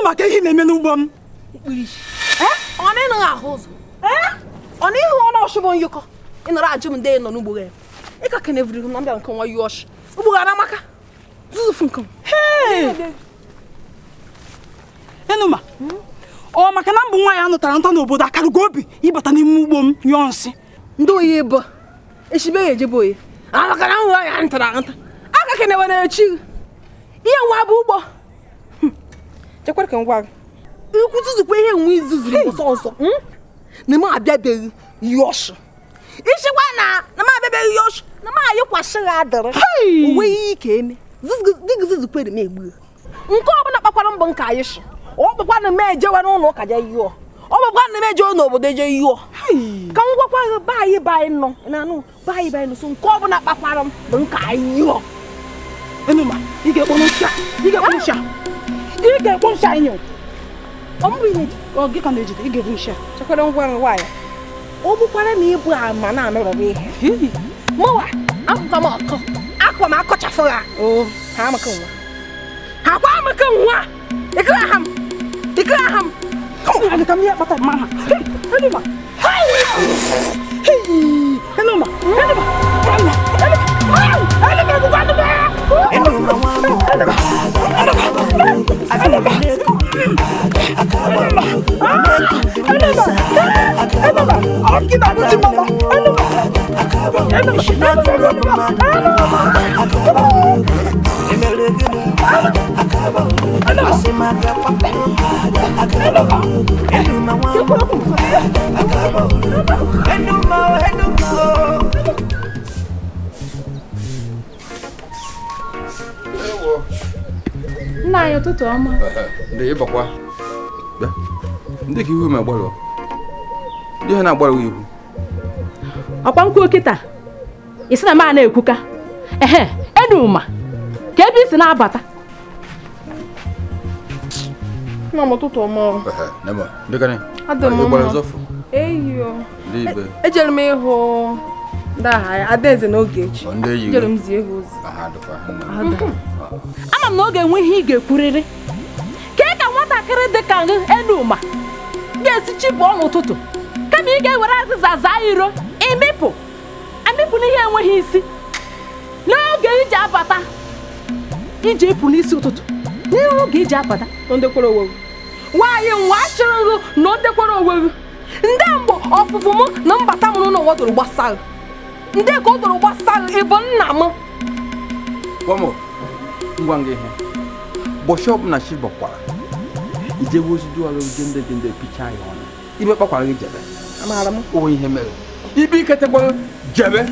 maka ihe na-eme n'ugbo m. Ọ na-ịnụ ahụ ụzọ. Ọ na-ịhụ ọnụ ọchụbọ nyụkọ. Ị nọrọ ajụ m ndị nọ n'ugbo gị. Ị ka keneviri m na mbịa nke nwa yọọshị. Ugbo gị anamaka. Zuzufu nke m. Enuma, ọ maka na mbụ nwaanyị anụtara nta n'obodo akarụgo obi ịbata n'ime ugbo m nyụọ nsị. Ndị oyi bụ echibe ya ejebe oyi. Amaka na nwa ya ntara nta. Aka kenewe na-echi. Ihe nwa bụ ugbo. Chekwara ka m gwa gị. Ikwu zuzukwa ihe nwe izuzuru ọsọ ọsọ. Na m abịabeghị yọọshị. Ichekwa na m abịabeghị yọọshị na m ayịkwasị gị adịrị. Onwe ihe ike eme. Dịgị zuzukwere m egbu. Nke ọbụla kpakwara mbọ nke anyị shi. Ọ bụkwa na m ejewe n'ụlọ ụka je yụọ. Ọ bụkwa na m ejewe n'obodo eje yụọ. Ka m gwakwa gị be anyị be anyị nọ. Na anụ be anyị be anyị nọ. So nke ọbụla kpakwara m bụ nke anyị yụọ. Enuma, ị ga-ekpo nsị a. Ị ga-ekpo nsị a. Ị ga-ekpo nsị anyị. Ọ mbụ ihe ọ gị ka na-ejide ị ga-ebu nsị a. Chekwara ngwa ngwa ya. Ọ bụkwara na ịbụ ama na-anọrọ ihe. Mụwa, abụkwa m ọkọ. Akwa m akọchafụ ha. Ha amaka nwa. Ha kwa amaka nwa. Ikere ha m. Ikere ha m. Come on, come here, bata mama. Enuma. Enuma. Enuma. Nna anyị ụtụtụ ọma. Ndị ịbakwa. Ndị ka ihu ma gbalụ. Ndị ha na-agbalụ ihu. Ọkwa nkwu kịta. Ị sị na m a na-ekwuka. Ehe, Enuma. Ka ebe i si na-abata. Nna m ụtụtụ ọma. Ehe, nemo. Ndị ka ni? Adị m mma. Eyo. Ejere m ịhụ ndị agha Adaeze n'oge echi. Ejere m zie ha ozi. Ama m na ọ ga-enwe ihe ị ga-ekwurịrị. Kee ka nwatakịrị dị ka Enuma ga-esi chi pụọ n'ụtụtụ kama ị ga-ewere azịza zaa iro ịmịpụ amịpụ n'ihe enweghị isi n'oge iji abata iji ịpụ n'isi ụtụtụ n'oge iji abata. Nwaanyị nwa achịrịghị na o dekwara onwe gị. Ndị mgbe ọfụfụ m na mbata m n'ụlọ doro gbasara. Ndị ka o doro gbasara ịbụ nna m. Gwamo, ngwa nga ihe. Bọchị ọbụla chi bọkwara. Ijebe ozi duara oje ndị dị ndị picha ya ọnụ. Ibe kpakwara gị jebe. Amaara m. O ihe mere. Ibe iketekwara jebe.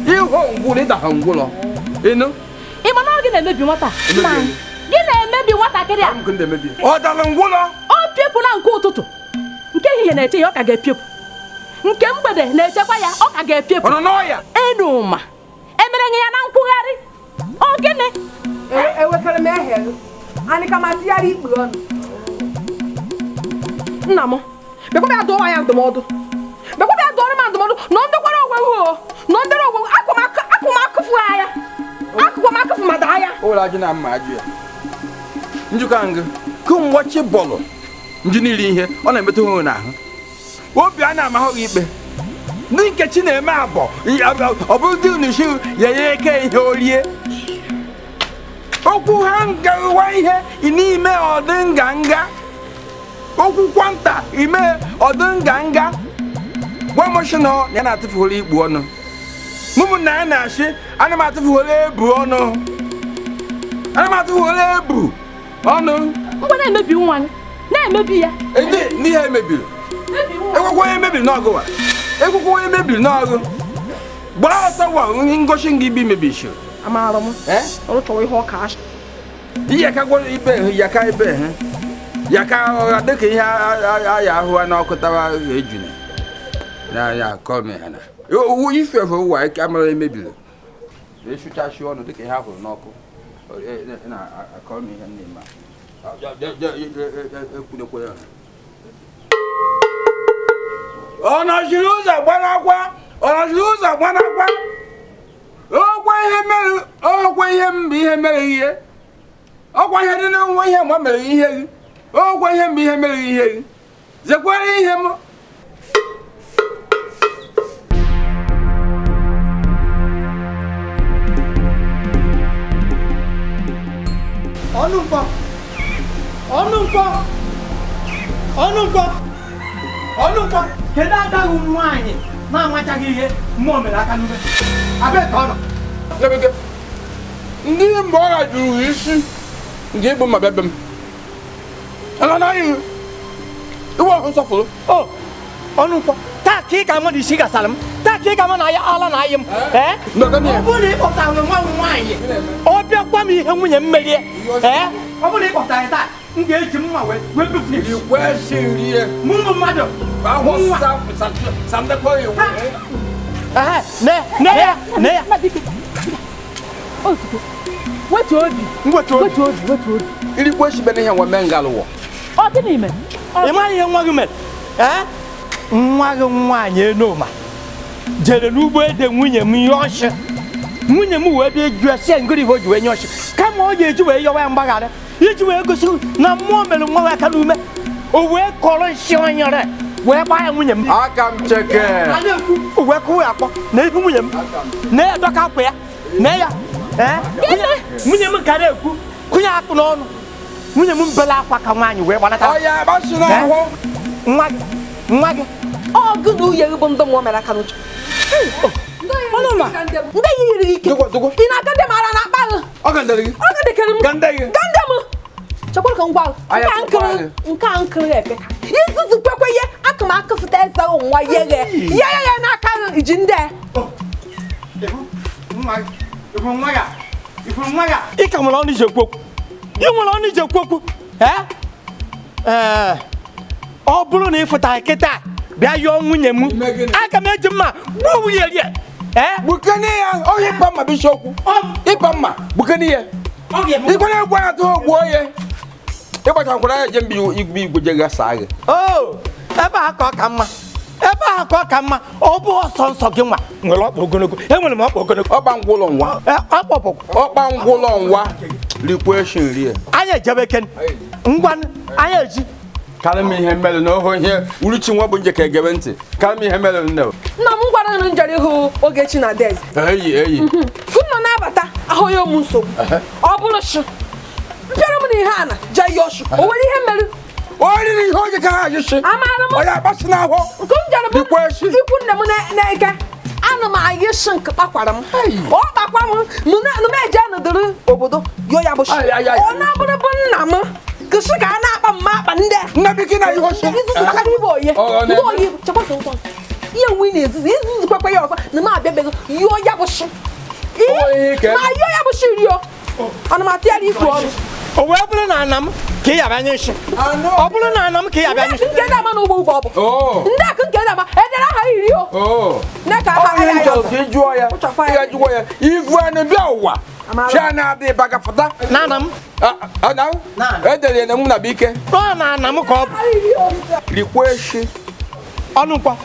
Ịhụ ngwụlọ ịda ha ngwụlọ. Ịnụ? Ị ma na ọ gị na-emebi nwata? Gị na-emebi nwatakịrị a? Ọ dara ngwụlọ? Ọ piepụla nke ụtụtụ. Nke ehihie na-eche ya ọ ka ga-epiepụ. Nke mgbede na-echekwa ya ọ ka ga-epiepụ. Ọ nọ n'ọya? Enuma. Emere ya na nkwugharị. Ọ gịnị? Ewekere m ehe anyị ka ma tịgharị ikpe ọnụ. Nna m, bịakwa bịa dụọ ya ndụmọdụ. Bịakwa bịa dụọrọ m ndụmọdụ na ọ ndekwara onwe hụ o. Na ọ ndere onwe akwa m akụfu ya. Akụkwa m akụfu ma daa ya. Ụlọ ajụ na mma ajụ ya. Njikọ ngụ kemgbe chi bọlụ ndị niile ihe ọ na-emetụ ha n'ahụ. Obi a na-amahụ gị ikpe. Ndị nke chi na-eme abọ ọ bụrụ dị unu ya ya eke ihe orie. Okwu ha ngawa ihe n'ime ọdị nganga. Okwu kwanta ime ọdị nganga. Gwa m sị na ya na-atụfughoro ikpu ọnụ. Mụmụ na ya na-asị ana m atụfughoro ebu ọnụ. Ana m atụfughoro ebu ọnụ. Ngwa na-emebi nwa gị. Na-emebi ya. Ndị ihe emebiri. Ekwekwe onye mebiri n'ọgụ wa. Ekwekwe onye mebiri n'ọgụ. Gbaa ọsọ gwa ngosi gị ibe imebisiri. Amaara m. Ọrụ chọrọ ihe ọka asị. Iyaka gwara ibe yaka ibe ha. Yaka dịka ihe aya ahụ n'ọkụ tawa ejuna. Na ya kọọ m ha na. Ife efe ụwa ike amara emebiri. Esụchasị ọnụ dịka ihe ahụrụ n'ọkụ. Na akọ m ihe na-eme. Ọ nọchiri ụzọ gbanakwa. Ọ nọchiri ụzọ gbanakwa. Ọkwa ihe mere ọkwa ihe mbụ ihe mere ihe. Ọkwa ihe dị n'onwe ihe ma mere ihe gị. Ogwa ihe mgbe ihe mere ihe gị. Zekwara ihe m. Ọnụ nkwọ. Ọnụ nkwọ. Ọnụ nkwọ. Ọnụ nkwọ. Kedu adaghị nwaanyị na-amachaghị ihe mmụọ mere aka n'ume? Abee ka ọ nọ. Ndị mgbe ọ jụrụ isi nke ịbụ mma bịa be m. Ala na anyị iwe ọhụ nsọfụrụ. O ọnụ nkwọ. Taa ka ị ga-ama na isi gasara m. Taa ka ị ga-ama na ala na ayị m. Ee? Ọ bụrụ na ị kpọtara nwa m nwaanyị, ọ bịakwa m ihe nwunye m merie. Ee? Ọ bụrụ na ị kpọtara taa, m ga-eji mma wee befu ya. Ikwesịrị mụ bụ mmadụ. Ahụ samdekọ iwu. Ee, ne ya, ne ya. Ozugbo. Wetu obi. Wetu obi. Wetu obi. Iri kwesị bene ihe nwa mee ngalụwọ. Ọ gịnị mere? Ị maghị ihe nwa gị mere? Ee? Nwa gị nwaanyị Enoma jere n'ugbo ede nwunye m nye ọchị. Nwunye m wee bịa jụọ sị ngịrị ihe o ji wee nye ọchị. Kama ọ ga-eji wee yọwa ya mgbaghara iji wee gosi na mmụọ mere nwa ya aka n'ume. O wee kọrọ nsị onyere wee gbaa ya nwunye m. Aka m cheke. O wee kụwa ya akpọ na ihu nwunye m. Na ya dọka akwa ya. Na ya. Ee? Nwunye m ka na-ekwu kụnye akpụ n'ọnụ. Nwunye m bela akwa ka nwaanyị wee gbanata. Ọ ya agbasi n'ahụ. Nwa gị. Nwa gị. Ọ gị na uye gị bụ ndị mmụọ mere aka n'uche. Ọnụma. Ndị yiri gị ike. Ị na-aga ndị mara na akpa gị. Ọ gandere gị. Ọ gandekere m. Gande gị. Gande m. Chekwara ka m gwa gị. Nke a nkiri epeka. Izuzu kwekwe ihe aka m akụfụta eze nwa yeghe. Yeghe n'aka gị iji ndị. Ị ka nwere ọnụ iji ekwu okwu. Ị nwere ọnụ iji ekwu okwu. Ee. Ọ bụrụ na ị fụtara kịta bịa yọọ nwunye m, aga m eji mma gbuo nwunye rie. Gbukene ya, ọ ịkpa mma bụ isiokwu. Ịkpa mma, gbukene ya. Ikwere egwu ya tụọ gbuo ya. Ịgbachakwara ya je mba igwe igwe je gasa gị. O, ebe a ka ọ ka mma. Ebe a ka ọ ka mma. Ọ bụ ọsọ nsọ gị nwa nwere ọkpa ogologo. Enwere m ọkpa ogologo. Ọkpa ngwụlọ nwa. Ọkpa ngwụlọ nwa. Rikwa eshi nri. Anyị ejebe ken. Ngwa anyị eji. Karị m ihe mere na ohu ihe uruchi nwa bụ nje ka egebe ntị. Karị m ihe mere nne. Nna m gwara na njere ịhụ Ogechi na Adaeze. Eyi eyi. Nna na-abata ahụ ya ụmụ nsogbu. Ọ bụrụ shi. Mpịara m na ihe a na jee ya ọsụ. O nwere ihe mere? O riri ihe oge ka ha ajụsị. Amaara m. Ọ ya agbasi n'ahụ. Nke m jere bụ ikwu nne m na-eke. Ana m ayị shi nke kpakwara m. Ọ kpakwa m m eje nọdụrụ obodo yo ya bụ shi. Ọ na-abụrụ bụ nna m. Kìsì ka a na-akpa mma akpa ndị a. Nna biki na ihe oshi. Izuzu maka na ibe oye. Ndị oyi chekwa ka nkwa. Ihe nwe na-ezuzu izuzu kwekwe ya ọzọ na m abịabeghị yọọ ya bụ shi. Ma yọọ ya bụ shi rio. Ana m atịgharị ikwu ọnụ. O wee bụrụ na ana m ka ị yaba anya nshi. Ọ bụrụ na ana m ka ị yaba anya nshi. Ndị nke na-ama n'ugbo ugbo ọ bụ. Ndị akụ nke na-ama edere aha iri o. Nne ka aha ya ya. Ị jụọ ya. Ị jụọ ya. Ivu anụ bịa ụwa. Chiana adị bagafụta. Na ana m. Edere na mụ na bike. Ọ na ana m ka ọ bụ. Rikwa eshi. Ọnụ nkwọ.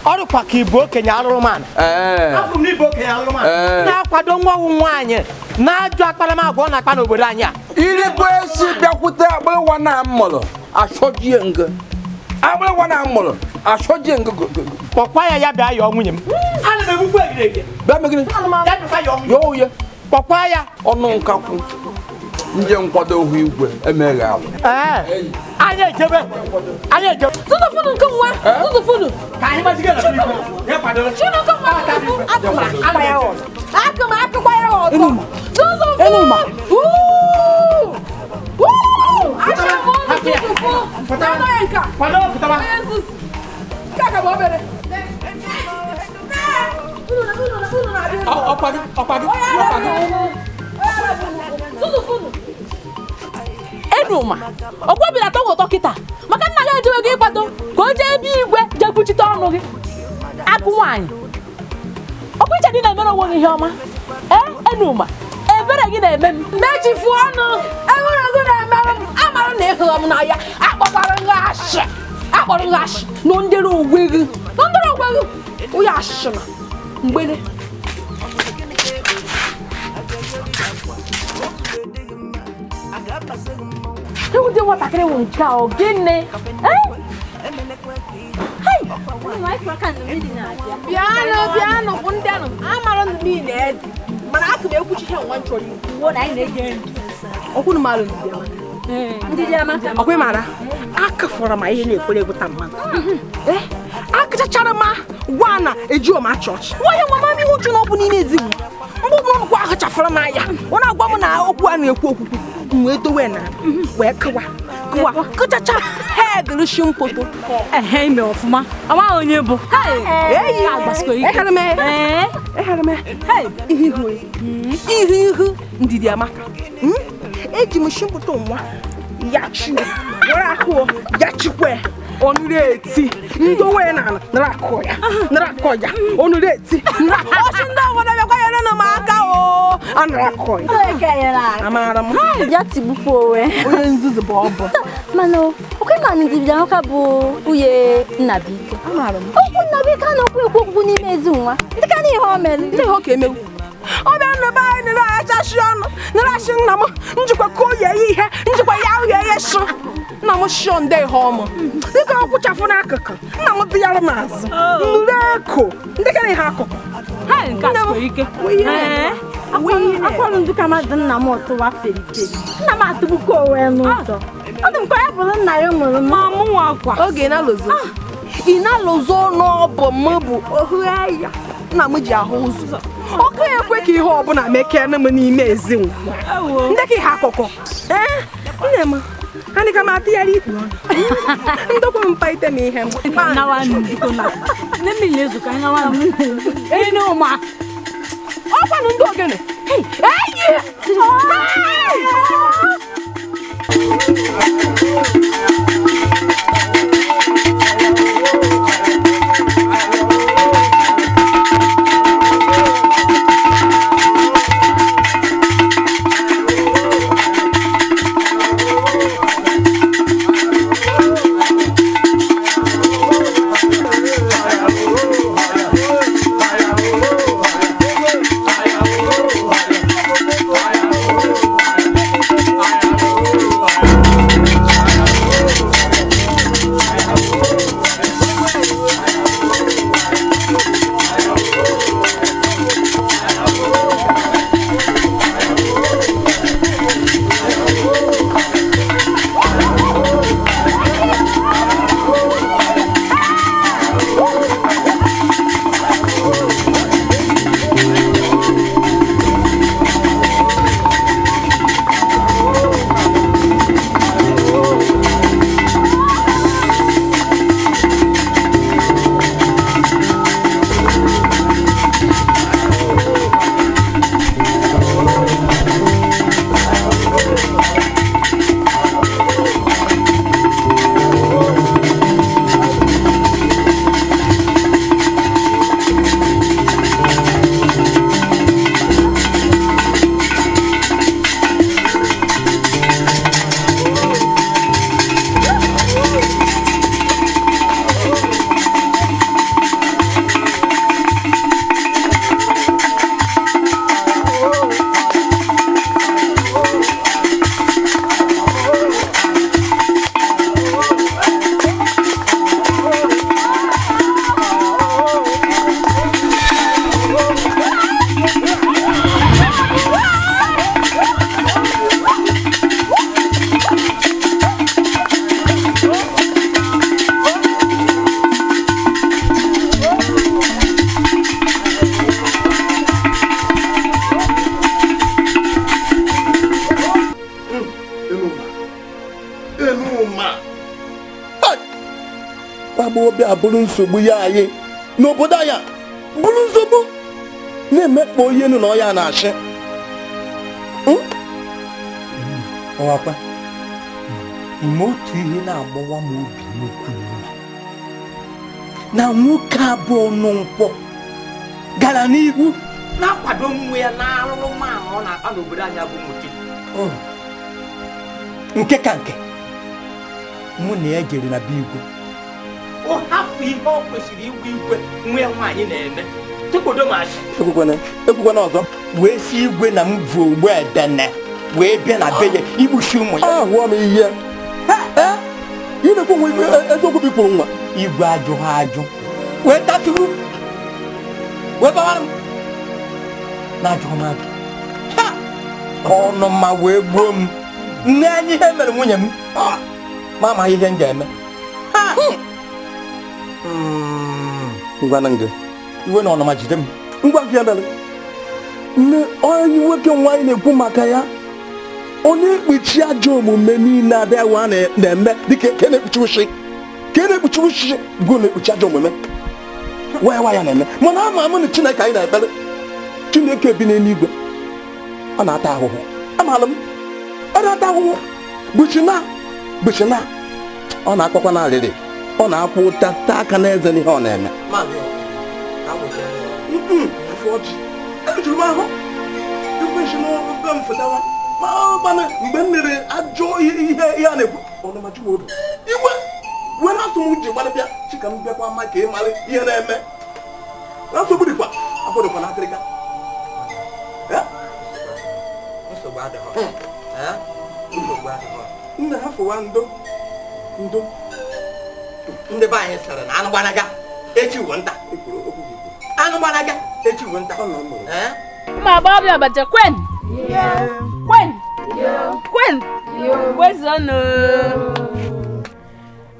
Ọrụkwa ka ịbụ okenye arụrụmanụ. Afọ m n'ịbụ okenye arụrụmanụ. Na-akwado nwa nwaanyị na-ajụ akparamagwa ọ na-akpa n'obodo anyị a. Irikwa eshi bịakwute agbịrịwa na mụrụ achọjie ngo. Agbịrịwa na mụrụ achọjie ngo. Kpọkwa ya ya bịa yọọ nwunye m. Ana m egbukwa egirege. Bịa megide. Ya bịakwa yọọ nwunye. Yọọ ya. Kpọkwa ya. Ọnụ nkakwụ. Nje nkwado ohu igwe emeghe alụ. Anyị ejebe. Anyị ejebe. Tụtụfụnụ nke nwa. Tụtụfụnụ. Ka anyị gbaziga na igwe. Ya kwadoro. Chineke nwa tụtụfụ. Akụ m akpa ya ọzọ. Akụ m akụkwa ya ọzọ. Tụtụfụ. Enuma. Wuu! Wuu! Achọrọ m ọnụ tụtụfụ. Anọ ya nke a. Kwado pụtaba. Nke a ka bụ obere. Ọkwa gị, ọkwa gị, ọkwa gị. Tụtụfụnụ. Enuma, ọkwa bịara atọ ụtọ kịta maka nna gị ejewe gị ịkwado ka o jee ebe igwe jee kwuchite ọnụ gị akụ nwaanyị ọkwa iche dị na-emere onwe gị ihe ọma. Ee Enuma, ebere gị na-eme m mechifu ọnụ enwere gị na-emere m amara na ịhụrụ m n'anya akpọkwara gị ashị akpọrọ gị ashị na ndere onwe gị na ndere onwe gị onye ashị na mgbere. Ụdị nwatakịrị wụ nke a ọ gịnị? Bịanụ bịanụ bụ ndị anụ amara ndụ niile edi mana aka m ekwuchi ihe nwa nchọrọ ikwu na anyị na-ege ntị. Ọkwụnụ malụ ndị dị ama. Ọkwa mara aka fọrọ ma ihe na-ekwere egwuta mmadụ. Akachachara ma gwa na ejiọ ma chọọchị. Nwa ihe nwa mama ihu uchu na ọ bụ n'ime ezigbo. Mgbe ọbụla ọnụkwa ahụ chafara m anya ọ na-agwa m na okwu a na-ekwu okwukwu m wee dowe na wee kụwa kụwa kụchacha hedịrị mkpoto. Ehe ime ọfụma amaghị onye bụ ihu ihu ndidi amaka eji m shimpoto nwa ya chi were akụ ya chikwe ọnụrụ eti ndị onwe na nara akụ ya nara akụ ya ọnụrụ eti ọchị ndị obodo bịakwa nyere m aka o anara akụ ya amara m ya tigbukwa onwe onye nzuzu bụ ọbụ mana okwe ma ndidi amaka bụ nwunye Nnabike. Amara m okwu Nnabike a na-okwu ekwu okwukwu n'ime ezi nwa ndị ka na ihe o mere ndị ihe ọ ka emewu ọ bịara na be anyị nere achachi ọnụ nere achị nna m njikwa ka o yie ihe njikwa ya ahụ ihe shụ nna m shio nde ihe ọmụ dịka ọ kwụchafụ n'akụkụ nna m dịyara m azụ nụrụ eko ndị ka na ihe akụkụ akwarụ ndụ ka mmadụ nna m ọtụwa feriferi nna m atụgbukwa onwe n'ụzọ ọ dị m ka ya bụrụ nna ya mụrụ m mụnwa akwa oge ị na-alụzo n'ọbụ m bụ ohu ya nna m ji ahụ ụzọ ọkụ ekwe ka ihe ọbụla mekee m n'ime ezi nwa ndị ka ihe akụkụ ee nne m anyị ka m atụgharị ikpu ọnụ ndokwa m mkparịta m ihe m ọkwanụ ndị ogene enyi Bụrụ nsogbu ya anyị n'obodo anyị bụrụ nsogbu na-emekpa onye nụ na ọya na-achị ọwakwa ime otu ihe na-agbawa m obi n'okwu na nwoke abụọ nụ nkwọ gara n'ihu na-akwado onwe ya na arụrụmanụ ọ na-akpa n'obodo anyị bụ nwoke nke ka nke mụ na ya jere na be igwe ọ hapụ ihe ọ kwesịrị igwe igwe nwa ya nwaanyị na-eme tụkwodo m asị ekwukwana ọzọ wee si igwe na m bụ ogbu edene wee bịa na be ya igbuchi ụmụ ya. Ahụọ m ihe. Ị na-ekwu nwe eziokwu bụ ikwuru nwa. Igwe ajụ ha ajụ. Wee tatụrụ. Wee bawara m. Na-ajụ m ajụ. Ọnụma wee gbuo m. Nne anyị ihe mere nwunye m. Ma amaghị ihe m ga-eme. Ngwa na ngị. Iwe na ọnụma jide m. Ngwa gị emere. Nne onye nwoke nwaanyị na-ekwu maka ya. Onye ekpuchi ajọ omume niile adịghị na-eme dịka ka na-ekpuchi ushi. Ka na-ekpuchi ushi bụ na-ekpuchi ajọ omume. Wee ya na-eme. Mana ama m na Chineke anyị na-ekpere. Chineke bi n'eluigwe. Ọ na-ata ahụhụ. Amaala m. Ọ na-ata ahụhụ. Bụchina. Ọ na-akpakwa n'arịrị. Ọ na-akwụ ụta taa aka n'eze n'ihe ọ na-eme. Ejuru m ahụ. Ekwesị n'ọrụ m fụtawa. Mana mgbe m mere ajọ ihe a na-ekwu ọnụmachu m obi. Iwe were asụ m ji gbalị bịa chika m bịakwa ma ka ị mara ihe na-eme. Nsogbu dịkwa afọ dịkwa n'akịrịka. Nsogbu adịghị. Nsogbu adịghị. Nna ha fụwa ndo ndo. Ndị be anyị sịrị na anụ gbanaga echi wụ nta. Anụ gbanaga echi wụ nta. Ụmụ agbọghọbịa ọbaja kwen. Kwen. Kwen. Kwezonu.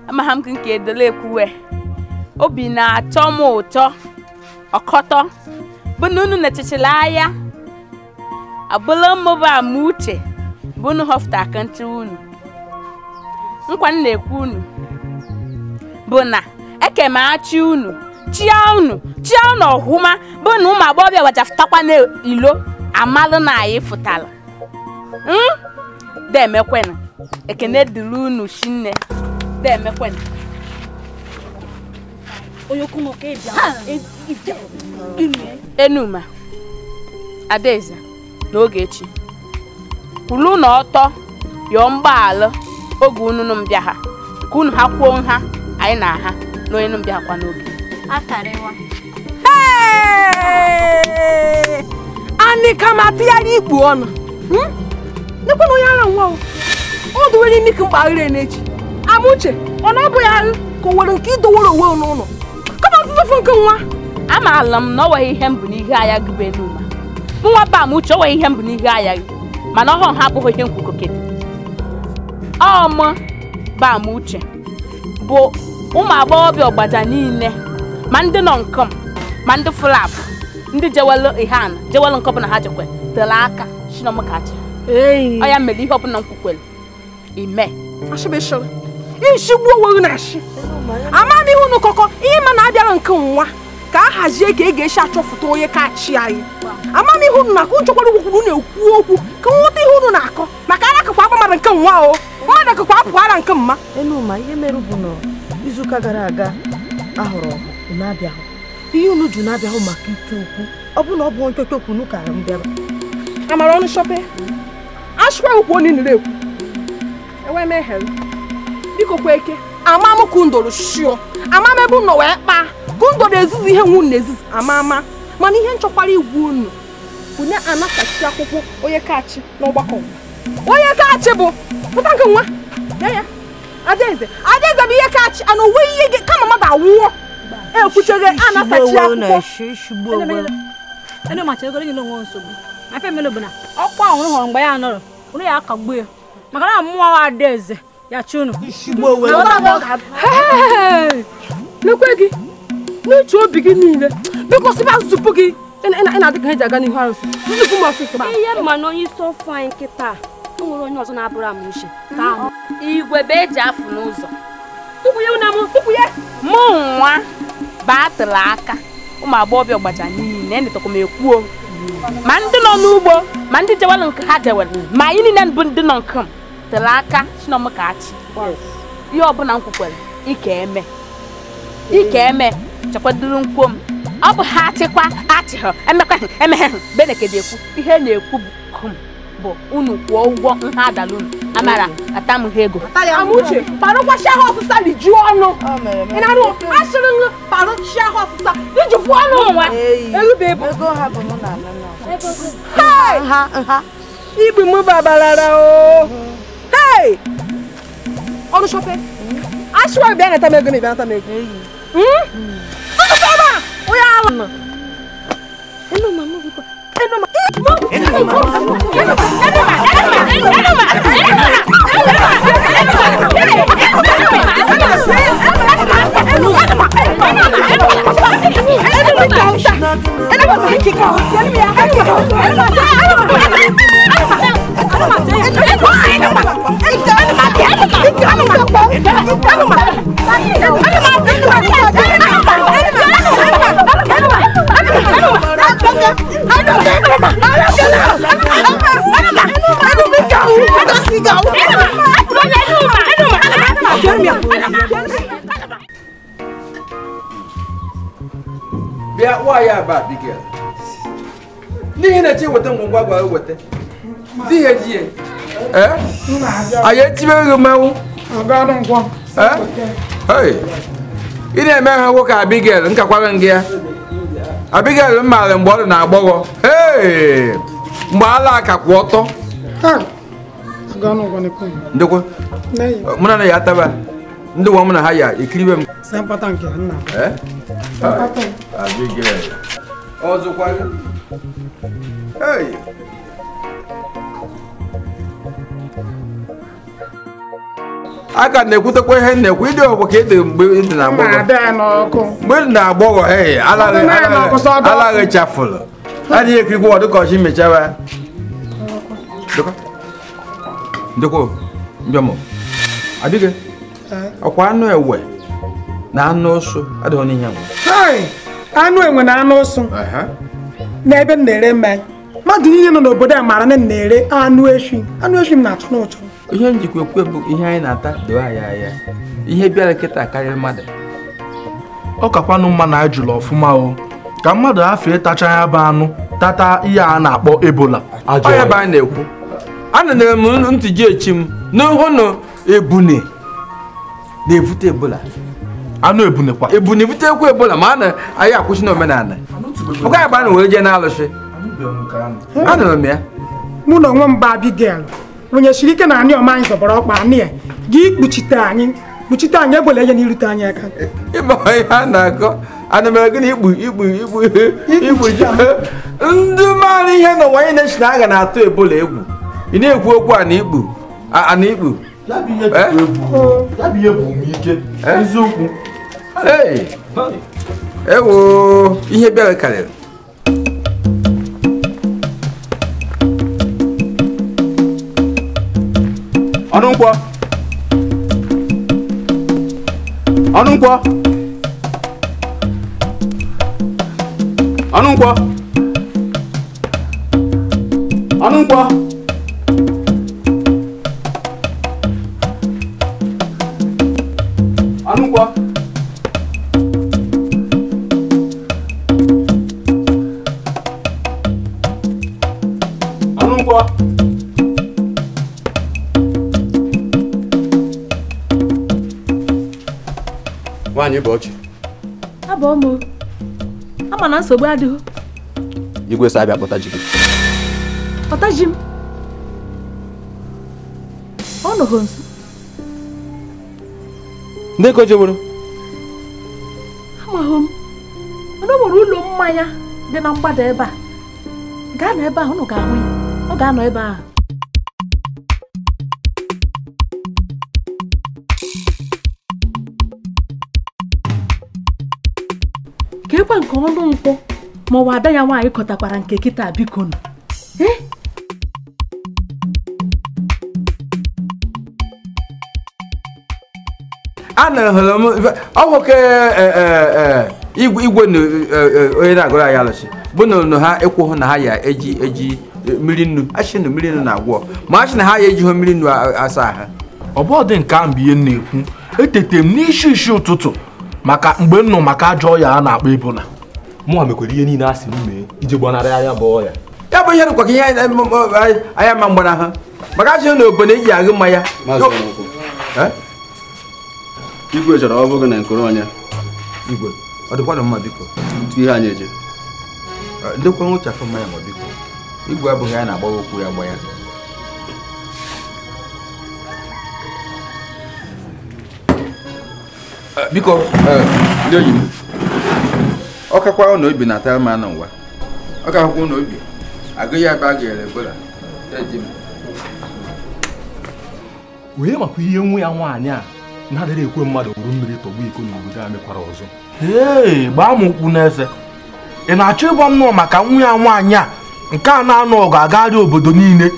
Amaghị m nke edole ekwuwe. Obi na-atọ m ụtọ ọkọtọ bụ na unu na-echechila anya abụla mmụba ama uche bụ unu họfụta akantị unu. Nkwa m na-ekwu unu bụ na eke m achị unu chia unu ọhụma bụ na ụmụ agbọghọbịa wachafụtakwa n'ilo amalụ na anyị fụtara. Demekwenụ ekene dịrị unu shinne. Demekwenụ. Enuma Adaeze na Ogechi kwulu na ọtọ yọọ mgbaghalụ oge unu mbịa ha ka unu ha kwuo nha anyị na ha na onye mbịa kwa n'oge. Anyị ka ma tụgharị ikpu ọnụ. Nekwa na onye ara nwa o. O dowere imi ka mkpaghere n'echi. Amuche, ọ na-abụ ya ahụ ka o nwere nke idowere onwe n'ụlọ. Kama ọtụtụ nke nwa. Amaala m na ọ nweghị ihe mbụ n'ihe anya gị bụ Enuma. Mụnwa bụ Amuche, o nweghị ihe mbụ n'ihe anya gị. Mana ọhụụ ha abụghị ihe nkwukokere. Ọ mụ bụ Amuche bụ ụmụ agbọghọbịa ọgbaja niile ma ndị nọ nkọm ma ndị fụlapụ ndị jewelu ihe ana jewelu nke ọbụla ha jekwe tere aka chinomkachi. Ọ ya mere ihe ọbụla m kwukwere ime. Ashịbịshịrị. Ishigbu onwe gị na-ashị. Ama m ihe unu kọkọ ihe ma na-abịara nke nwa ka a hazie ka e ga-esi achọfụta onye ka achị anyị. Ama m ihe unu na-akọ nchekwara ugwu na-ekwu okwu ka nghọta ihe unu na-akọ maka ara akakwa agba mmadụ nke nwa o mmadụ akakwa apụ ara nke mma. Enuma ihe mere bụ na izuụka gara aga ahụrụ unu abịahụ ihe unu ju na-abịahụ maka ite okwu ọ bụ na ọ bụ nchocho okwu unu kara m bịara. Amara ọnụ shọpe ashịkwa ukwu onye nụrụ ekwu enwe m ehere biko kwa eke ama m ka ndoro shio ama m ebe unu wee kpaa ka ndoro ezuzu ihe nwu na ezuzu ama ama mana ihe nchọkwara igwu unu bụ na anatachi akwụkwọ onye kachi n'ọgbakọ onye kachi bụ pụta nke nwa ya ya Adaeze Adaeze bụ ihe kachi ana onwe ihe gị kama mmadụ awụọ ekwuchere anatachi akwụkwọ. Ọkwa ahụ hụrụ mgbe ya nọrọ unu ya akagbuo ya maka na mmụọ Adaeze ya chi unu. Lekwe gị n'uche obi gị niile biko sịba nzupụ gị ị na-adị ka ha ji aga n'ihu arụsị nzupụ m ọsịsọ. Ihe ma na onye isi ofe anyị nkịta o nwere onye ọzọ na-abụrụ Amuche. Igwe bụ eji afụ n'ụzọ. Mụ nwa batụrụ aka ụmụ agbọghọbịa ọgbaja niile enetọkwa m ekwuo ma ndị nọ n'ugbo ma ndị jewelu nke ha jewelu ma anyị niile bụ ndị nọ nke m tere aka chinomkachi ihe ọbụla m kwukwere ike eme chekwaduru nkwuo m ọ bụ ha achịkwa achịghọ emekwa emeghe benekede ekwu ihe na-ekwu bụ unu kwụọ ụgwọ nha adala unu amara ata m ha ego. Amuche parụkwasị ahụ ọsịsa lijuo ọnụ ị na-arụ asịrị m parụchi ahụ ọsịsa lijufu ọnụ nwa erube ebu. Nha nha. Igbu m babalara o. Hey! Ọnụ shọpe. Ashwa bịa nata m ego na bịa nata m ego. Tụtụ ebe a! Onye ala. Enuma m biko. Enuma. Enuma. Enuma. Enuma. Bịa nwaanyị aba Abigail. N'ihi na chi weta ngwongwo agwa weta. Di ya ji ya. Eh? Anyị etibe gị mmanwụ. Eh? Hey. Ị na-eme ha nwoke Abigail nkakwara gị ya. Abigail m maara mgbe ọ dị na agbọghọ. Hey! Mgbe ala aka kwụ ọtọ. Ndekwa. Mụ na ya ataba. Ndị nwa m na ha ya ekiribe m. Eh? Abigail. Ọzọkwa gị. Hey! Aka na-ekwutekwa ihe na-ekwu ịdị ọgwụ ka ịdị mgbe ịdị na agbọghọ. Mgbe ịdị na agbọghọ ee alaghị chafụlụ. Adịghị ekirikwa ọdụ ka ọchị mechawa. Ndekwa mbịamụ. Adịghị. Ọkwa anụ ewe na anụ ụsụ adịghị n'ihe nwe. Anụ enwe na anụ ụsụ. N'ebe m na-ere mmanya. Mmadụ niile nọ n'obodo a maara na m na-ere anụ efi. Anụ efi m na-atọ n'ụtọ. Ihe njikwa ekwe bụ ihe anyị na-ata doo anyị anya. Ihe bịara kịta karịrị mmadụ. Ọ kakwanụ mma na ajụlụ ọfụma o. Ka mmadụ afọ ịtacha ya bụ anụ tata ihe a na-akpọ Ebola. Ọ ya bụ a na-ekwu. Ananere m ntị ji echi m n'hụ na ebune na-ebute Ebola. Anụ ebune kwa. Ebune butekwa Ebola ma a na anyị akwụsị n'omenala. Ọ gaghị agba na were jee na-alụsị. Anụrụ m ya. Mụ na onwe m bụ Abigail. Onye siri ike na anị ọma anyị zọbara ọkpa anị ya gị kpuchite anyị Ebola enye n'irute anyị aka. Ịma ihe a na-akọ ana mere gịnị ikpu ikpu ikpu ikpu ndị maara ihe n'ụwa anyị na-esi na aga na-atụ Ebola egwu. Ị na-ekwu okwu a na ikpu a na ikpu. Ya bụ ihe bụ m ike eziokwu. Ewo ihe bịara karịrị. Ọnụ nkwọ. Ọnụ nkwọ. Ọnụ nkwọ. Ọnụ nkwọ. Ọnụ nkwọ. Ọnụ nkwọ. Nwaanyị bụ ọchị. Abụ m. Ama na nsogbu adịghị. Igwe sị abịa kpọta ji gị. Kpọta ji m. Ọ nọghị nso. Ndị ka o jeworo? Amaghị m. Mana o nwere ụlọ mmanya dị na mgbada ebe a. Gaa na ebe ahụ unu ga-ahụ ya. Ọ ga-anọ ebe ahụ. Ka ekwe nke ọnụ nkwọ ma ọ bụ ada ya nwaanyị kọtakwara nke kịta biko nụ. Ana hụrụ m ọ nwoke igwe na onye na-agụrụ anyị alụsị bụ na ha ekwughị na ha ya eji mmiri nnu achị na mmiri nnu na-agwọ ma achị na ha ya ejighị mmiri nnu asa ha. Ọ bụ dị nke ahụ bụ ihe m na-ekwu. Etete m n'isi isi ụtụtụ maka mgbe m nọ maka ajọ ọya a na-akpọ Ebola. Mụnwa mekwara ihe niile a sị m mee iji gbanarị anya bụ ọya. Ya bụ ihe dịkwa ka ihe anya ma mgbana ha maka achị na obodo eji aṅụ mmanya. Igwe chọrọ ọ bụghị na nkoro onye. Igwe, ọ dịkwa mma biko. Ihe anyị eje. Ndekwa nwụchafụ mmanya ma biko. Igwe abụghị ya na-agbawa okwu ya gba ya. Biko ndị enyi m ọ kakwa na obi na-atara m anụ ngwa ọ kakwa na obi agụghị ebe a ga-ere ebola eji m onye makwa ihe nwa ya nwaanyị a na-adịrị ekwe mmadụ wuru mmiri tọgbu iko n'obodo a mekwara ọzọ. Ee, gbaa m ụkwụ n'eze. Ị na-achọ ịgwa m nọ maka nwa ya nwaanyị a nke a na-anụ ọgụ agagharị obodo niile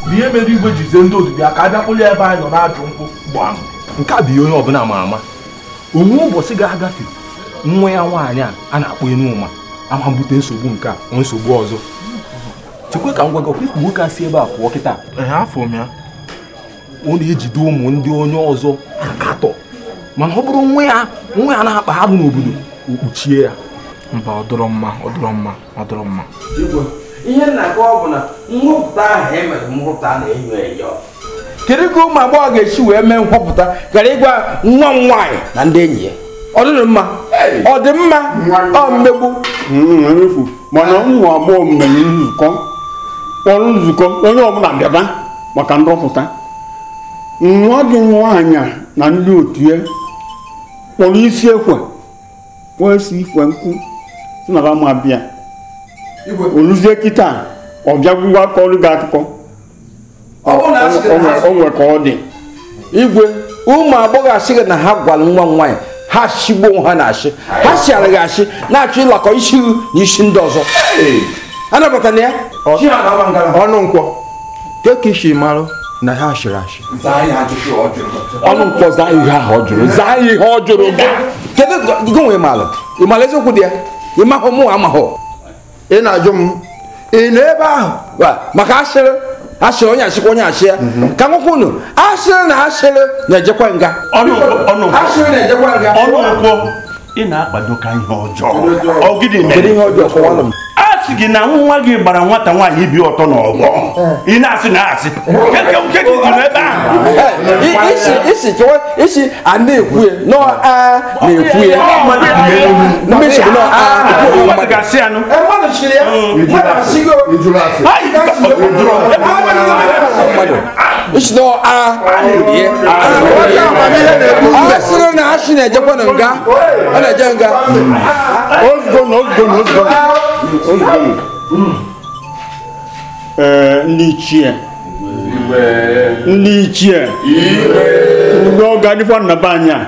bụ ihe mere igwe jizie ndị odibịa ka abịa kpụrụ ebe anyị nọ na-ajụ nkwụ gbam. Nke a bụ ihe onye ọbụla ma ama. Onwe ụbọchị ga-agafe nwa ya nwaanyị a na-akpọ Enuma ama mbute nsogbu nke a nsogbu ọzọ. Chekwa ka m gwa gị ọkwa ikwu nwoke a si ebe a pụọ kịta. Ee, afọ m ya. Ọ na-ejide ụmụ ndị onye ọzọ akatọ mana ọ bụrụ nwa ya na-akpa arụ n'obodo okpuchie ya. Mba, ọ dọrọ mma, ọ dọrọ mma, ọ dọrọ mma. Ihe na-akọ ọ bụ na nhọpụta ahụ e mere nhọpụta na-enyo enyo. Kedu ka ụmụ agbọghọ ga-esi wee mee nhọpụta gara ịgwa nwa m nwaanyị na ndị enyi ya? Ọ dịrị mma, ọ dị mma, ọ mmegbu. Efu mana ụmụ agbọghọ mere nzukọ kpọrọ nzukọ onye ọbụla bịaba maka nhọpụta. Nwa gị nwaanyị na ndị otu ya kpọrọ isi ekwe kpọọ isi ikwe nkwụ si na ma bịa oluzie kịta ọ bịagwụgwa kọrọ gị akụkọ o nwe ka ọ dị. Igwe ụmụ agbọghọ asịghị na ha gwara nwa m nwaanyị ha shigbuo ha na-ashị ha sịara gị ashị na-achọ ịlakọ isi na isi ndị ọzọ anabatana ya ọnụ nkwọ ka isi marụ na ha ashịrị ashị ọnụ nkwọ zaa ihe ahụ ọ jụrụ zaa ihe ọ jụrụ gị. Kedu gị nwe ịmalụ ịmalụ eziokwu dị ya ịmahụ mụ amahụ ị na-ajụ m ị nọ ebe ahụ maka ashịrị ashịrị onye ashịkwa onye ashị ya ka nwekwa unu ashịrị na ashịrị na-ejekwa nga ashịrị na-ejekwa nga. Ọnụ nkwọ ị na-akwado ka ihe ọjọọ ọ gịnị mere ihe ọjọọ kọwalụ m. A sị gị na nwa gị gbara nwata nwaanyị ibi ọtọ n'ọgbọ ị na-asị na asị ebe ahụ isi chewa isi a na-ekwu ya nọ a na-ekwu ya mmesi bụ nọ a mmadụ ga-asị anụ mmadụ chịrị ya mmadụ asịgo mmadụ isi nọ a na-ekwu ya asịrị na asị na-ejekwa na nga ọ na-eje nga. Ee, ndị ichie ndị ichie udo ọ ga-adịkwa na be anyị a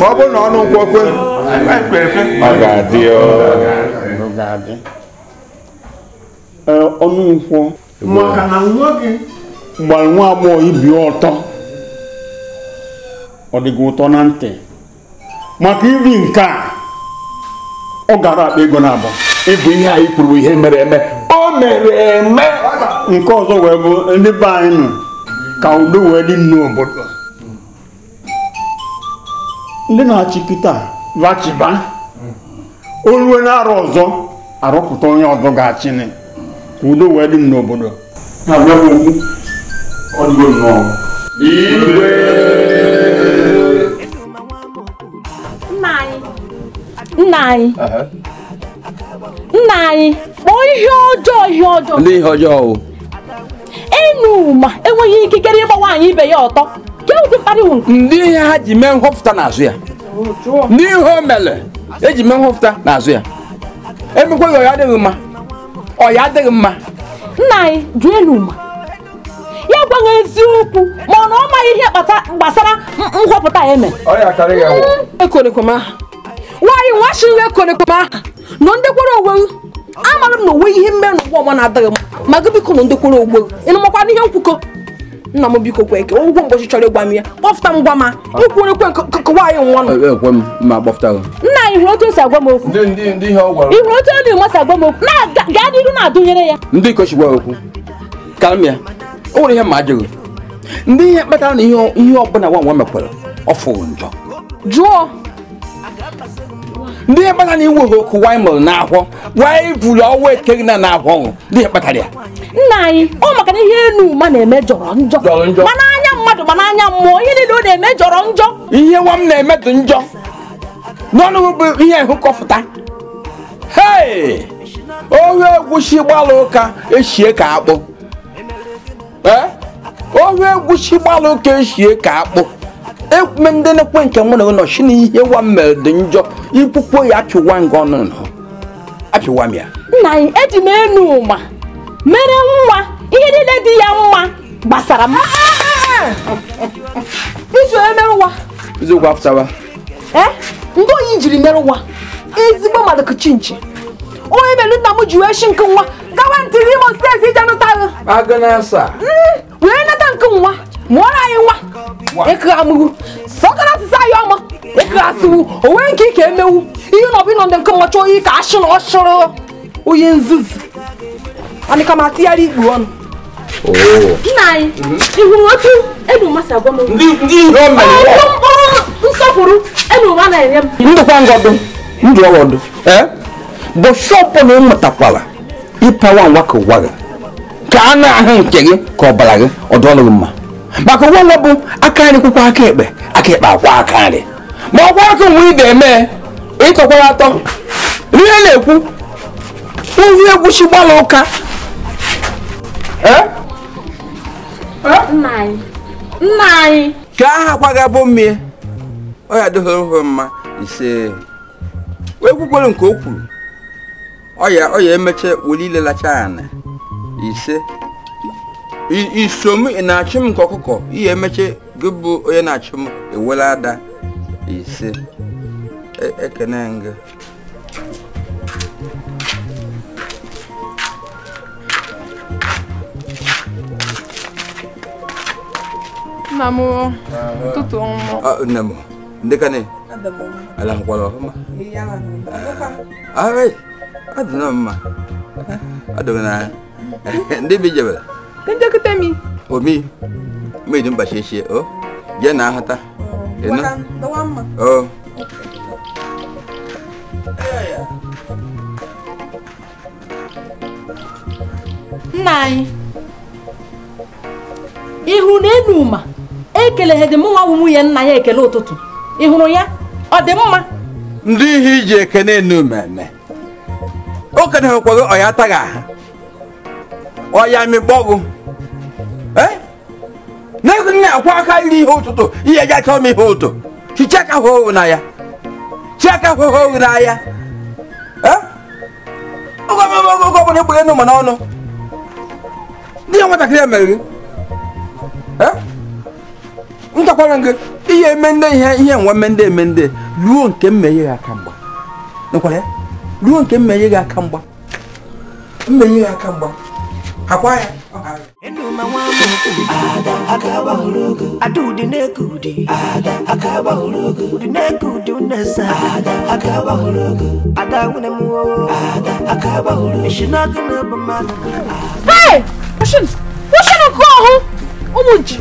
ma ọ bụrụ na ọnụ nkwọ kwe ọ ga-adị ga-adị ọnụ nkwọ maka na nwa gị gbara nwa agbọghọ ibi ọtọ ọ dị gị ụtọ na ntị maka iri nke a ọ gara akpa ego na abụọ. Ịbụ ihe anyị kwuru ihe mere eme o mere eme. Nke ọzọ wee bụ ndị be anyị nọ ka udo wee dị n'obodo ndị na-achị kịta vachiba olue na-arụ ọzọ arụpụta onye ọzọ ga-achịnị ka udo wee dị n'obodo. Nna anyị nna anyị kpọọ ihe ọjọọ ihe ọjọọ ndị ihe ọjọọ o Enuma enweghị ikikere ịgba nwaanyị ibe ya ọtọ ke ụdị mkparị wụ nke ndị ihe ha ji mee nhọpụta n'azụ ya ndị ihe o mere eji mee nhọpụta n'azụ ya emekwaghị ọ ya adịghị mma ọ ya adịghị mma. Nna anyị jụọ Enuma ya gwaghị eziokwu ma ọ na ọ maghị ihe gbasara nhọpụta ya eme. Nwaanyị nwa chiri ekorekwe aha nọ ndekwara onwe amara m na onwe ihe mmere n'ụwa ọma na-adịghị m ma gị biko nọ ndekwara onwe ị nụmakwa n'ihe nkwukọ nna m biko kwe eke ụgwọ mgbochi chọrọ ịgwa m ya kpọfụta m gwa ma ikwurekwe nke nwaanyị nwa nọ. Nna anyị hụrụ otu o si agwa m okwu ị hụrụ otu Enuma si agwa m okwu gaa n'iru na-adụnyere ya ndị iko chigwa okwu karịa ya o nwere ihe ma ajụghị ndị ihe kpatara na ihe ọbụla nwa nwa mekwara ọ fụrụ njọ jụọ ndị ihe kpatara na inwe ha okwu wanyị mụrụ n'akwọ wanyị buru ọnwa ekeghị na n'akwọ ọnwụ ndị ihe kpatara ya. Nna anyị ọ maka na ihe Enuma na-eme jọrọ njọ ma n'anya mmadụ ma n'anya mmụọ ihe niile ọ na-eme jọrọ njọ ihe nwa m na-eme dị njọ n'ọnụ bụ ihe hụkọfụta hei ohu egwusi gbara ụka eshie ka akpụ ohu egwusi gbara ụka eshie ka akpụ Ekwume ndị na-ekwe nke mụ na gị nọ shi na ihe wa mere dị njọ ikwukwo ya apịwa nga ọnụ nọ apịwa m ya. Nna anyị eji m Enuma mere nwa ihe niile dị ya mma gbasara m. Iji onye mere nwa eziokwu afụtawa ndị oyi jiri mere nwa ezigbo mmadụ kichinchi onye mere nna m ji wee shi nke nwa gawa ntiri Imo steeti ije nụta wee nata nke nwa mụọrọ anyị nwa ekere amụgwu sọkara asịsị anyị ọma ekere asịwu onwe nke ike emewu ihe na ọbụ ịnọ ndị nke nwa chọọ iyi ka ashị na ọ chụrụ onye nzuzu anịka ma atịgharị ikpu ọnụ. Nna anyị ị hụrụ otu Enuma si agwa m ndị ihe o mere mkpụrụ nsọpụrụ Enuma na-enye m ndụkwa ngọdụ ndụ ọwọdụ bụ shọpụ na ịmụtakwara ịpawa nwa ka ụwa gị ka a na-ahụ nke gị ka ọbara gị ọ dụọlụ gị mma maka ụwa nwa bụ aka nri kwụkwa aka ekpe aka ekpe akwa aka nri ma ọkwa aka nwe ị ga-eme ịtọkwara atọ ihe na-ekwu onye egwuchi gbala ụka. Nna anyị nna anyị ka aha kwaga bụ mmie ọ ya adịghị mma ise wee kwukwere nke o kwuru ọ ya emeche were ilelacha ana ise iso m ị na-achụ m nke ọkụkọ ihe emeche gị bụ onye na-achụ m ewela ada ise ekene gị. Nna m ụtụtụ ọma. Nne m ndị ka ne ala nkwara ọfụma ọ dị nọ mma ọ dị na ndị bi jebere njekọta mi omi mmiri mkpachi echie o jee na ahụta ịnụ o Nna anyị ị hụrụ na Enuma ekeleghị dị mụ nwa nwunye nna ya ekele ụtụtụ ị hụrụ ya ọ dị mma ndị ihe iji ekene Enuma eme o keneghịkwaghị ọya ataghị ahụ ọya mịkpọgụ na akwa aka iri ihe ụtụtụ ihe eji achọ m ihe ụtụ chichaka hụhụ na ya chiaka hụhụ na ya oge ọbụla ekpere Enuma n'ọnụ ndị ya nwatakịrị ya mere gị ntakwara gị ihe eme ndị ihe nwa mende emende ruo nke mmeghe gị aka mgba nụkwara ya ruo nke mmeghe gị aka mgba mmeghe gị aka mgba akwa ya Enuma nwa ada aka gbahụrụ ada ụdị na-eke ụdị ada aka gbahụrụ ụdị na-eke ụdị unesa ada aka gbahụrụ ada nwunye m ada aka gbahụrụ ishinaka na bụ mmadụ. Hey! Oshin! Oshin nke ọhụ! Ụmụ nchi!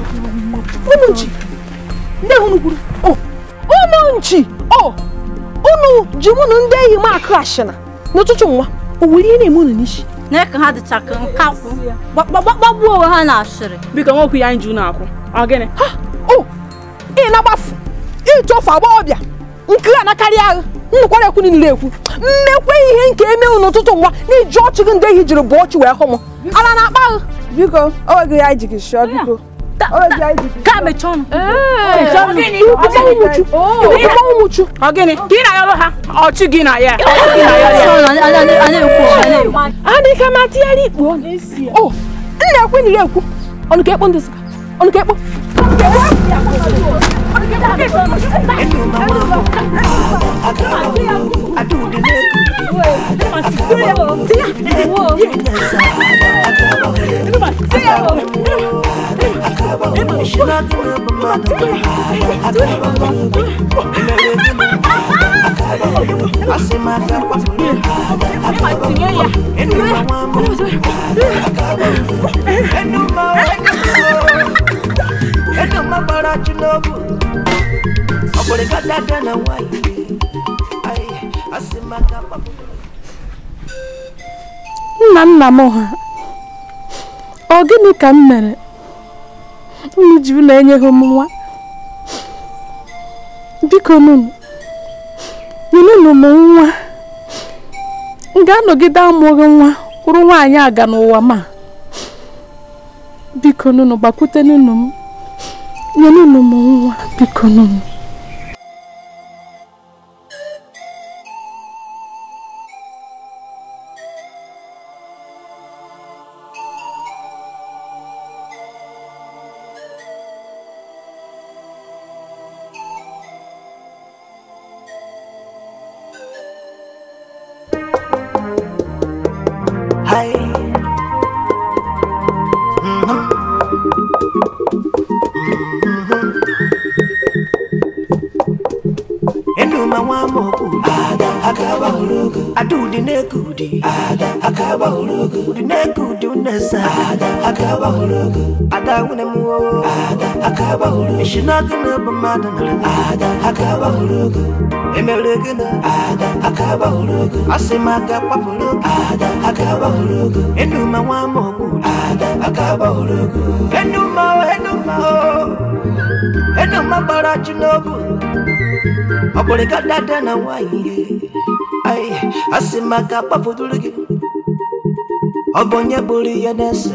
Ụmụ nchi! Ndị hụrụ kwuru ụmụ nchi! Unu ji mụ na ndị enyi m akụ ashịna n'ụtụtụ nwa o nwere ihe na-eme unu n'isi na ka ha dịcha ka nkakwụ gbagbuo onwe ha na asịrị. Biko nwekwu ya anyị ji unu akwụ ọ gịnị ha o ị na-agbafu ịchọfu agbọghọbịa nke a na-akarị agha nnukwara ekwu niile ekwu mmekwe ihe nke eme unu n'ụtụtụ nwa na iji ọchị gị ndị enyi jiri bụ ọchị wee hụ m ala na-akpa agha. Biko o nweghị ya ji gị shọọ biko Ka mechie ọnụ. Ọ gịnị ka ị na-ayọrọ ha ọchị gị na ya a na atịgharị ikpu ọnụ o nna ekwe nire ekwu ọnụ ka ekpo ndị sịka ọnụ ka ekpo Nna nna m ha, ọ gịnị ka m mere unu ji unu enyeghị m nwa? Biko nunu nyenụ m nwa. M ga-anọgide amụghị nwa kwụrụ nwaanyị aga n'ụwa ma. Biko nunu gbakwute nunu m, Nyenụ m nwa biko nụ. Ọ bụ onye bụrụ ihe na-ese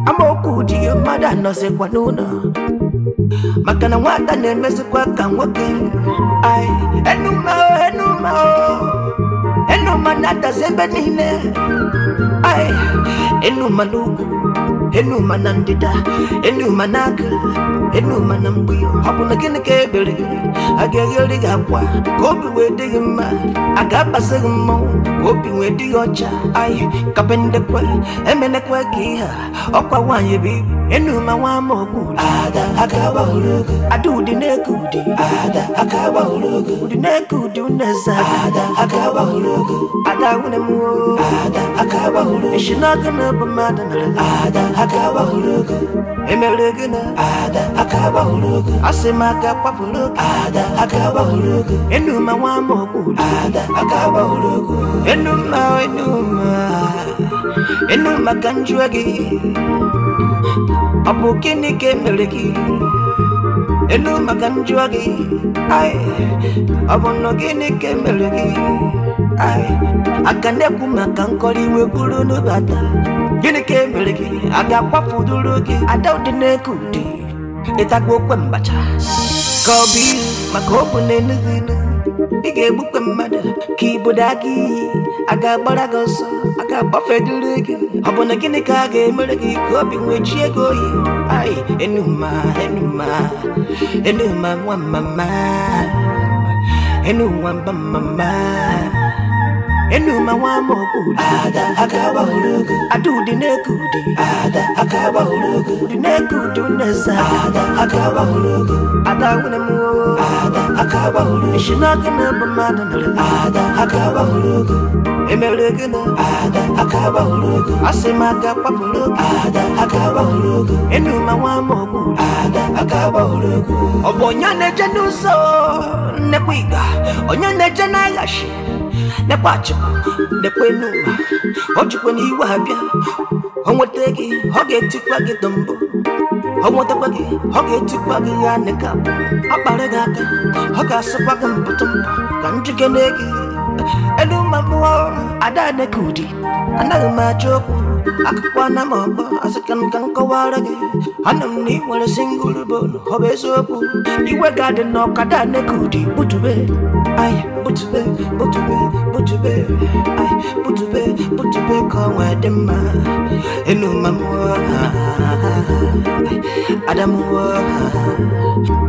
amaokwu dị mmadụ anọzikwa n'ụlọ maka na nwata na-emezikwa ka nwoke. Ai enuma enuma enuma na-adazi ebe niile. Ai enuma n'ugwu, enuma na ndịda, enuma n'aka, enuma na mgbe. Ọ bụ na gịnị ka ebere gị? A ga-egheri gị akwa ka obi wee dị gị mma, a ga-abasị gị mmọnwụ ka obi wee dị gị ọcha. Ai kapendekwe emenekwe ka ihe a ọkwa nwaanyị bụ ibu. Enuma nwa amaokwu ada aka gbahụrụ ada ụdị na-eke ụdị ada aka gbahụrụ ụdị na-eke ụdị uneza ada aka gbahụrụ ada nwunye m ada aka gbahụrụ esi n'ọkụ na bụ mmadụ mere ada aka gbahụrụ emere gị na ada aka gbahụrụ asị m aka kwapụrụ ada aka gbahụrụ enuma nwa amaokwu ada aka gbahụrụ enuma enuma enuma ka njụọ gị ọ bụ gịnị ka emere gị? Enuma ka njụọ gị. Ai ọ bụ nọ gịnị ka emere gị? Ai aka na-ekwu maka nkọrọ iwe buru n'ụbata. Gịnị ka emere gị? A ga-akwafuduru gị ada ụdị na-eke ụdị ịtagbu okwe mbacha ka ọ bụ ilu maka ọ bụ na enughị inu. Ị ga-egbukwe mmadụ ka ibodo aka iyi a ga-agbara gị ọsọ a ga-agbafeduru gị. Ọ bụ na gịnị ka a ga-emere gị ka obi nwee chi ego oyi? Ai enuma enuma enuma nwa mama enuma mba mama enuma nwa amaokwu ada aka gbahụrụ ada ụdị na-eke ụdị ada aka gbahụrụ ụdị na-eke ụdị uneza ada aka gbahụrụ ada nwunye m ada aka gbahụrụ esi n'ọkụ na bụ mmadụ mere ada aka gbahụrụ emere gị na ada aka gbahụrụ asị m aka kwapụrụ ada aka gbahụrụ enuma nwa amaokwu ada aka gbahụrụ. Ọ bụ onye na-eje n'ụzọ nnekwa ịga, onye na-eje n'aghachi nekwa achịkwa nekwa enuma. Ọ jikwa na iwe abịa ọ nweta gị ọ ga-etikwa gị tọmbọ, ọ nwetakwa gị ọ ga-etikwa gị ya neka ọ kpara gị aka ọ ga-asụkwa gị mpụtụ mpụ ka njikere gị. Enuma mmụọ ada neka ụdị anaghị m achọ okwu akụkọ na m ọgbọ asị ka m ka m kọwara gị. Anụ m na ị nwere singụl bone ọ bụ eziokwu iwe ga-adị n'ọkada neka ụdị butube. Ai butube butube butube ai butube butube ka ọ nwee dị mma. Enuma mmụọ ada mmụọ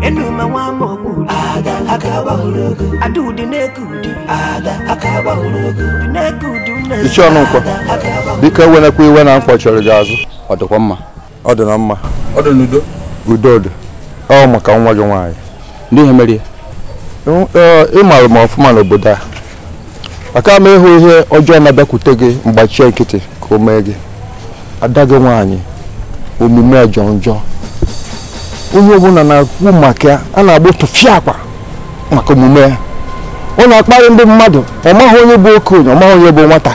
enuma nwa amaokwu ada aka gbahụrụ ada ụdị na-eke ụdị ada aka gbahụrụ ụdị na-eke ụdị uneza. Ichie Ọnụnkwọ, biko ewenekwa iwe na mkpọ chọrọ gị azụ. Ọ dịkwa mma. Ọ dị na mma. Ọ dị n'udo. Udo dị. Ọ maka nwa gị nwaanyị. Ndị ihe mere ya? Ị maara m ọfụma n'obodo a. Aka m ịhụ ihe ọjọọ na-abịakwute gị mgbachie nkịtị ka o mee gị. Ada gị nwaanyị omume jọ njọ. Onye ọbụla na-ekwu maka ya a na-agba tụfịa akwa maka omume ya. Ọ na-akparị ndị mmadụ, ọ maghị onye bụ okenye, ọ maghị onye bụ nwata.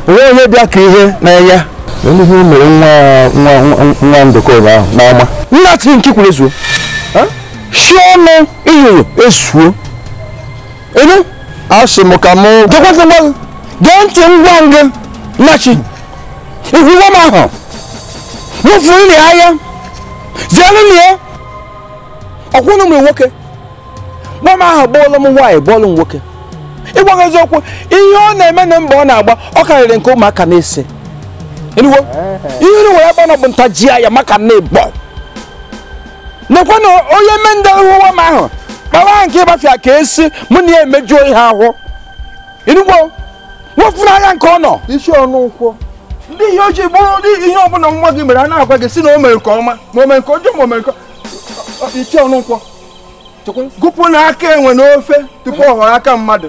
Onwe onye bịa ka ihe na-enye. Ihe o mere nwa Ndụka ụnyaahụ n'ama. Nna tiri nke kwuru ezuo. Shi ọnụ ịnyịnya ezuo. Enu asị m ka mụ gee ntị ngwa ngị nnachi. Ihu nwa m ahụ. Wụfuru ya anya. Zeere ya. Ọkwụnụ m nwoke. Nwa m ahụ bọọlụ m nwaanyị bọọlụ m nwoke. Ịgwa gị eziokwu, ihe ọ na-eme na mba ọ na-agba ọ karịrị nke ụmụaka na-ese. Enuwo, ihe unu nwere ebe ọ nọ bụ ntaji ya maka na ịbọ. Nekwa na onye mme ndị nwa m ahụ kpawa nke ịgbafịa ka esi mụ na ya emejuo ihe ahụ. Enuwo, nwefuru anya nke ọ nọ. Isi ọnụ nkwọ. Ndị ihe ojii bụrụ ihe ọbụla nwa gị mere a na-agwa gị si na o mere nke ọma ma o mere nke ọjọọ ma o mere nke iche ọnụ nkwọ. Gụpụ na aka enwe n'ofe tupu ọ ghọrọ aka mmadụ.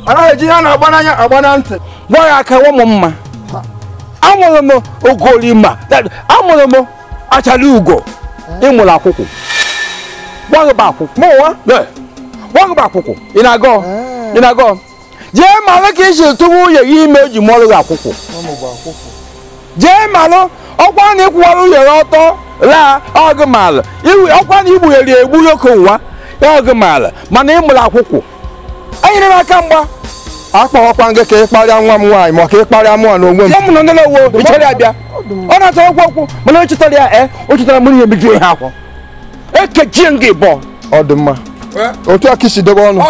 Anaghị eji ihe a na-agba n'anya agba na ntị. Gwa ya aka nwa m mma. Amụrụ m ogolima, amụrụ m achara ugo, ịmụrụ akwụkwụ. Gwa gị bụ akwụkwụ. Mụwa? Gwa gị bụ akwụkwụ. Ị na-agọ? Ị na-agọ? Jee malụ ka isi tụwa nwunye gị ime o ji mụọrọ gị akwụkwụ. Jee malụ ọkwa na ịkwụwara nwunye gị ọtọ laa ọgụ malụ. Ọkwa na igbughere egbu oke ụwa ọgụ malụ mana ịmụrụ akwụkwụ. Enyere m aka mgba. Akpọghọkwa gị ka ị kparịa nwa m nwaanyị ma ka ị kparịa mụọ n'onwe m. Ọ mụ na ndị na-ewo ị chọrọ ya bịa. Ọ na-achọ okwu okwu mana o chetara ya o chetara mụ na ihe mejuo ihe akwụ. Ekechie m gị bọ. Ọ dị mma. Otu aka isi debe ọnụ.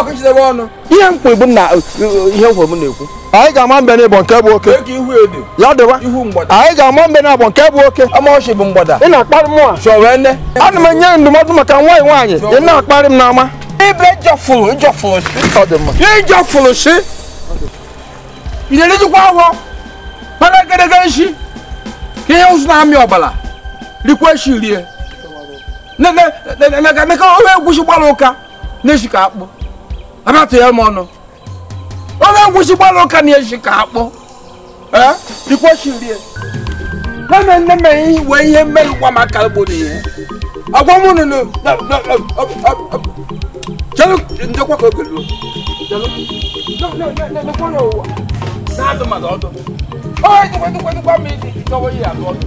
Ihe m kwuru bụ na ihe m kwuru m na-ekwu. Anyị ga-ama mbe n'ịbọ nke bụ oke. Ya dịwa. Anyị ga-ama mbe n'abọ nke bụ oke. Amaọchị bụ mgbada. Ị na-akparị mụ a. Ana m enye ndụmọdụ maka nwaanyị nwaanyị. Ị na-akparị m n'ama. Ibe jọfụrụ jọfụrụ si. Ọ dị mma. Ị jọfụrụ si. Ị na-erijikwa ahụ. Mana egedege nshi. Ka ihe ụzụ na-amị ọbara. Rikwa eshi rie. Neka ofe egwusi gbara ụka na-eshi ka akpụ. Abatụ ya m ọnụ. Ofe egwusi gbara ụka na-eshi ka akpụ. Rikwa eshi rie. Nne nne m wee ihe mmerụkwa maka obodo ihe. Agwa m unu na chelu ndekwa ka oge ruo. Chelu. Nekwa n'ụwa. Na-adụ mmadụ ọdụ. Oye, ndekwa ndekwa m iji chọwa ihe adụ ọdụ.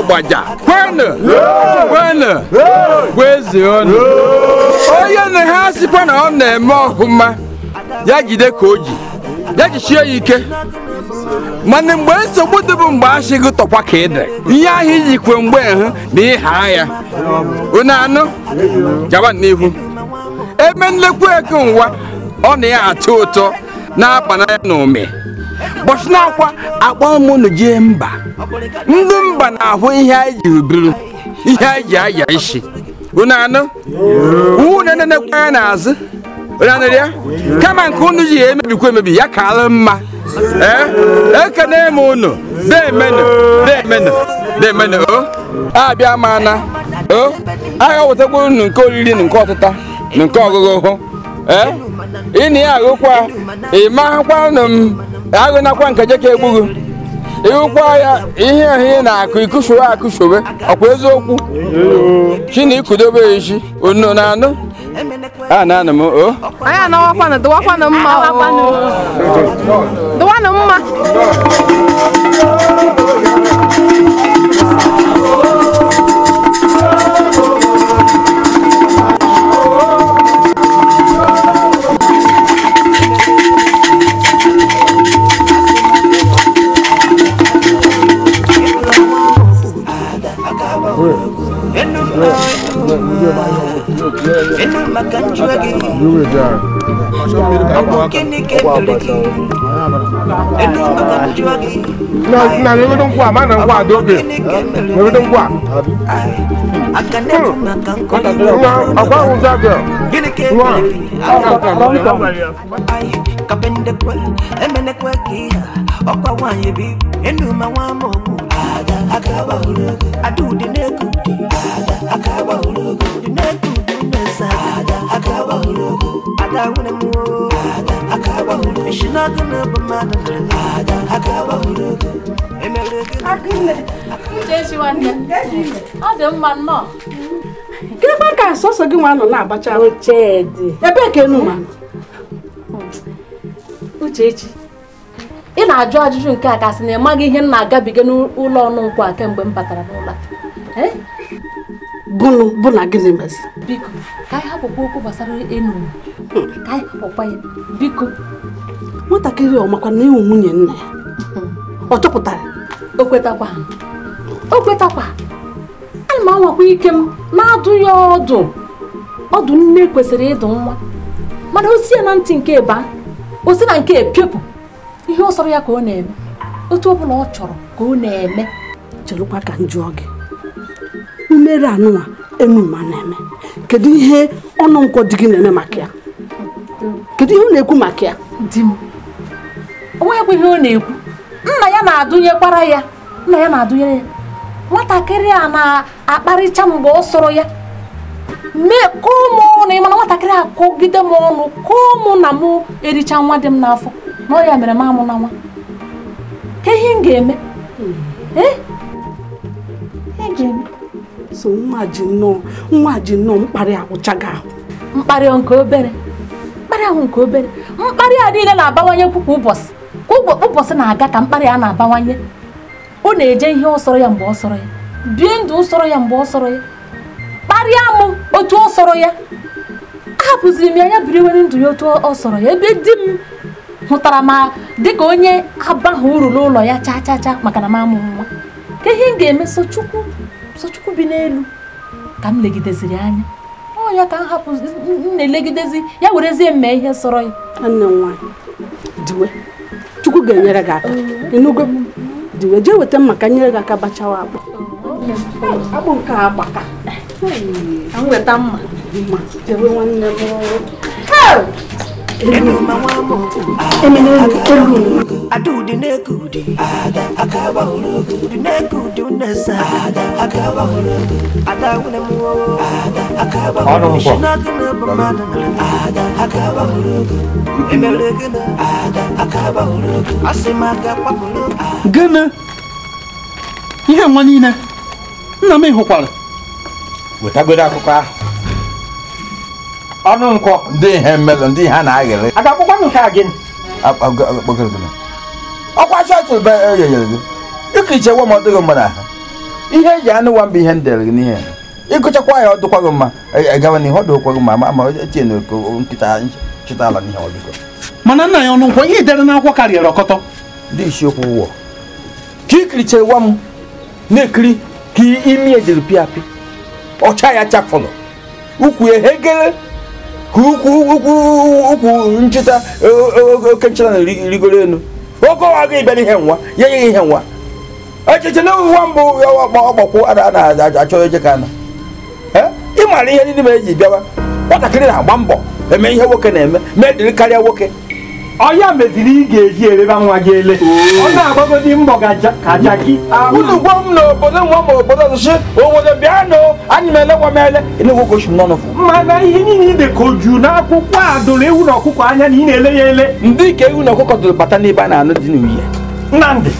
Ọgbaja kwenu kwenu kwezionu onye na ha sikwa na ọ na-eme ọhụma ya jide ka o ji ya jichie ya ike mana mgbe nsogbu dị bụ mgbe asị gị tọkwa ka ị dị ihe ahụ ijikwe mgbe hụ na ịha ya unu anụ gaba n'ihu ebe nlekwa eke nwa ọ na ya atọ ụtọ na-akpa n'anya na ụmị bọchị na-akwa akpọ m unu jee mba ndị mba na-ahụ ihe anyị jiri biri ihe anyị ji aya isi unu anụ unu nenekwa anya n'azụ unu anụrụ ya kama nke unu ji ya emebikwa emebi ya ka alụ mma ekene m unu deemenụ deemenụ deemenụ o abịa mana o agha wetakwa unu nke oriri na nke ọtụta na nke ọgụgụ hụ ị na ya agụkwa ị makwa nụ m agụnakwa nke jeka egbughu ịhụkwa ya ihe ahụ ị na-akụ ikusoro akụsowe ọkwa eziokwu chi na ikudobe isi unu na anụ a na-anụ m o anyị anawakwanụ dụwakwanụ mma dụwanụ mma. Na nwegodo nkwa ma na nkwa dị oge nwegodo nkwa ọkwa ahụ nza gị nwa Ọ dị mma nnọọ. Gịnị ka sọsọ gị nwa nọ na-abacha oche dị ebee ka enu ma Uchechi ị na-ajụ ajụjụ nke a kasị na ị maghị ihe m na-agabiga n'ụlọ ọnụ nkwụ a kemgbe m batara n'ụlọ a. Bụ na gịnị mezi? Biko ka anyị hapụkwa okwu gbasara enu ka anyị hapụkwa ya biko. Nwatakịrị ọ makwa na ịwụ nwunye nna ya ọ chọpụtara? O kwetakwa o kwetakwa. Ana m anwakwa ike m na-adụ ya ọdụ ọdụ nne kwesịrị ịdụ nwa mana o si ya na ntị nke ba o si na nke epiopụ ihe ọ sọrọ ya ka ọ na-eme otu ọ bụla ọ chọrọ ka ọ na-eme. Cherukwa ka m jụọ gị mmeri anụnwa Enuma na-eme kedu ihe ọnụ nkwọ di gị na-eme maka ya? Kedu ihe ọ na-ekwu maka ya? Di m o nweghịkwa ihe ọ na-ekwu. Nna ya na-adụnyekwara ya nna ya na-adụnyere ya nwatakịrị a na-akparịcha mgbe ọ sọrọ ya mee kụọ m ọnụ ịmana nwatakịrị a kụgide m ọnụ kụọ mụ na mụ ericha nwa dị m n'afọ na ọ ya mere m amụ na nwa ka ihe m ga-eme. So nwa ji nnọọ mkparị agwụchaghị ahụ. Mkparị nke obere mkparị ahụ nke obere mkparị a niile na-abawanye kwa ụbọchị kwa ụbọchị na-aga ka mkparị a na-abawanye. Ọ na-eje ihe ọ sọrọ ya mgbe ọ sọrọ ya bie ndụ ọ sọrọ ya mgbe ọ sọrọ ya kparịa m otu ọ sọrọ ya ahapụziri m ya ya biri were ndụ ya otu ọ sọrọ ya ebe di m hụtara ma dịka onye abaghị uru n'ụlọ ya chaa chaa chaa maka na m amụ nwa ka ihe m ga-eme Sochukwu bi n'elu ka m legideziri anya ọ ya ka m hapụ m na-elegidezi ya werezie m mee ihe sọrọ ya. Nwanne m nwaanyị diwe Chukwu ga-enyere gị aka ịnụgo diwe jee weta mma ka nyere gị aka bachawa akpụ akpụ nke a agbaka ka m weta mma mma jewe nwanne m Gịnị ihe nwa niile nna m hụkwara wetagodo akụkọ ahụ ọnụ nkwọ ndị ihe mmelụ ndị ha na-aghịrị a ga-akpọkwa nke a gịnị ọkwa chọọchị be eyeyere gị ịka ichewe ma ọ dịghị mma n'ahụ Ihe eji anụ nwa mbụ ihe m dere gị n'ihe. Ịgụchakwa ya ọ dịkwa gị mma gawa n'ihe ọ dịkwa gị mma ma etinye na nkịta chịta ala n'ihe ọ biko. Mana nna ya ọnụ nkwọ ihe dere n'akwụkwọ karịrị ọkọtọ. Ndị isiokwu ụwọ. Ka ikirichara nwa m na-ekiri ka imi ejiri pịa apị. Ọcha ya chafụrụ. Ukwu ehegere ka ukwu nchịta oke nchịta na-rigoro elu. Oge ọwa gị bịara ihe nwa ya nye ihe nwa. Echiche na nwa mbụ ọgbakwu a na-achọ eje ka ana. Ị maara ihe ndị mere eji bịawa. Nwatakịrị na-agba mbọ eme ihe nwoke na-eme mee dịrị karịa nwoke. Ọ ya meziri ị ga-eji ereba nwa gị ele. Ọ na-agbagodi mbọ ka jaki. Unu gwa m n'obodo nwa ma obodo ọzọ obodo bịa nụ anyị m ele nwa m ele enegwu gosi m n'ọnụ fụ. Mana ihe niile ide ka oju n'akwụkwọ a doro ewu na ọkụkọ anya na ị na-ele ya ele. Ndị ka ewu na ọkụkọ doro bata n'ebe a na-anụ di n'uhie. Nnamdị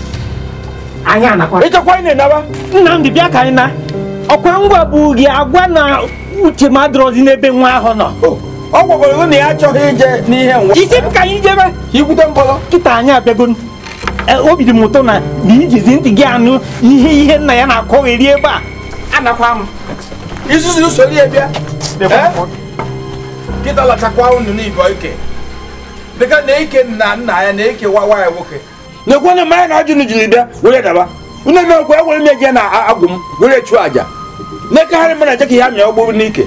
anyị anakwa. Ịchọkwa anyị na-enaba. Nnamdị bịa ka anyị na. Ọkwa ngwa bụ gị agwa na uche m adịrọzi n'ebe nwa ahụ nọ. Ọ gwagoro na ya achọghị ije n'ihe nwa. Isi m ka anyị jebe. Ikwute mbọlọ. Kịta anyị abịago. Obi dị m ụtọ na ijizi ntị gị anụ ihe nna ya na-akọgheri ebe a. Anakwa m. Isuzu usoro ya bịa. Kịta lachakwa unu n'ibe ike. Dịka na ike nna nna ya na eke nwa ya nwoke. Na-ekwe na mmanya na ajụ jiri bịa were daba. Unu emekwa ewere m eje na agwụ m were chụọ aja. Na-ekegharị m na eje ka ihe amịa ọgbụ n'ike.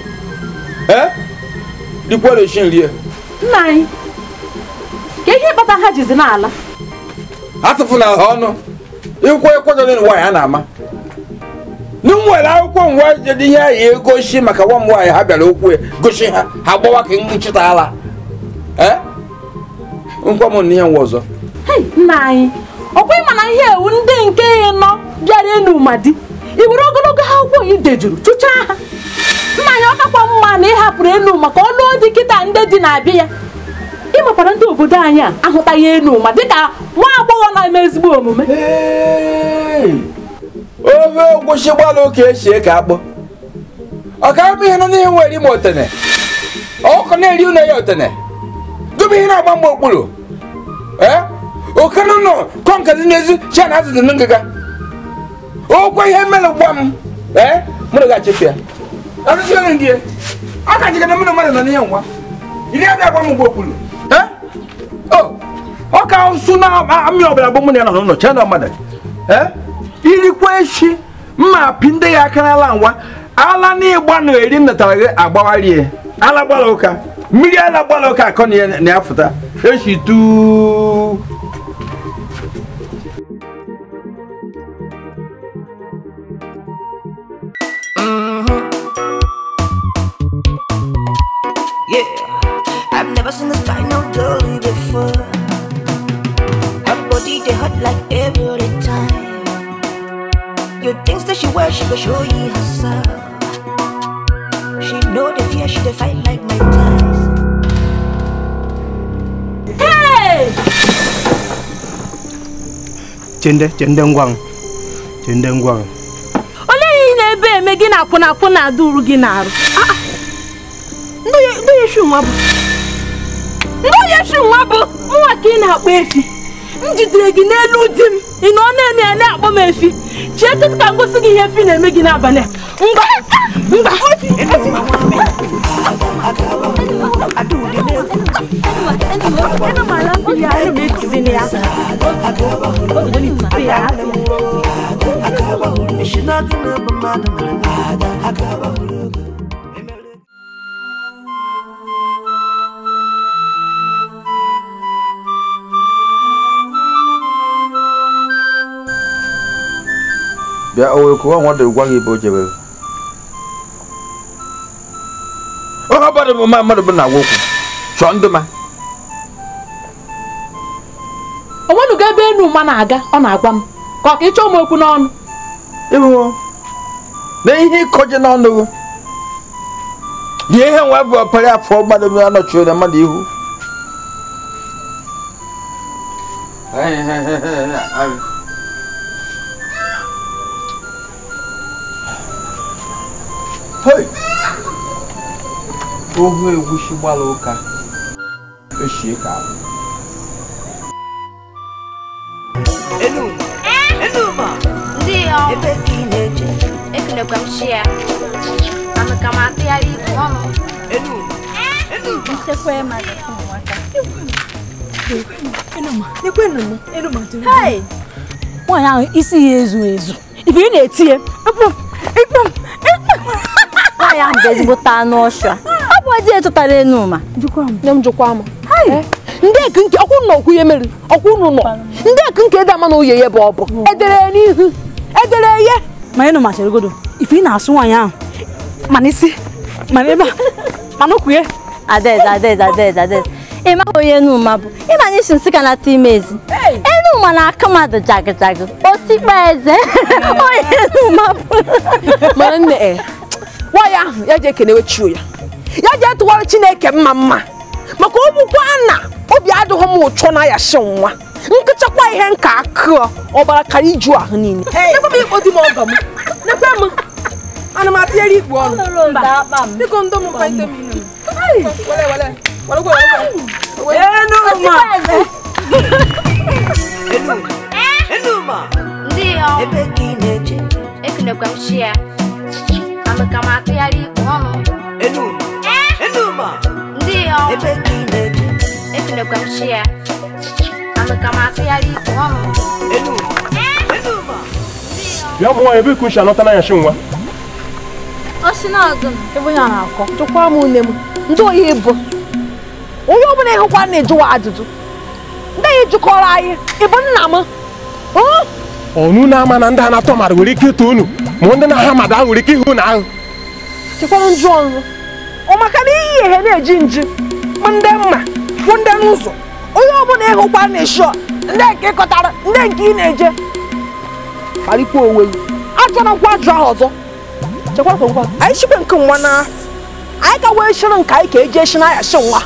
Nna anyị, ka ihe kpata ha jizi n'ala. Atụfuna ha ọnụ. Ịkwụ ịkwadoro nwaanyị a na-ama. N nwere akwụkwọ nwa jede ihe anyị egosi maka nwa m nwaanyị ha bịara okwu gosi ha ha gbawa ka nchịta ala. Nkwa m na ihe nwa ọzọ. Nna anyị, ọkwa ịma na ihe ewu ndị nke nọ bịara enu ma di. I were ogologo akwụkwọ ị dejuru chụchaa ha. Nna anyị ọ kakwa mma na ị hapụrụ enu maka ọnụ dị kịta ndị dị na-abịa ya. Ị makwara ndị obodo anyị a ahụtaghị enu ma dịka nwa agbọghọ na-eme ezigbo omume. Ofe ogwusi gbalụ ka esi eke akpụ. Ọ ka bụ ihe nọ n'ihe nwere ime otene. Ọkụ na-eri une ya otene. Dobe ihe na-agba mgbe okpuru. Oke nọ kọnka dị n'ezi chi na azụ dị na ngịga. Okwe ihe mere gwa m. Mụ na ga-achịpụ ya. Aka jikere mụ na mmadụ nọ n'ihe nwa. Iri abịa agwa m mgbe okpuru. Ọ ka nsụ na amị ọbụla bụ mụ na ya nọ n'ụlọ chee na mmadụ. Irikwa echi mma apị ndị ya aka n'ala nwa. Ala n'ịgba na eri m natara gị agbagharie. Ala gbara ụka. Mmiri ala gbara ụka akọ na ya fụta. Echi tuu. Yeah, I've never seen this kind of girl before. Her body they hot like every time. You think that she wear, she go show you herself. She know the fear, she dey fight like my ties. Hey! Chende, chende ngwang, chende ngwang. Ole ihe na-ebe eme gị na akwụna akwụna adụrụ gị na-arụ. Ndị onye nwa bụ nwa ka ị na-akpọ efi. M jidere gị n'elu di m. Ị nọ na-eme ya na-akpọ m efi. Chee kịtị ka m gosi gị ihe efi na-eme gị n'abalị a. Ngwa ngwa. Bịa owe kuwa nwa dị gwa gị ebe o jebere. Ọ bụrụ bụ mmadụ bụ na agwa okwu chọọ ndị ma. O nwenugo ebe enu ma na-aga ọ na-agwa m ka ọ ka ịchọ m okwu n'ọnụ. Ịhụ na ihe ịkọje n'ọnụ gị. Dị ihe nwa bụ ọpara afọ mmadụ bụ anọchiri na mmadụ ihu. Hey! Ohu egwusi gbara ụka eshie ka ahụ. Enuma, Enuma, ebe ka ị na-eje. Ekunekwa m chi ya. Anụ ka m atụgharị ikpu ọnụ. Nchekwa mmadụ ụmụaka. Hey! Nwaanyị ahụ isi ya ezu ezu. Ife ị na-eti ya. Nwaanyị ahụ bụ ezigbote anụ ọsha. Ọ bụ ezi etụtara Enuma. Nne m jụkwa m. Ndị eke nke ọkwụ nọ okwu ihe mere ọkwụ unu nọ. Ndị eke nke ede ama na oye ya bụ ọ bụ. Edere ya n'ihu. Edere ya. Ma Enuma chere godo. Ife ị na-asụ nwaanyị ahụ. Mana isi, mana ebe a, mana okwu ya. Adaeze, Adaeze, Adaeze, Adaeze. Ị maghị onye Enuma bụ. Ị ma na isi nsị ka na-atụ ime ezi. Enuma na-akụ mmadụ jagụ jagụ. Otikpa eze. Onye Enuma bụ. Mana nne e, nwaanyị ahụ ya ji ekenewe chi ya. Ya ji etụwara Chineke mma mma. Maka ogbukwa na obi adịghị m ụchọ na ya shi nwa. Nkụchakwa ihe nka akụọ ọbara kara iju ahụ niile. Nekwe m ikpo di m ọgọ m. Nekwe m. Ana m atụgharị ikpu ọnụ. Biko ndo m kwente m ihe m. Wele wele. Wele wele. Enuma. Enuma. Ndị ọ. Ebe ka ị na-eje? Ekunekwa m chi ya. Anụ ka m atụgharị ikpu ọnụ. Enuma. Enuma. Ndị ọ. Ebe ka ị na-eje? Ekunekwa m chi ya. Anụ ka m atụgharị ikpu ọnụ. Enuma. Enuma. Bịa ụmụ nwaanyị ebe ka uche anọta n'anya shi nwa. Oshi na-agụ m. Ebe onye a na-akọ. Jụkwa m nne m. Ndị oyi bụ. Onye ọbụla ịhụkwa na-ejụwa ajụjụ. Ndị anyị jụkọrọ anyị, ị bụ nna m. Ọnụ na-ama na ndị a na-atọ mmadụ nwere ike ịtụ unu, ma ndị na-aha mmadụ ahụ nwere ike ịhụ na ahụ. Chekwara njụ ọnụ. Ọ maka na iyi ihe na-eji nji, bụ ndị mma, bụ ndị n'ụzọ. Onye ọbụla ịhụkwa na-eshi ndị nke ịkọtara, ndị nke ị na-eje. Kparịkwa onwe gị. Ajụna nkwa ajụ ahụ ọzọ. Chekwara kwa ngwa. Anyị chikwe nke nwa na anyị ka wee shiri nke anyị ka eji eshi na ya shi nwa.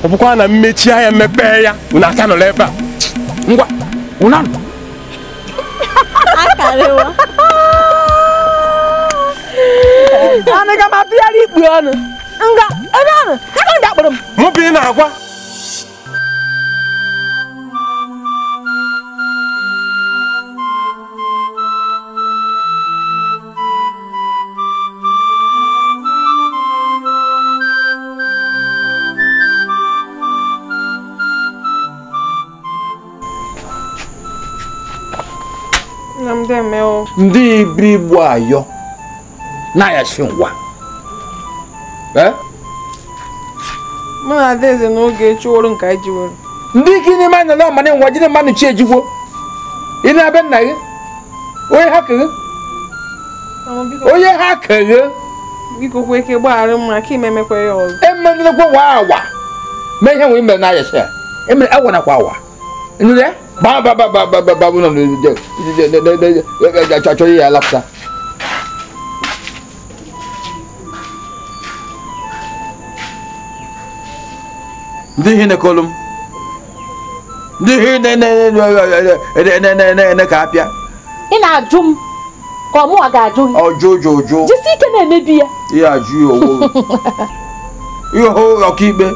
Ọ bụkwa na mmechi anya mmepe ya, unu aka nọrọ ebe a. Ngwa, unu anụ. Akarịwa. Anụ ga m atụgharị ikpu ọnụ. Nga, ebe anụ, ya ka ndị akpọrọ m. Mụ bụ ị na-agwa. Ndị ibi igbo ayọ na-ayashi ngwa. Mụ na Adaeze n'oge chụrụ nke anyị jiwere. Ndị ike n'ime anya na ọmana ngwa jide mmanụ chi ejigbo. Ị na-abịa nna gị? Onye ha keghe? Onye ha keghe? Biko kwe ike gbaghara m maka ime emekwa ya ọzọ. Emenekwa wa awa. Mee ihe nwere ime na-ayashi ya. Emere awa nakwa awa. Nụ ya? Ba ba ba ba ba ba ba no achọrọ ya alapụta. Ndị ihe na-ekolu m. Ndị ihe na-ene ka apịa. Ị na-ajụ m ka ọ mụnwa ga-ajụ gị. Ọjụ jụ jụ. Jisi ike na-emebi ya. Ihe ajụ ya owo. Ihe hụ ọkaikpe.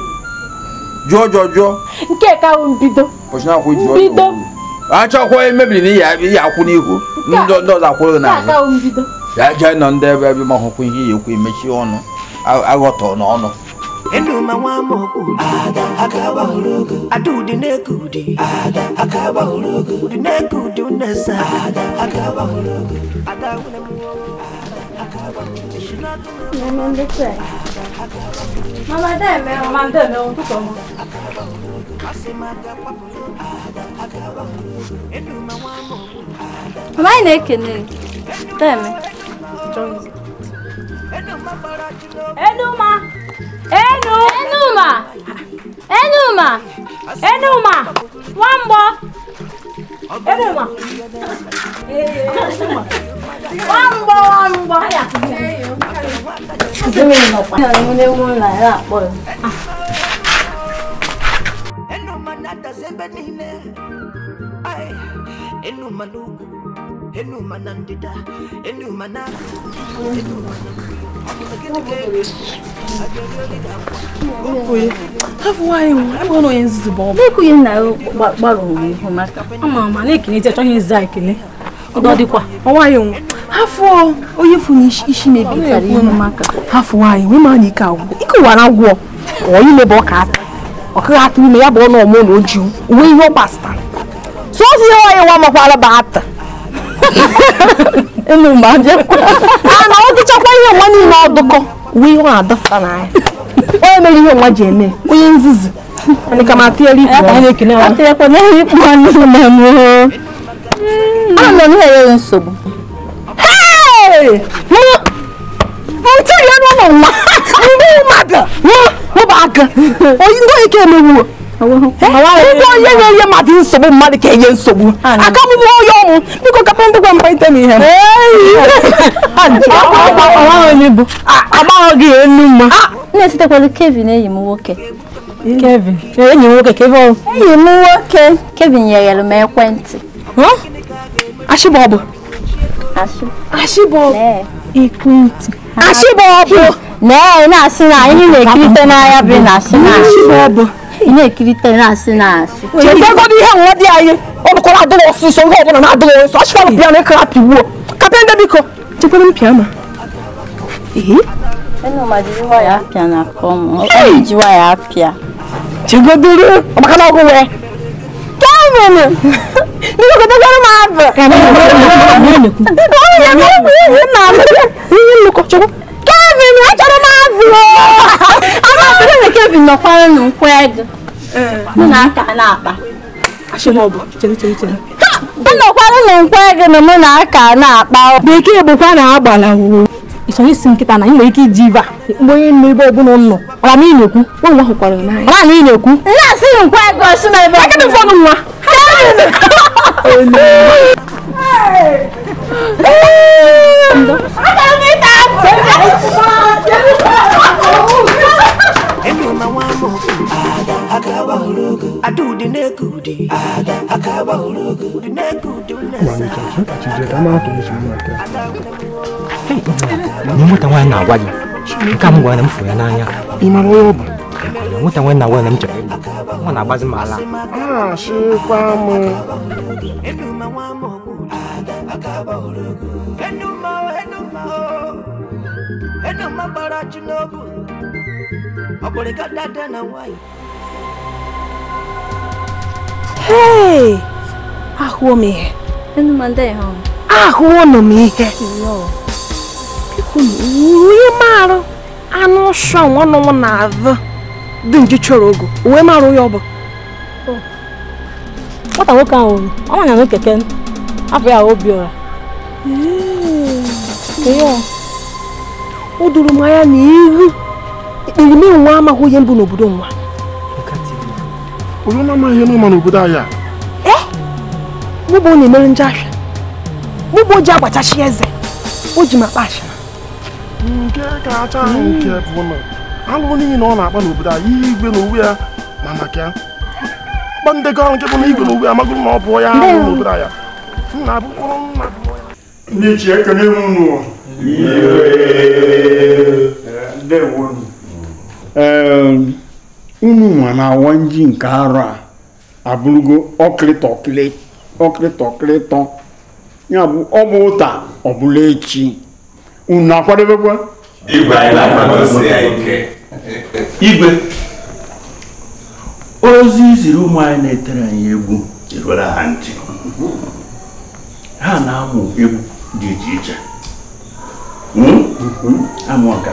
Jụọ jụọ jụọ. Nke ka mbido. Mbido. Achọkwa emebiri na ihe akwụ n'ihu. Ndị ọzọ akwụrụ n'azụ. Ya jee nọ ndị ebe ebe ma hụkwa ihe ya ekwu emechi ọnụ. Aghọtọ n'ọnụ. Enuma nwa m okwu. Ada aka gbahụrụ ogo. Ada ụdị na-eku ụdị. Ada aka gbahụrụ ogo. Ụdị na-eku ụdị unesa. Ada aka gbahụrụ ogo. Ada nwunye m. Aka gbahụrụ ogo. Mama deme, mama deme, ụtụtụ ọma. Mama anyị na-ekene. Deme. Enuma. Enu. Enuma. Enuma. Enuma. Nwamgbọ. Enuma. Nwamgbọ, nwamgbọ. Ọdọdịkwa. Ọnwaghị nwa. Hafụ onye fụ na isi mebiri hafụ nwaanyị nwee ma na ike agwụ. Ike ụwa na agwụ ọ ime bụ ọka ata. Ọka atụ ime ya bụ ọnụ ọmụ na oji uwe ihe ọ gbasara. Sọsọ ihe nwaanyị nwa makwara bụ ata. Enuma abịakwa. A na ọ dịchakwa ihe nwa niile ọdụkọ uwe ihe ọ adọfụta n'anya. Onye mere ihe nwa ji eme onye nzuzu. Anyị ka ma atịnyere ikpu ọnụ. Atịnyekwa n'ihe ikpu ọnụ ma mụ. Anọ m ihe nsogbu. Hey! Ntị ya nọ n'ụwa. Ndị mmadụ mụ bụ aka. Onye ndị ike emewuo. Ndị onye na-enye mmadụ nsogbu mmadụ ka enye nsogbu. Aka m bụ onye ọmụ. Biko kapị ndị gwa mpa ite m ihe. Agbaghọ gị Enuma. Na-esitekwala Kevin enyi m nwoke. Kevin. Enyi m nwoke Kevin. Enyi m nwoke Kevin nyere m ekwentị. Ashịbọbụ. Ashịbọbụ. Ekwentị. Ashịbọbụ. Nee, na-asị na anyị na-ekirite n'anya bụ na-asị na Ashịbọbụ. Ị na-ekirite na-asị na asị. Chetegodo ihe nwa dị anyị. Ọ bụkwara adụrụ ọsịsọ ihe ọbụla na-adụrụ ọsịsọ. Ashịbọbụ pịa na ịkara pịgbuo. Kapịa ndị biko. Chekwere m pịa ma. Enuma jiri waya apịa na akọ m. Ọ ji waya apịa. Chegodoro maka na ọgụ wee. Kevin! Biko gotekwara m abụ. Kevin, achọrọ m azụ. Ama na Kevin nọkwara n'ụkwụ ego. Mụ na aka na-akpa. Ashịbọbụ. Chere chere chere. Ọ nọkwara n'ụkwụ ego na mụ na aka na-akpa. Bekee bụkwa na agbala wo. Ị chọrọ isi nkịta na ị nwere ike iji ive a mgbe onye nọ ebe ọbụla nọ. Ọra na ị na-ekwu. Nwa hụkwara n'anya. Ọra na ị na-ekwu. Na-asị nkwa ego si na ebe. Akịdị fọnụ nwa. Nwata nwaanyị na-agwa gị nke a m gwara na m fụrụ ya n'anya. Ị mara onye ọ bụ? Nwata nwaanyị na-agwa na m chọrọ ịlụ. Ọ na-agbazi m ala. Asịkwa m. Hey! Ahụọ m ihe. Ahụọ m ihe. Biko onye maara anụ ụsha nwanne m na-azụ dị nje chọrọ ogo uwe mara onye ọ bụ. Nwata nwoke ahụ ọ ma na keke afọ ya Obiora. O doro m anya na ihu ikpirime nwa amaghị onye mbụ n'obodo nwa. Onye na-amaghị ihe n'ụma n'obodo anyị a? Mụ bụ na-emere nje ahịa. Mụ bụ o ji agbachachi eze. O ji m akpa ashịna. Nke kacha nke bụ na alụ niile ọ na-akpa n'obodo anyị igwe na owu ya ma maka ya. Ọkpa ndekọ ahụ nke bụ na igwe na owu ya amagoro ma ọ bụ ya ahụ n'obodo anyị. Nna abụkwụrụ nna. Ndị ichie ekene m unu. Ndewo. Unu nwa na-awa nji nke arọ a abụrụgo ọkịrịtọkịrịtọ ya bụ ọ bụ ụta ọ bụla echi. Unu akwadebekwa? Igwe anyị na-akwadosi ya ike. Igwe, ozi ziri ụmụ anyị na-etere anyị egwu eruola ha ntị. Ha na-amụ egwu dị iche iche. Amụ ọka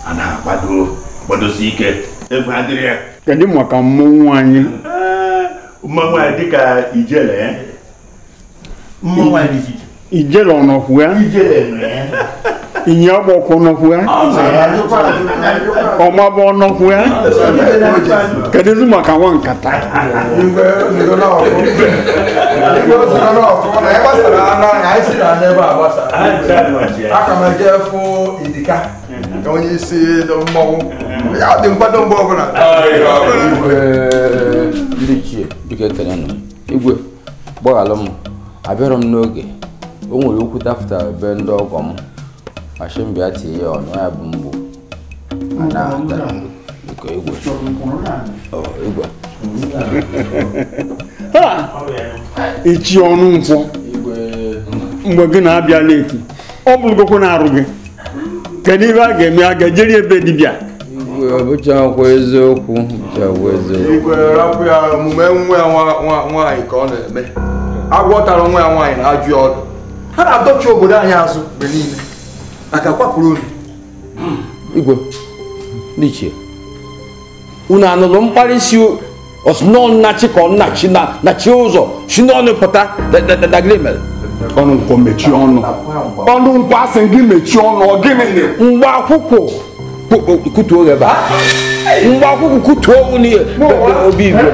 a na-akwado kwadosi ike. Egwu adịrị ya. Kedu maka mmọnwụ anyị? Mmanwụ anyị dịka ijele ya. Mmanwụ anyị dị iche iche. Ijele ọ nọkwu ya? Ijele nọ ya. Inye ọgbọkụ nọkwu ya? Ọmabọ nọkwu ya? Kedụzi maka nwa nkata? Aka m eje fụ idika onye isi mmọnwụ ya dị nkwado mgbe ọbụla. Ndị ichie biko ekele nụ. Igwe gbaghalụ m abịarọ m n'oge. O nwere okwu dafụtara be ndị ọgọ m ashimbịa tie ya ọnụ ya bụ mgbu biko igwe. Igwe ichi ọnụ nkwọ Mgbe gị na-abịa leti ọ bụrụgokwu na-arụ gị kedu ihe a ga-eme a ga-ejeri ebe dibịa ọ eziokwu Igwe rapụ ya omume nwa ya nwaanyị ka ọ na-eme agwọ tara nwa ya nwaanyị na-ajụ ya ọdụ ha na-adọchi obodo anyị azụ mgbe niile maka kwapụrụ unu. Igwe ndị ichie unu anụrụ mkparịsị ọsịnọnnachi ka ọnnachi na chi ụzọ si n'ọnụ pụta dagịrị mere ọnụ nkwọ mechie ọnụ ọnụ nkwọ asị gị mechie ọnụ ọ gịnị mgbe akwụkwọ kutuo ebe a mgbe akwụkwọ kutuo n'ihe obi igwe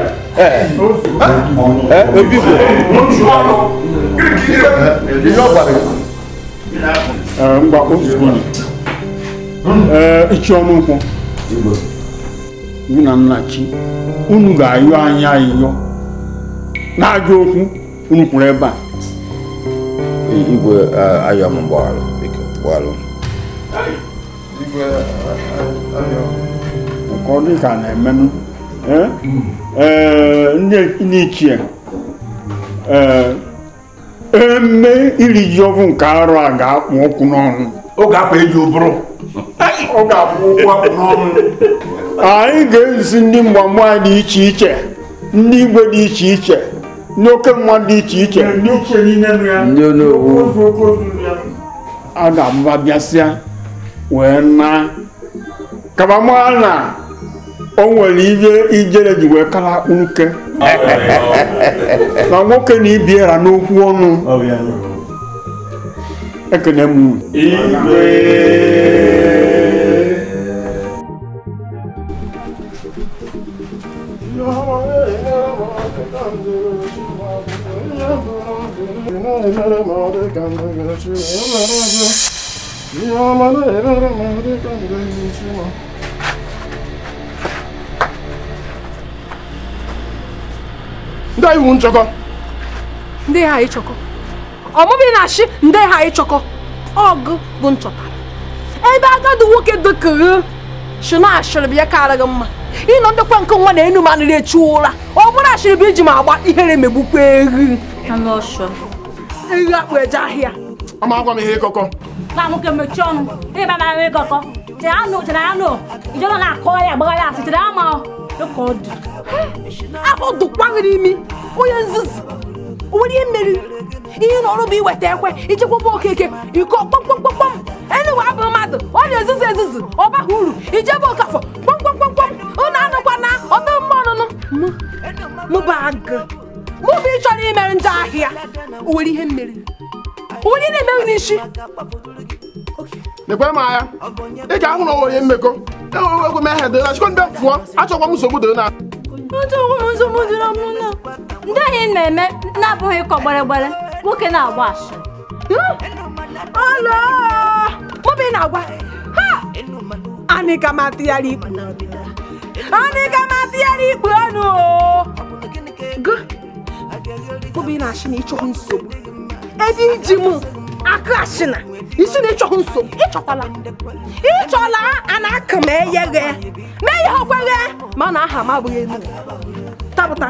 obi igwe ngwa ozugbo ichi ọnụ nkwụ gị na nnachi unu ga-ayọ anyị ayịyọ na-ajọ okwu unu kwuru ebe a. Igwe ayọ m gbaghalụ biko gbaghalụ. Igwe ayọ nke ọ dị ka na-emenụ ndị ichie eme iri ji ọbụ nke arụ a ga-akpụ ọkụ n'ọnụ. Ọ ga-akpa eji ụbụrụ. Ọ ga-akpụ okwu akpụ n'ọnụ. Anyị ga-ezi ndị mgbamgba dị iche iche, ndị igwe dị iche iche, ndị oke mmadụ dị iche iche, ndị onowu a ga-abụba bịasịa wee na kabama na o nwere ihe ijere ji wee kara nwoke na nwoke na ibiera n'okwu ọnụ. Ekene m unu. Ndị iwu nchọkọ ndị ha ịchọkọ ọmụmụ na-achị ndị ha ịchọkọ ọgụ bụ nchọtara ebe agadi nwoke dịkịrị shi na ashịrị bụ ya kara gị mma ịnọ ndekwa nke nwa na enu manịrị echu ụra ọ bụrụ ashịrị bụ iji ma agba ihere megbukwa ehi ehi akpụ eje ahịa ama agwa m ihe ịkọkọ na nwoke mechie ọnụ ịba mara ịkọkọ chere anụ chere anụ ijọba na-akọ ya agbagha ya asị chere ama ịkọ ọdụ afọ dụkwaghịrị imi onye nzuzu onwere ihe mmeri ihe n'ọrụ bụ iweta ekwe ichekwaba okeke iko kpọmkpọmkpọm enugwu abụ mmadụ ọ na-ezuzu ezuzu ọ baghị uru ijebe okafọ kpọmkpọmkpọm unu anụkwa na ọdụ mma ọnụnụ mụ bụ agụ mụ bụ ịchọrọ imere njọ ahịa onwere ihe mmeri onwere ihe na-emerụ n'isi lekwe m anya ị ga-ahụ na onye mmekọ enwere m ehe dịrị na chikọ ndị fụọ achọkwa m nsogbu dịrị na ndị ahụ na-eme na-abụghị ịkọ gbere nwoke na-agba asị ọlọ mụbụ ị na-agwa ha anyị ga m atịgharị ikpu ọnụ gụ mụbụ ị na-asị na ịchọghị nsogbu ebe iji mụ akụ asị na isi na ịchọghị nsogbu ịchọkwala ịchọla a na-akụ ma eyeghe ma eyeghe okweghe ma na aha m abụghị enu tapụta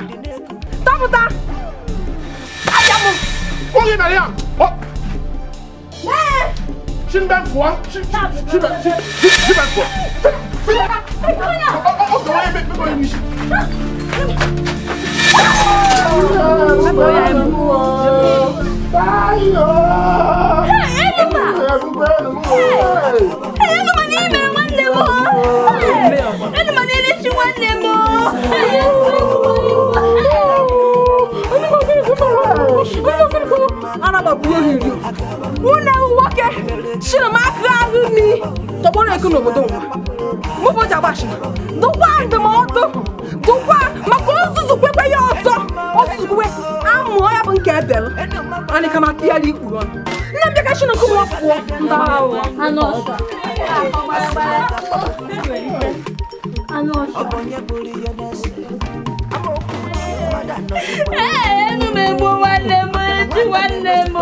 tapụta aja m oge mere ya chimbe fụọ chimbe fụọ Unu nwoke shiri m aka ahụ mi tọgbọrọ eke n'obodo nwa mụ ji agbashina dụkwa ndụmọdụ dụkwa maka ozuzu kwekwe ya ọzọ ozuzu kwekwe amụọ ya bụ nke ebel anyị ka maka ya ikpuru ọnụ nne m bịa shiri nke nwa pụọ ndị Enu m egbu nwanne m eji nwanne m.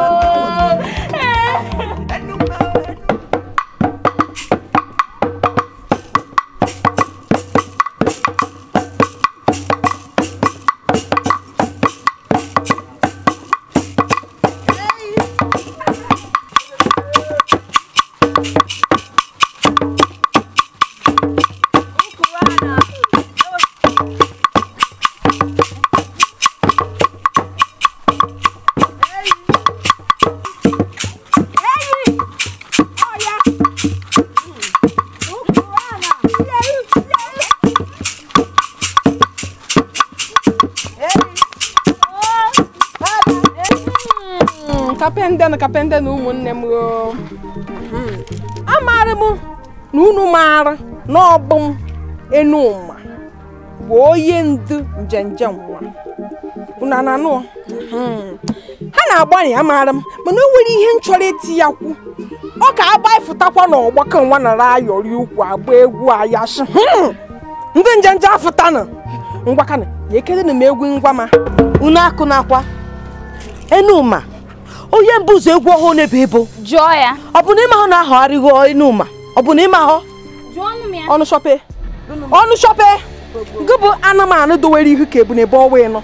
Kapende na kapende na ụmụnne m o. Amaara m na unu maara na ọ bụ m Enuma bụ onye ndu njenje nwa. Unu na-anụ? Ha na-agbani amaara m mana o nwere ihe m chọrọ iti ya kwu. Ọ ka agbaịfụtakwa n'ọgbakọ nwa nara ayọrị ukwu agba egwu ayashi. Ndị njenje afụtanụ. Ngwakana ya ekele na m egwu ngwa ma. Unu akụ na-akwa. Enuma, onye mbụ ụzọ egwu ọhụụ n'ebe ebo. Jụọ ya. Ọ bụ na ịma hụ na ahọgharịghị Enuma? Ọ bụ na ịma hụ? Ọnụ shọpe. Ọnụ shọpe. Gị bụ anụmanụ dowere ihu ka ebu n'ebe ọwa ịnọ.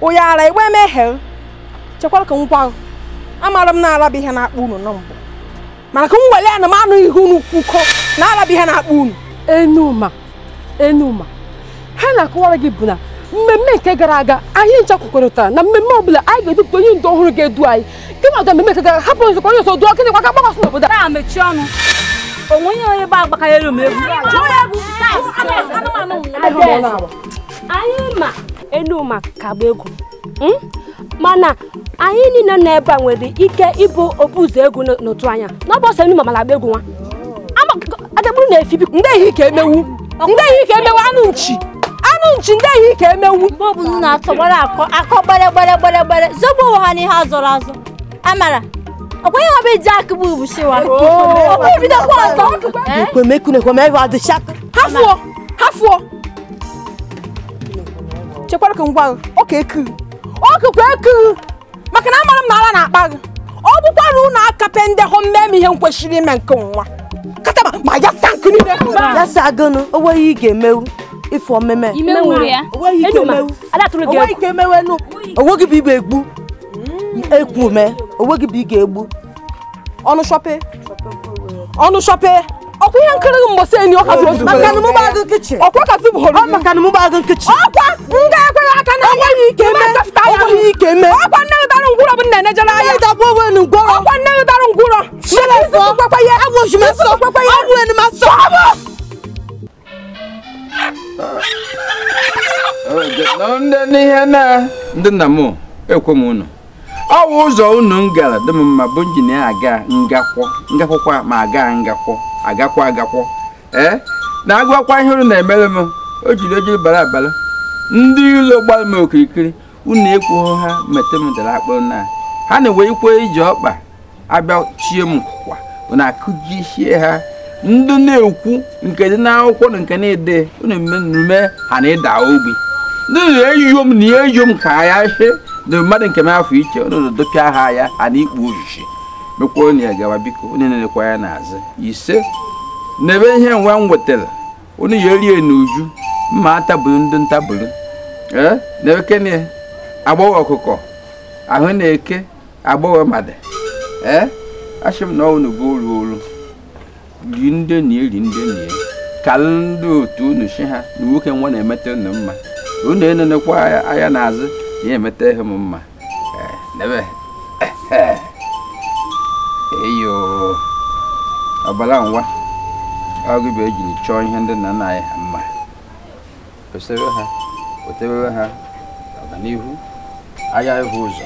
Onye ara igwe emeghe. Chekwara ka nkwa ahụ. Amara m na arabụ ihe na-akpọ unu na mbụ. Mana ka m wele anụmanụ ihu unu kwukọ na arabụ ihe na-akpọ unu. Enuma, Enuma. Ha na-akọwara gị bụ na mmemme nke gara aga anyị ncha kwekọrịtara na mmemme ọbụla anyị ga-edupụta onye ndu ọhụrụ ga-edu anyị. Gị ma mmemme nke gara hapụ nzukọ onye ọzọ duo gịnị kwa ka gbakọsị n'obodo a. Na-amechi ọnụ. Onwe onye gba agbakarịrị m egwu. Anyị ma Enuma ka gba egwu. Mana anyị niile nọ ebe a nwere ike ịbụ obu ụzọ egwu n'otu anya. Na ọ bụ ọsọ Enuma mara agba egwu nwa. Adagburu na-efi biko. Ndị ehi ka emewu. Ndị ehi ka emewu anụ nchi. Anụ nchi ndị ehi ka emewu. Mgbe ọbụla na-atọ gbara akọ akọ gbere gbere gbere gbere zọgbu onwe ha n'ihe azọrọ azọ. Amara ọkwa ihe ọbụ iji akụ bụ ubushiwa. Ọkwa ebidokwa ọzọ. Hafụọ hafụọ. Chekwara ka ngwa ọka eku. Ọkụkwa eku. Maka na amara m na ala na-akpa gị. Ọ bụkwara unu akape ndị hụ mmemme ihe m kwesịrị ime nke nwa. Katama ma ya sa nkụ niile. Ya sa agụnụ, o nweghị ị ga-emewu. Ifo mmemme. Enuma, onweghị ike emewenu. Onweghị bụ ibe egbu. Ekwu me, onweghị bụ ị ga-egbu. Ọnụ shọpe. Ọnụ shọpe. Ọkwa ihe nkiri mbọsị enyi ọka zibụ. Maka na mụ gbaa gị nkịchị. Ọkwa ka zibụ hụrụ. Ọ maka na mụ gbaa gị nkịchị. Ọkwa ndị ekweghị aka na onweghị ike eme. Onweghị ike eme. Ọkwa nne gị dara ngwụrọ bụ nna enejere anya. Ịdagbu onwe nu ngwọrọ. Ọkwa nne gị dara ngwụrọ. N'ihe na ndị nna m ekwe m unu ọ wụ ụzọ unu m gara dị m mma bụ injinia aga ngakwọ ngakwọkwa ma aga ngakwọ agakwa agakwọ ee na-agwakwa ihe unu na-emere m o jiri ojiri bara abara ndị ilo gbara m okirikiri unu ekwughị ha mete m dara akpụrụ na ha na-ewe ikwe iji ọkpa abịa chie m kwa unu akụjisie ha ndị na-ekwu nke dị n'akwụkwọ na nke na-ede unu mme ha na-ịda ogbi ndị na-eyiyo m na eyiyo m ka ya shi na mmadụ nke m afọ iche unu dopịa ha ya ha na ikpu ojiji mekwa unu ya gawa biko unu na-elekwa ya n'azụ ise n'ebe ihe nwa m wetara unu ya erie n'uju mma atabụrụ ndị ntabụrụ ee na-ekene agbọghọ ọkụkọ ahụ na-eke agbọghọ mmadụ ee asị m na unu bụ olu olu ri ndị na eri ndị na ka ndị otu unu si ha na nwoke nwa na-emete unu mma unu enenekwa anya n'azụ na emete ihe m mma eyo ọbara nwa ọgụ bụ ejiri chọọ ihe ndị nna nna anyị ha mma kwesịrị ha wetebere ha ọganihu agha ịhụ ụzọ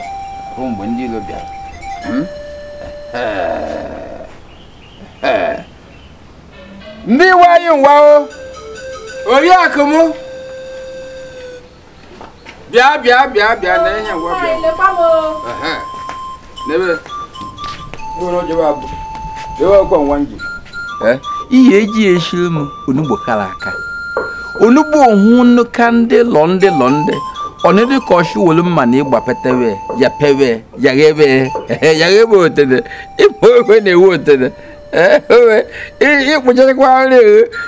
hụ mgbe ndị ilo bịara ndị iwe anyị nwa o oriakụ m bịa bịa bịa bịa na ihe ngwa bịa n'ebe ihe eji eshiri m onugbo kara aka onugbo ohun ka ndị lọ ndị lọ ndị ọnịdị ka ọshị wolu mma na ịgbapetewe ya pewe ya ghebe ya ghebe otene ịkpọ ofe na-ewu otene ịkpụchakwa nri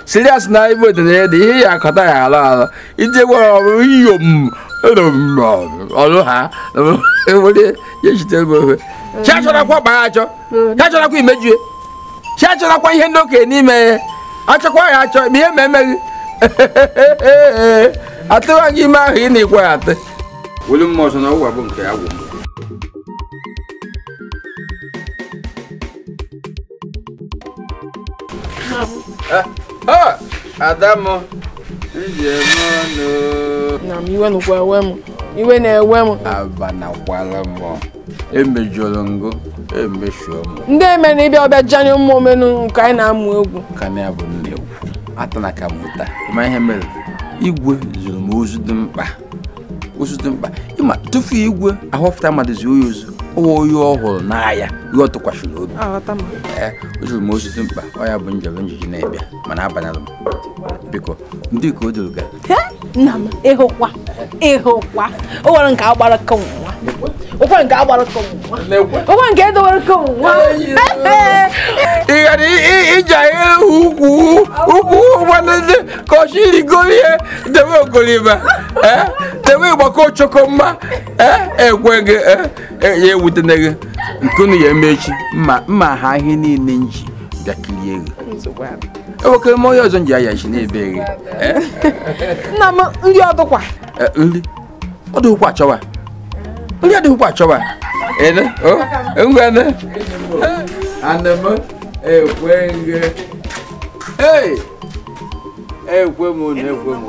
sirias na ibe otene ya dị ihe ya akọta ya alọ alọ ije gwara ọrụ iyom ọrụ ha were ya echitere m ofe chi achọrakwa kpa ya achọ chi achọrakwa imejue chi achọrakwa ihe ndị okenye n'ime ya achọkwa ya achọ ma ihe ma emeghị atụwa gị ime ahụ ị na-ekwe ya atụ welu mma ọzọ na ọgwụ bụ nke agwụ Adamu na m iwe nụkwa ewe m iwe na-ewe m abanakwala m Emejọrọ ngụ emeshuo m. Ndị eme na ịbịa ọbịa janye ụmụ omenu nke anyị na-amụ egwu. Ka na ya bụ nne egwu. Atana ka m ụta. Ịma ihe mere? Igwe zụrụ m ozu dị mkpa. Ozu dị mkpa. Ịma tufu igwe ahọpụta mmadụ zuo ya ozu. Ọwụ onye ọhụrụ n'ahịa ihe ọ tụkwasịrị obi. Ee, o zụrụ m ozu dị mkpa. Ọ ya bụ njem njiji na-ebịa mana abanyelụ m. Biko, ndị ka o doro ga. Nna m, ịhụkwa. Ịhụkwa. O nwere nke agbara ka nwa. O nwere nke agbara ka nwa. O nwere nke edowere ka nwa. Ị gara ije ukwu ukwu nwanne ka ọ chirigolie debe ogoliba. Debe ịgbakọ ochoko mma. Ekwe gị ya ewutene gị nkunu ya emechi mma ha ihe niile nji bịa kirie gị. Ewekere m onye ọzọ nji aya isi na-ebe gị. Nna m nri ọdụkwa. Nri ọdụkwa achọwa. Nri adịghịkwa achọwa. Ene o ngwane. Ana m ekwe gị. Hey! Ekwe m na ekwe m.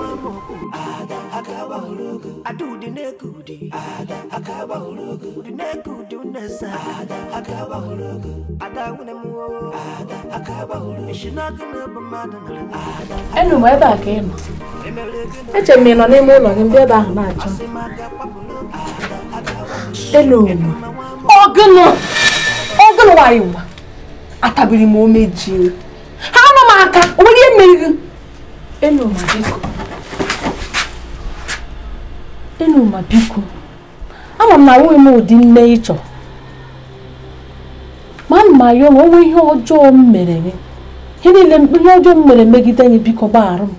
Enu m ebe a ka ị nọ. Eche m ị nọ n'ime ụlọ gị mbịa ebe ahụ na-achọ. Enu m. Ọgụnụ! Ọgụnụ nwanyị nwa. Atabiri m omeji. Ha nọ m aka, o nwere ihe mere gị. Enu m biko. Enu m biko. Ama m na ahụghị m ụdị nne ị chọrọ. Ma m ayọ m onwe ihe ọjọọ m mere gị. Ihe niile ihe ọjọọ m mere megide gị biko gbaghara m.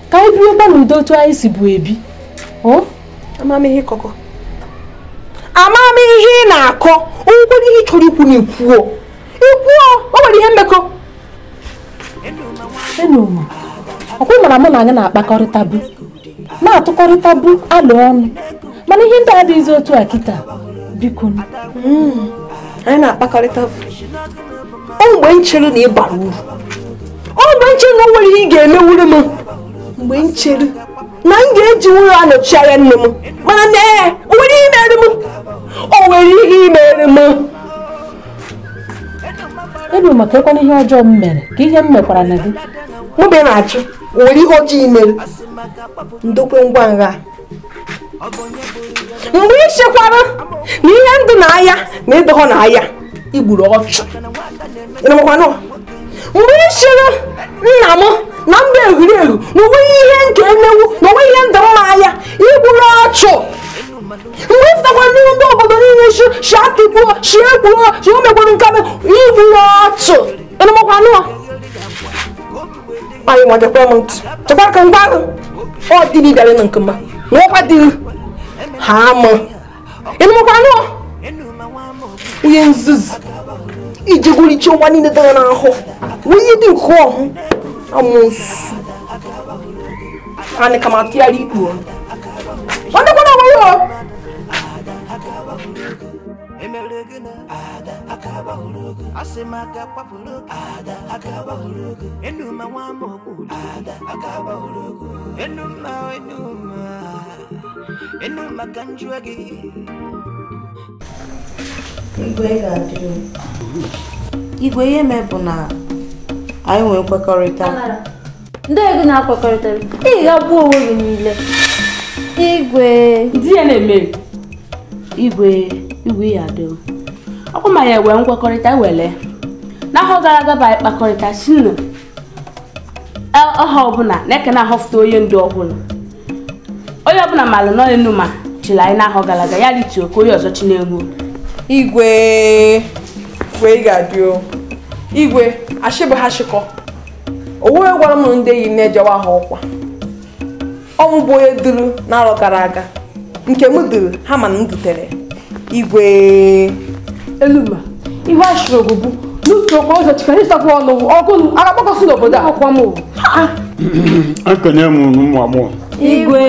Ka anyị biri gba n'udo otu anyị si bụ ebi. O? Ama m ihe kọkọ. Ama m ihe ị na-akọ. O nwekwara ihe ị chọrọ ikwu na ikwuo. Ikwuo, o nwere ihe mmekọ. Enu m. Ọkwa ị mara mụ na anyị na-akpakọrịta bụ. Na-atụkọrịta bụ alụ ọnụ. Mana ihe ndị adịghịzi otu a kịta. Biko. Anyị na-akpakọrịta bụ. O mgbe m chere na ị bara uru. O mgbe m chere na o nwere ihe ị ga-emewuru m. Mgbe m chere na m ga-eji ụlọ anọchi anya nne m. Mana nee, o nwere ihe mere m. O nwere ihe mere m. Elu maka ekwana ihe ọjọọ m mere ka ihe m mekwara na gị. Mụ bụ na-achụ, o nwere ihe ọjọọ ị mere. Ndokwe ngwa ngha. Mgbe ị chekwara na ihe ndụ na-aya na ịdọghọ na-aya, i gburu ọchụ. Mgbe ị chere nna m na mba egwuregwu na onwe ihe nke emewu na onwe ihe ndụ mma aya, i gburu ọchụ. Mgbe ị fụtakwara n'ihu ndị obodo niile shi atụgbuo, shi egbuo, shi o mekwara nke i gburu ọchụ. Ịnụmakwanụ? Anyị nwa gekwe m ntị. Chekwara ka ngwa ahụ. Ọ dịrị bịara na nke mma. Na ọkwa dịrị. Ha ama. Ịnụmakwanụ? Onye nzuzu. Iji gwurichi ụwa niile dara n'ahụ. Wee dị nke ọhụ. Amoosu. Anyị ka ma tụgharị ikpu ọnụ. Ọ dịkwa na ọgbara o. Igwe ga-adị. Igwe ihe mee bụ na anyị nwee nkwekọrịta. Ndị ego na-akwekọrịta ị ga-agbuo onwe gị niile. Igwe. Di ya na-eme. Igwe igwe ya adị. Ọkwa ma ya enwe nkwekọrịta ewele. N'afọ gara aga bụ anyị kpakọrịta si na ọha ọbụla na-eke na-ahọfụta onye ndu ọhụrụ. Onye ọbụla malụ nọ n'enu ma chịrị anyị n'ahọ gara aga ya rituo ka onye ọzọ chi na-egwu. Igwe igwe ị ga-adị o. Igwe ashị bụ ha shịkọ. Owe gwara m ndị enyi na-ejewa ha ọkwa. Ọ bụ onye duru n'arọ gara aga. Nke m duru ha mana m dutere. Igwe Eluma, ihe ashịrị bụ n'utu okwu ọzọ chikara ịsakwa ọnụ ọgụ agakpọkọsị n'obodo a. Ọkwa m. Ekenye m ụmụ agbọghọ. Igwe.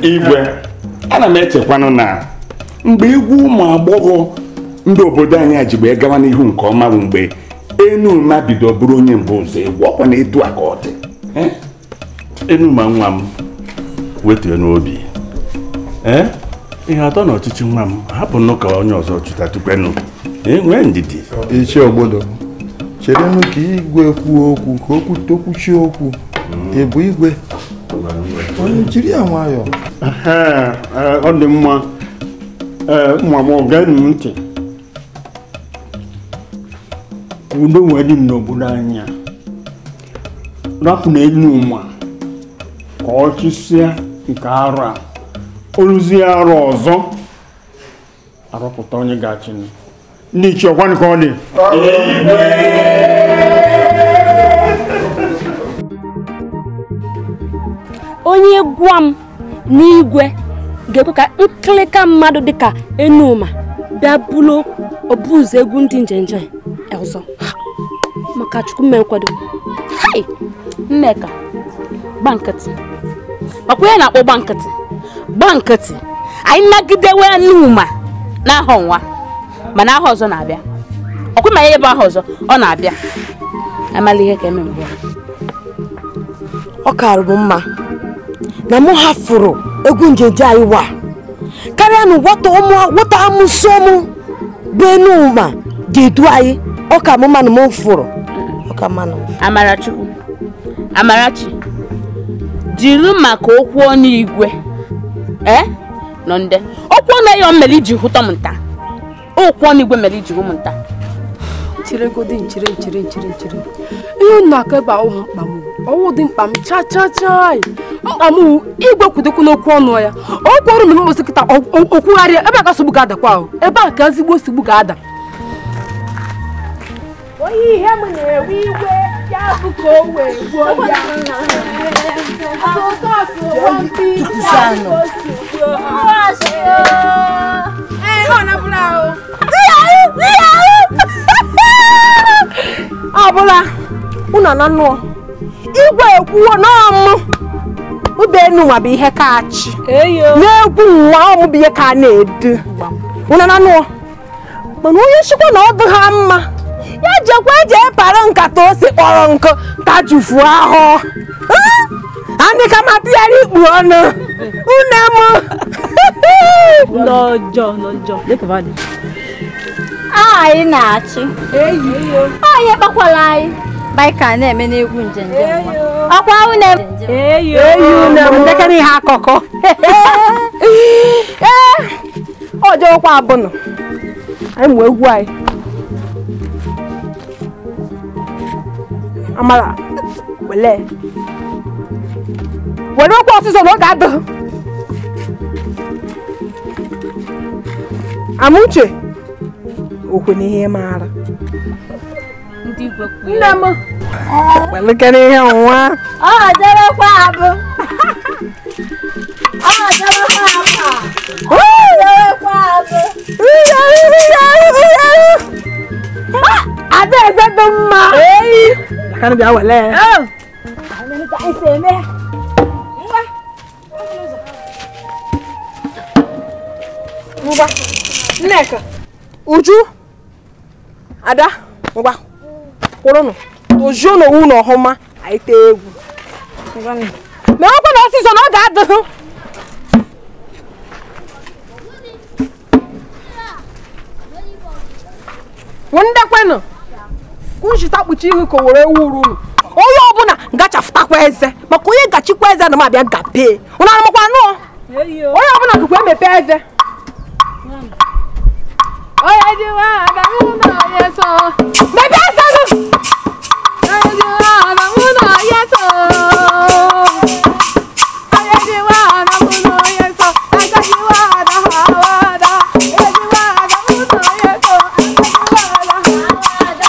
Igwe, ana m echekwanụ na mgbe egwu ụmụ agbọghọ ndị obodo anyị ji wee gawa n'ihu nke ọma bụ mgbe Enuma bido bụrụ onye mbụ ụzọ egwu ọkwa na etu a ka ọ dị. Enuma nwa m wetue n'obi. Ihe atọ na ọchịchị nwa m hapụ ka onye ọzọ chụta tupenụ. Nwee ndidi. Ichie Ogbodo, cherenụ ka igwe kwuo okwu ka okwu tokwuchie okwu. Ị bụ igwe? Onye jiri ya nwayọọ. Ọ dị mma. Nwa m geenụ m ntị. Ka udo wee dị n'obodo anyị a. Rapụ na Enuma ka ọ chịsịa nke arụ a. Oluzie arụ ọzọ arọpụta onye ga-achị. Ndị ichie ọkwanụ ka ọ dị. Onye gwa m n'igwe ga-ekwe ka nkịlịka mmadụ dịka Enuma bịa bụrụ obuụzọ egwu ndị njenje ọzọ maka Chukwu mme nkwado. Hai! Nneka, gba nkịtị. Ọkwa ya na-akpọ gba nkịtị. Gba nkịtị. Anyị nagidewe Enuma n'aha nwa mana aha ọzọ na-abịa. Ọkwa ma ya ebe aha ọzọ ọ na-abịa. Amala ihe ka eme mbụ. Ọ karụ m mma na mụ hafụrụ egwu njenje anyị wa karịa na nwata amụsọ mụ bụ Enuma ga-edu anyị. Ọ ka mụ manụ m fụrụ. Ọ ka manụ. Amarachukwu, Amarachi, jiri maka okwu ọnụ igwe nọ nde okwu ọnụ ya mere iji hụta m nta. Okwu ọnụ igwe mere iji hụ m nta. Chere godi nchere nchere nchere nchere. Ihe unu aka ebe ahụ mkpa m. Ọwụ dị mkpa m cha cha cha. Mkpa m igwe kwudekwu n'okwu ọnụ ya. Okwu ọrụ mere mkposi kịta okwugharịa ebe a ka nsogbu ga-adakwa ahụ. Ebe a ka ezigbo nsogbu ga-ada. Onye ihe m na-ewe iwe ya bụ ka o wee gbuo ya. Ọ bụla unu na nnụọ igwe ekwuo n'ọmụ ube Enuma bụ ihe ka achị na-egwu nwa ọmụ bụ ihe ka na-edu unu na nnụọ mana onye nchịkwa na ọ dị ha mma ya jekwa jee para nkata ose kpọrọ nkụ tajufu ahụ andị ka ma tụgharị ikpu ọnụ une m n'ọjọọ n'ọjọọ anyị na-achị onye kpakwala anyị baịka na-eme n'egwu njenje ọkwa une eyi une m ndekere ihe akụkọ ee ọjọọkwa abụnụ anyị mụ egwu anyị. Amara, wele were okwu ọsịsọ na oge adịghị. Amuche okwe n'ihe maara. Nne m welekere ihe nwa. Ọ jerekwa abụ. Ọ jerekwa abụ. Ọ jerekwa abụ. Adaeze dị mma. Eyi. Ka bịa wele. Ngwa. Nneka. Uju. Ada. Ngwa. Kwụrụnụ. Tojuo n'owu na ọhụma. Anyị tee egwu. Ma ọkwa na ọsịsọ na ọ ga-adịghị. Ndekwenụ. Kunjita kpuchi ihu ka were ewu uru unu. Onye ọbụla gachafụtakwa eze maka onye gachikwa eze na m abịa gapee. Unu anụmakwa nụọ? Onye ọbụla gụkwa emepe eze. Onye ji nwa ada mụ na onye so. Mepee eze gị! Onye ji nwa ada mụ na onye so. Onye ji nwa ada mụ na onye so. Aka ji nwa ada ha ada. Onye ji nwa ada mụ na onye so. Aka ji nwa ada.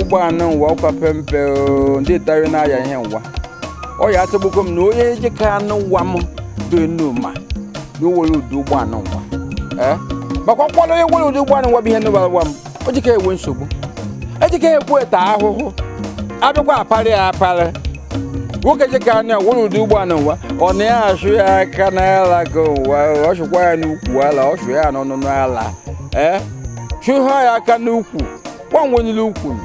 ụgbọala nwa ọkwa pempe ndị tari na-aya ihe nwa ọ ya atọgbukwa m na onye ejeka anụ nwa m dị Enuma na o nwere ụdị ụgbọala nwa makwa nkwado onye nwere ụdị ụgbọala nwa bụ ihe nụbara nwa m o jika enwe nsogbu ejika ekwu eta ahụhụ abịakwa aparị ya aparị nwoke jika anụ ya nwere ụdị ụgbọala nwa ọ na-asụ ya aka n'ala ka ụwa ọ sụkwa ya n'ukwu ala ọ sụ ya n'ọnụnụ ala chụha ya aka n'ukwu gbanwenyere ukwu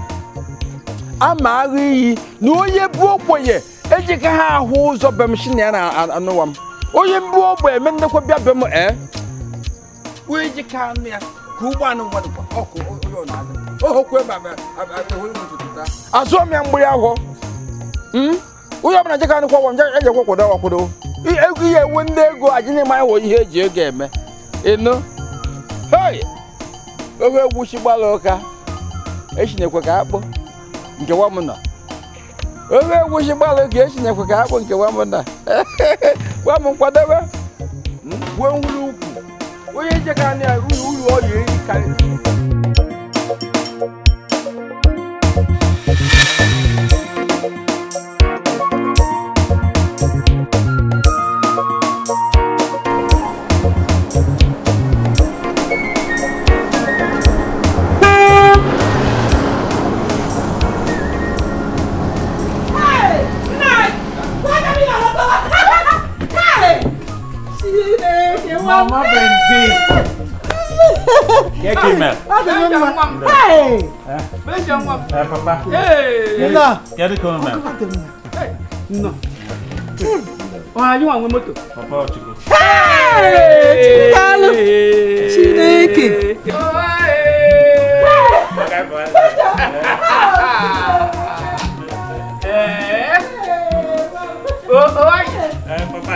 ama agụ iyi na onye bụ ogbenye ejika ha ahụ ụzọ be m si na ya na-anụwa m onye mbụ ogbenye eme ndekwa bịa be m onye jika anụ ya ka ụgbọala nwa dịkwa ọkụ onye ọ na-azụ ohokwe azụọ m ya mgbịrị ahụ onye ọbụla jeka anụ kwagwọ m ejekwa kwado akwado ego ihe ewe ndị ego ajị na-eme anyị wụ ihe eji ego eme ịnụ hei oge egwuchi gbara ụka echinekwe ka akpụ nke nwa m nọ oge egwuchi gbara ụka echinekwe ka akpụ nke nwa m nọ gwa m nkwadebe gwuo nwuru ukwu onye jeka anụ ya uru ọ ya eri karị. Mama Benji. Keke mel. Hey. Eh papa. Hey. Na. Kedu ka mel? No. Oh, anyị nwa nwe moto. Papa Ochukwu. Hey! Daalụ. Chineke. Eh papa.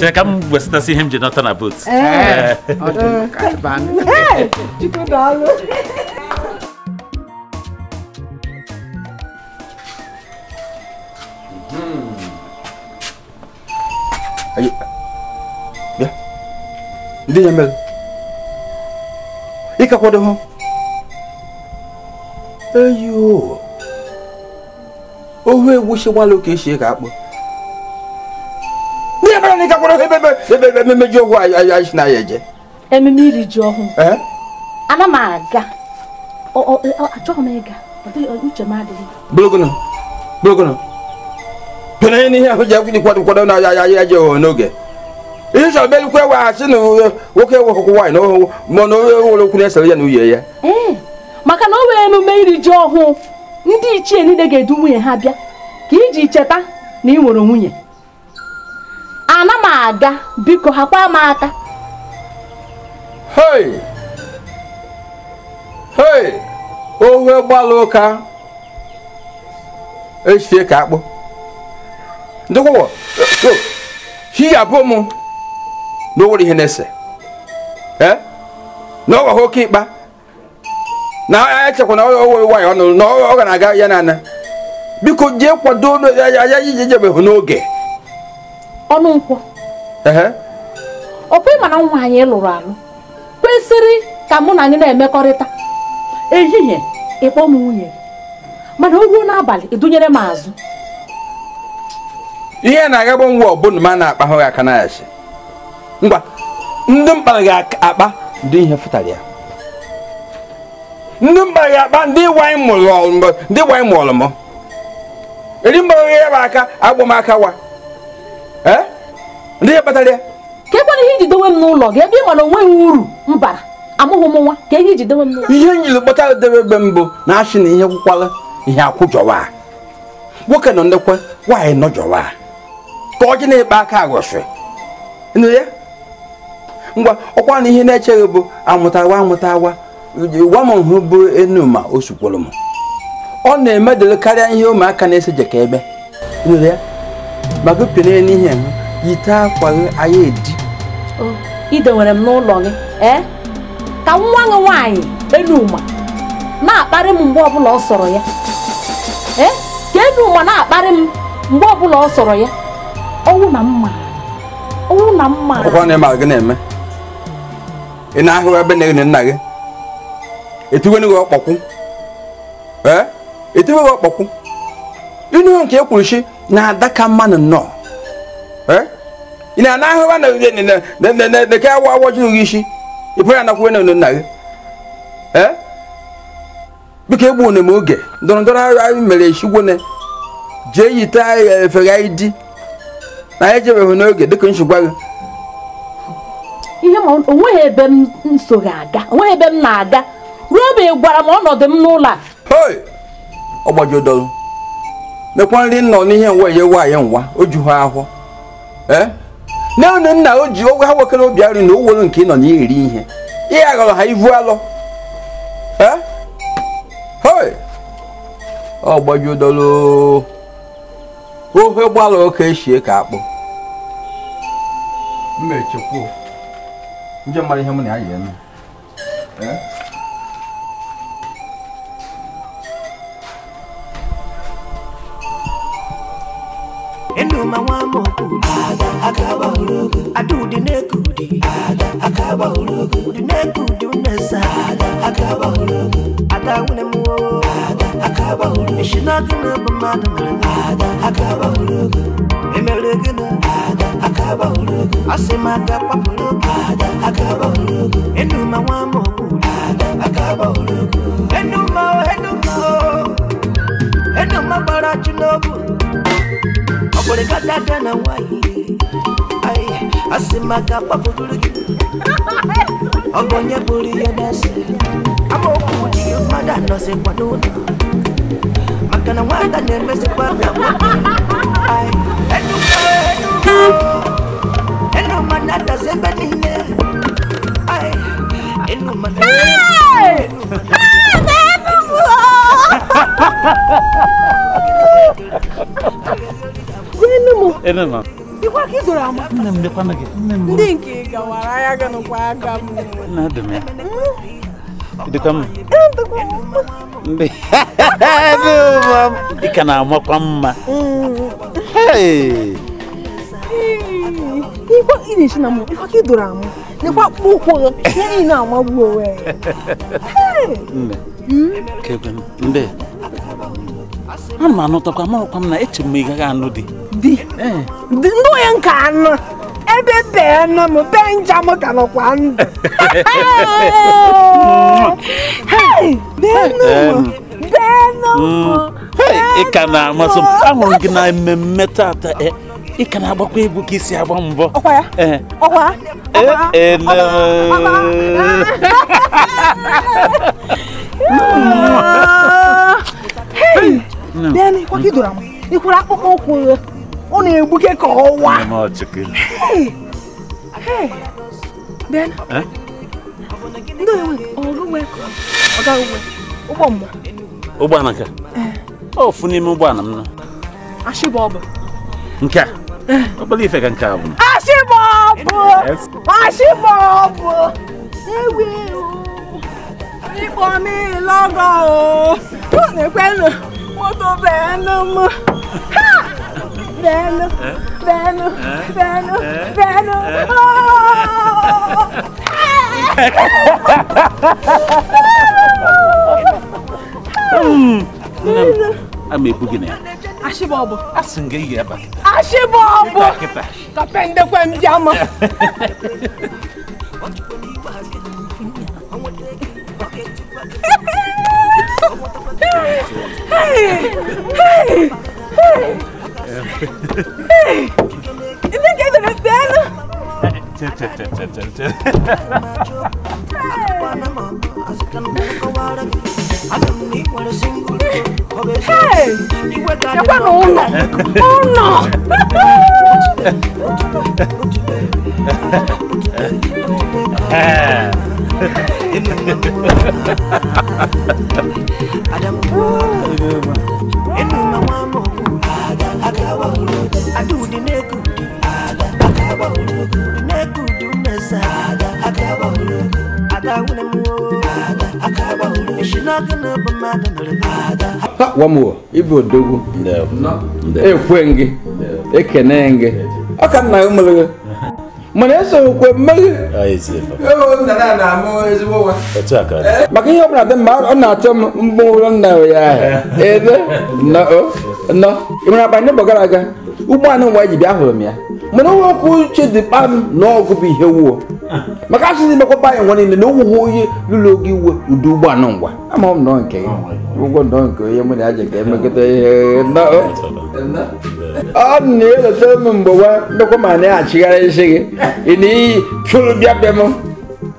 Chere ka m wesịtasị ihe m ji nọta na boot. Ndị ya mere ị ka kwado hụ eyo ohu egwusi gbalụ ka esi ka akpụ ndị ya mere na ị ka kwado ebe ebe ememe ji ọhụụ anyị na ya eje ememe iri ji ọhụụ ana m aga achọghị m ịga uche m adịghị bụrụgụnụ bụrụgụnụ pere n'ihe ahụ ji akwụkwọ kwado kwado na ya ya je n'oge ihe chọrọ belukwe weghachi na nwoke ewekọkwa nwaanyị na ohu ma na onye nwere okwu na-esere ya na nwunye ya maka na o nwere emume iri ji ọhụụ ndị ichie niile ga-edu nwunye ha bịa ka iji cheta na ị nwere nwunye ana m aga biko hakwa m aka. Hei hei ohu gbalụ ụka echie ka akpụ ndịkwụwọ chi ya bụ mụ na o nwere ihe na-ese na ọ ghọghọ oke ịkpa na echekwa na o nwere nwaanyị ọnụ na ọ ga na-aga ya na biko jee kwado ya ije jebeghị n'oge ọnụ nkwọ ọ kwa mana nwa anyị lụrụ alụ kwesịrị ka mụ na anyị na-emekọrịta ehihie ịkpọ m nwunye mana o ruo n'abalị ịdụnyere m azụ ihe na-agagba ngwa ọbụna ma na-akpa hụ aka na ya ngwa ndị mkpara ga-akpa ndị ihe fụtara ya ndị mkpara ga-akpa ndị wanyị mụrụ m eri mgbara ya bụ aka agbọ m aka wa ndị ihe kpatara ya ka ekwana ihe iji dowe m n'ụlọ gị ebe ị ma na onweghị uru m bara amụghị m nwa ka ihe iji dowe m n'ụlọ ihe njiri kpọtara debe ebe mbụ na achị na ihe kwụkwala ihe akwụjọwa nwoke nọ ndekwe nwaanyị nọjọwa ka ọjị na-ekpe aka aghọsị nụ ya ngwa ọkwa na ihe na-echeghị bụ amụtawa amụtawa gwa m hụ bụ Enuma o sukwuru m ọ na-emedere karịa ihe ụmụaka na-ese jeka ebe nụ ya maka pịnye n'ihe yite akwa gị anya edi idewere m n'ụlọ gị ka nwa gị nwaanyị Enuma na-akparị m mgbe ọbụla ọ sọrọ ya ka Enuma na-akparị m Mgbe ọbụla ọ sọrọ ya, ọnwụ na mma. Ọnwụ na mma. Ọkwa na ịma gị na-eme. Ị na-ahụ ebe na nna gị. Etuwe gị ọkpọkwụ. Ee? Etuwe gị ọkpọkwụ. Ịnụ nke e kwuru shi na adaka mmanụ nnọọ. Ee? Ị na-ahụ na na ka awa awọjụ gị isi. Ị pụrụ anakwu na nna gị. Ee? Biko egbu na m oge ndọrọ ndọrọ anyị mere eshigwone jee yite efere anyị di na anyị ejebeghị n'oge dịka nshigwa gị. Ihe ma onweghị ebe m so ga-aga, onweghị ebe m na-aga ruo mgbe ị gwara m ọnọdụ m n'ụlọ a. Hoi! Ọ gbajodoro mekwa nri nọ n'ihe nwa enye nwaanyị nwa o ju ha ahụ. Ee? Nne nna o ji ha nwekere obi arị na o were nke ị nọ na-eri ihe ihe aghọrọ ha ivu alọ. Ee? Hoi! Ọ gbajodoro ofe gbara oke eshie ka akpụ. Mma echekwuo nje mara ihe mụ na ya yi eme. Ee? Enuma nwa mokwu ada akaba urugu adudi nekudi ada akaba urugu udi nekudi unesa ada akaba urugu ada wune mu ada akaba urugu ishinagu na bamadu ada akaba urugu emeregena ada akaba urugu asimaka papurugu ada akaba urugu enuma nwa mokwu ada akaba urugu enuma enuma enuma bara chinobu Obodo na nwanyị ai asị maka kpapụrụ gị ọ bụ onye bụrụ ihe na-ese amaokwu dị mmadụ anọzikwa n'ụlọ maka na nwata na-emezikwa ka nwoke ai enuma na-adazi ebe niile ai enuma Enuma. Ikwa ka idoro ama. Nne m lekwana gị. Nne m. Ndị nke gawara anya gị nụkwa aka m. Na adị m ya. Dịkwa m. Ndị. Enuma. Ị ka na-amakwa mma. Hey. Ikwa ị na-echi na mụ. Ikwa ka idoro ama. Nekwa akpụkpọ ụkwụ gị. Ihe niile amagbu onwe ya. Nne. Kekwe m. Ndị. Ana m anụtakwa amarakwa m na eche m ị gaghị anụ di. Di? Ndị onye nke anụ ebe bee nọ m bee nja m ka nọkwa ndụ. Ị ka na-amasị m ahụrụ gị na mmemme tata ị ka na-agbakwa egwu ka isi agba mbọ. Ọkwa ya? Ọkwa? Hey! Bịa n'ikwa ka ị doro ama. Ikwara akpụkpọ ụkwụ ya. Ọ na-egbuke ka ọwa. Hey! Bịa. Ndị onye nwe ọgụ nwe ọ gaghị nwe ụgbọ mmụọ. Ụgbọala nke? Ofu n'ime ụgbọala m nọ. Ashịbọ ọ bụ. Nke a? Obere ife ka nke a bụ. Ashịbọ ọ bụ! Ashịbọ ọ bụ! Ewi ịkpọ m ịlọgọ o! Ọ na-ekwenụ moto beenụ m! Ha! Beenụ! Beenụ! Beenụ! Beenụ! A ma ebu gị na ya. Ashịbọ ọ bụ. Asị m gị ị ga-aba. Ashịbọ ọ bụ. Ka pendekwe m bịa ma. Hey! Hey! Hey! Hey! Ndị ka edere beenụ. Che che che che che che. Hey! Ekwe na ụlọ! Ụlọ! Wamuo, ibu odogwu. Ekwe gị, ekene gị. Ọ ka nna gị mụrụ gị. Mana esokwe mmeghe. Maka ihe ọbụla dị mma ọ na-achọ m mgbe nna ya ahụ. Ebe nọ ị mara akpa n'ụbọ gara aga ụgbọala nwa ji bịa hụrụ m ya. Mana onwe okwu uche dị kpam na ọgụ bụ ihe wuo. Maka asị na-emekwapa anyị nwa niile na owuwe onye lụrụ oge iwe ụdị ụgbọala ngwa. Ama m nọ nke gị. Ụgwọ nọ nke onye mụ na ya ji ka emekọta ihe nọ. Ọ na-elote m mgbe nwa ndekwa ma na-achịgharị isi gị. Ị na-eyi pịụrụ bịa bịa m.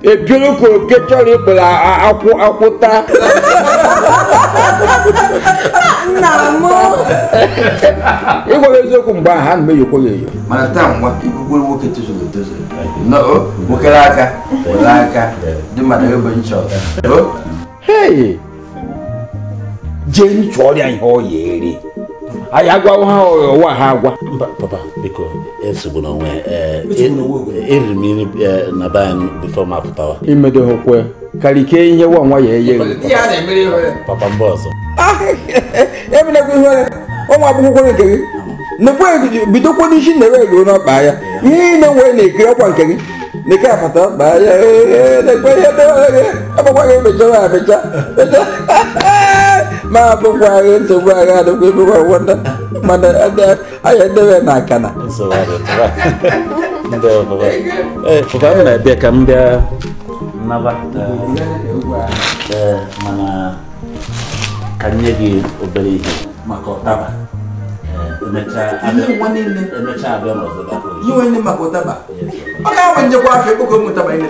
Epiụrụ ka oke chọrọ ịkpụrụ akwụ akwụ taa. Nna m. Ịgwa gị eziokwu mgbe ahụ a na m eyokwa gị eyo. Mana taa nwa ikwukwere nwoke tozuru etozu. Nọ nwokere aka were aka dị mmadụ ebe nchọ. Hei! Jee nchọrọ ya ihe ọ ya eri. Anyị agwawo ha ụwa ha agwa. Mba papa biko esogbuna onwe eriri m nri na be anyị before m apụtawa. Imedoghokwe karịa ihe nwa nwa ya eye. Papa mba ọzọ. Emenekwa ihe ọnwa akwụkwọ nke gị. Nekwe bidokwa n'isi na ere ruo n'ọkpa ya. Ihe niile nwere na-ekiri ọkwa nke gị. Neke apata ọkpa ya. Nekwe ihe dewere gị. Agbakwa gị mechara amecha. Ma abụkwa gị nsogbu agha adịkwa ebekwa nwata. Mana anyị edebe na akana. Papa m na-abịa ka m bịa naba. Mana ka m nye gị obere ihe maka ụtaba. Emechaa abịa n'ọzọ gakwa. Ihe nne maka ụtaba. Ọ ga-enwe njekwa afọ ekpoko m ụtaba ihe.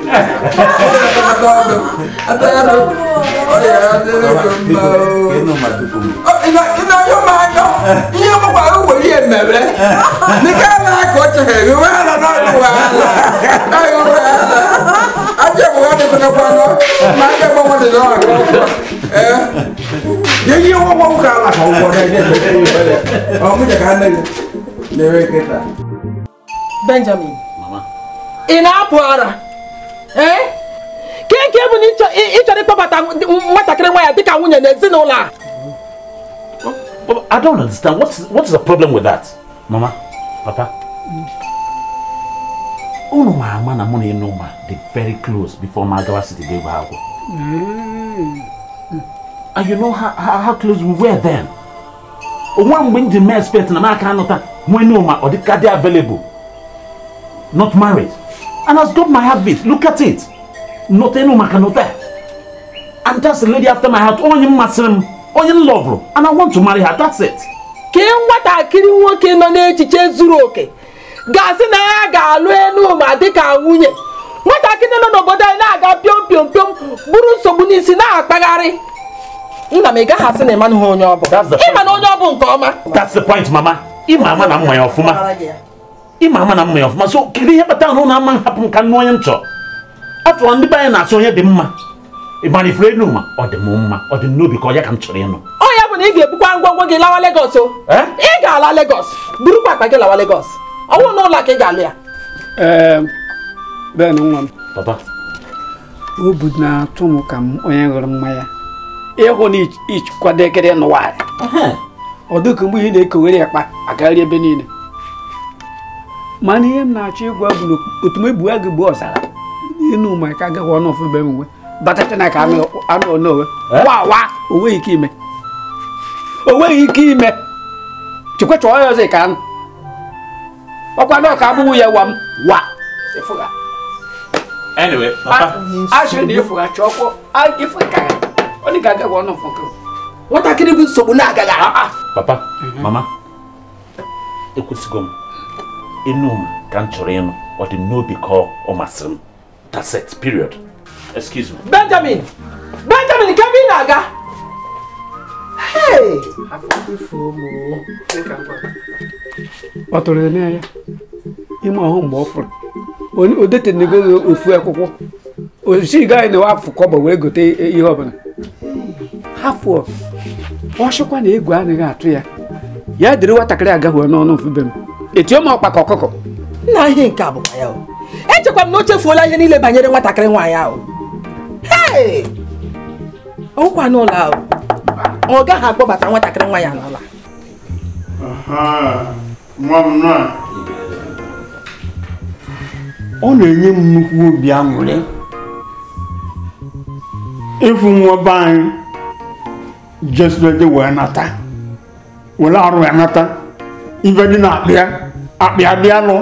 Ihe mụkwara ụgbọ ihe mere. Nke a na-akọ chere gị wee na n'ọdụ wahala. Aja bụ ha dịkwa ma aja gbanwe dị n'ọgụ. Ihe nwa nwoke ala ka ụgwọ na-eme. Ọ mụnye ka nne gị na-ere kịta. Benjamin, ị na-apụ ara? Ee? Ke nke bụ na ị chọrọ ịkpọbata nwatakịrị nwa ya dịka nwunye n'ezinụlọ a? I don't understand. What is the problem with that? Mama, Papa. Unu ma ama na mụ na Enuma dị very close before ma gawa city ga egwu akwụkwọ. And you know how close we were then. Onwa mgbe m ji mee expect na m aka anụta nwa Enuma ọ dịka dị available. Not married. And as God might have it, look at it. Not Enuma can not there. And that's the lady after my heart. Onye mmasịrị m, onye m love, and I want to marry her. That's it. Ka nwatakịrị nwoke nọ n'echiche zuru oke ga-asị na ya ga-alụ Enuma dịka nwunye. Nwatakịrị nọ n'obodo anyị na-aga piom piom piom buru nsogbu n'isi na-akpagharị. Nna m ị gaghị asị na ịmanụ ha onye ọ bụ. Ịma na onye ọ bụ nke ọma. That's the point, Mama. Ịma ama na mma ya ọfụma. Ịma ama na mma ya ọfụma. So kedu ihe kpatara na ụnụ ama hapụ m ka nụ onye m chọrọ? Afọ ndị be anyị na-asị onye dị mma. Ịmara ifuru Enuma ọ dị m mma, ọ dị m n'obi ka ọ ya ka m chọrọ ịnụ. Ọ ya bụ na ị ga-ebukwa ngwongwo gị lawa Lagos o. Ị ga-ala Lagos, burukwa akpa gị lawa Lagos. Ọ bụrụ n'ụlọ ka ị ga-alụ ya. Ben nwa m. Papa. Obi na-atụ m ka m onye ṅụrụ mmanya. Ịhụ na ịkwadekere n'ụwa. Ọ dịka mgbe ị na-ekowere akpa agagharị ebe niile. Mana ihe m na-achọ ịgwa bụ na otu m egbu agụ gbuo ọzara. Enuma ka agaghị ọnụ ọfụ be m nwe. Batacha na ka anụ ọnụ wa wa o nweghị ike ime. O nweghị ike ime. Chekwa chọọ ya ọzọ ka anụ. Ọkwa na ọka abụghị ya wa m wa. Ịfụga. Anyway, Papa. Asịrị na ịfụga chọọkwọ ịfụga ka ọ dị ka agaghị ọnụ ọfụ nke. Nwatakịrị bụ nsogbu na-agaghị. Papa, Mama, ekwesịgo m. Enuma ka m chọrọ ịnụ, ọ dị n'obi ka ọ masịrị m. That's it, period. Excuse me. Benjamin! Benjamin, ka ebe ị na-aga? Hey! Ọ tụrụ ya n'anya ime ọhụ mgbe ọ fụrụ. O detenego ofu akwụkwọ. Osi gaghị na afụ kọbọ wee gote ihe ọbụla. Hafụ ọ sịkwa na egwu anaghị atụ ya. Ya dịrị nwatakịrị agaghị n'ọnụ mfu be m. Etio m ọkpa ka ọkụkọ. Nna ihe nke a bụkwa ya o. Echekwa m na o chefuola ihe niile banyere nwatakịrị nwaanyị ahụ. Hey! Ọkwa n'ụlọ ahụ. Ọ gaghị akpọbata nwatakịrị nwa ya n'ụlọ. Nwa m na ọ na-enye m nnukwu obi aṅụrị ịfụ nwa be anyị jesirede wee nata were arụ ya nata ife dị na akpịa akpịa dị alụ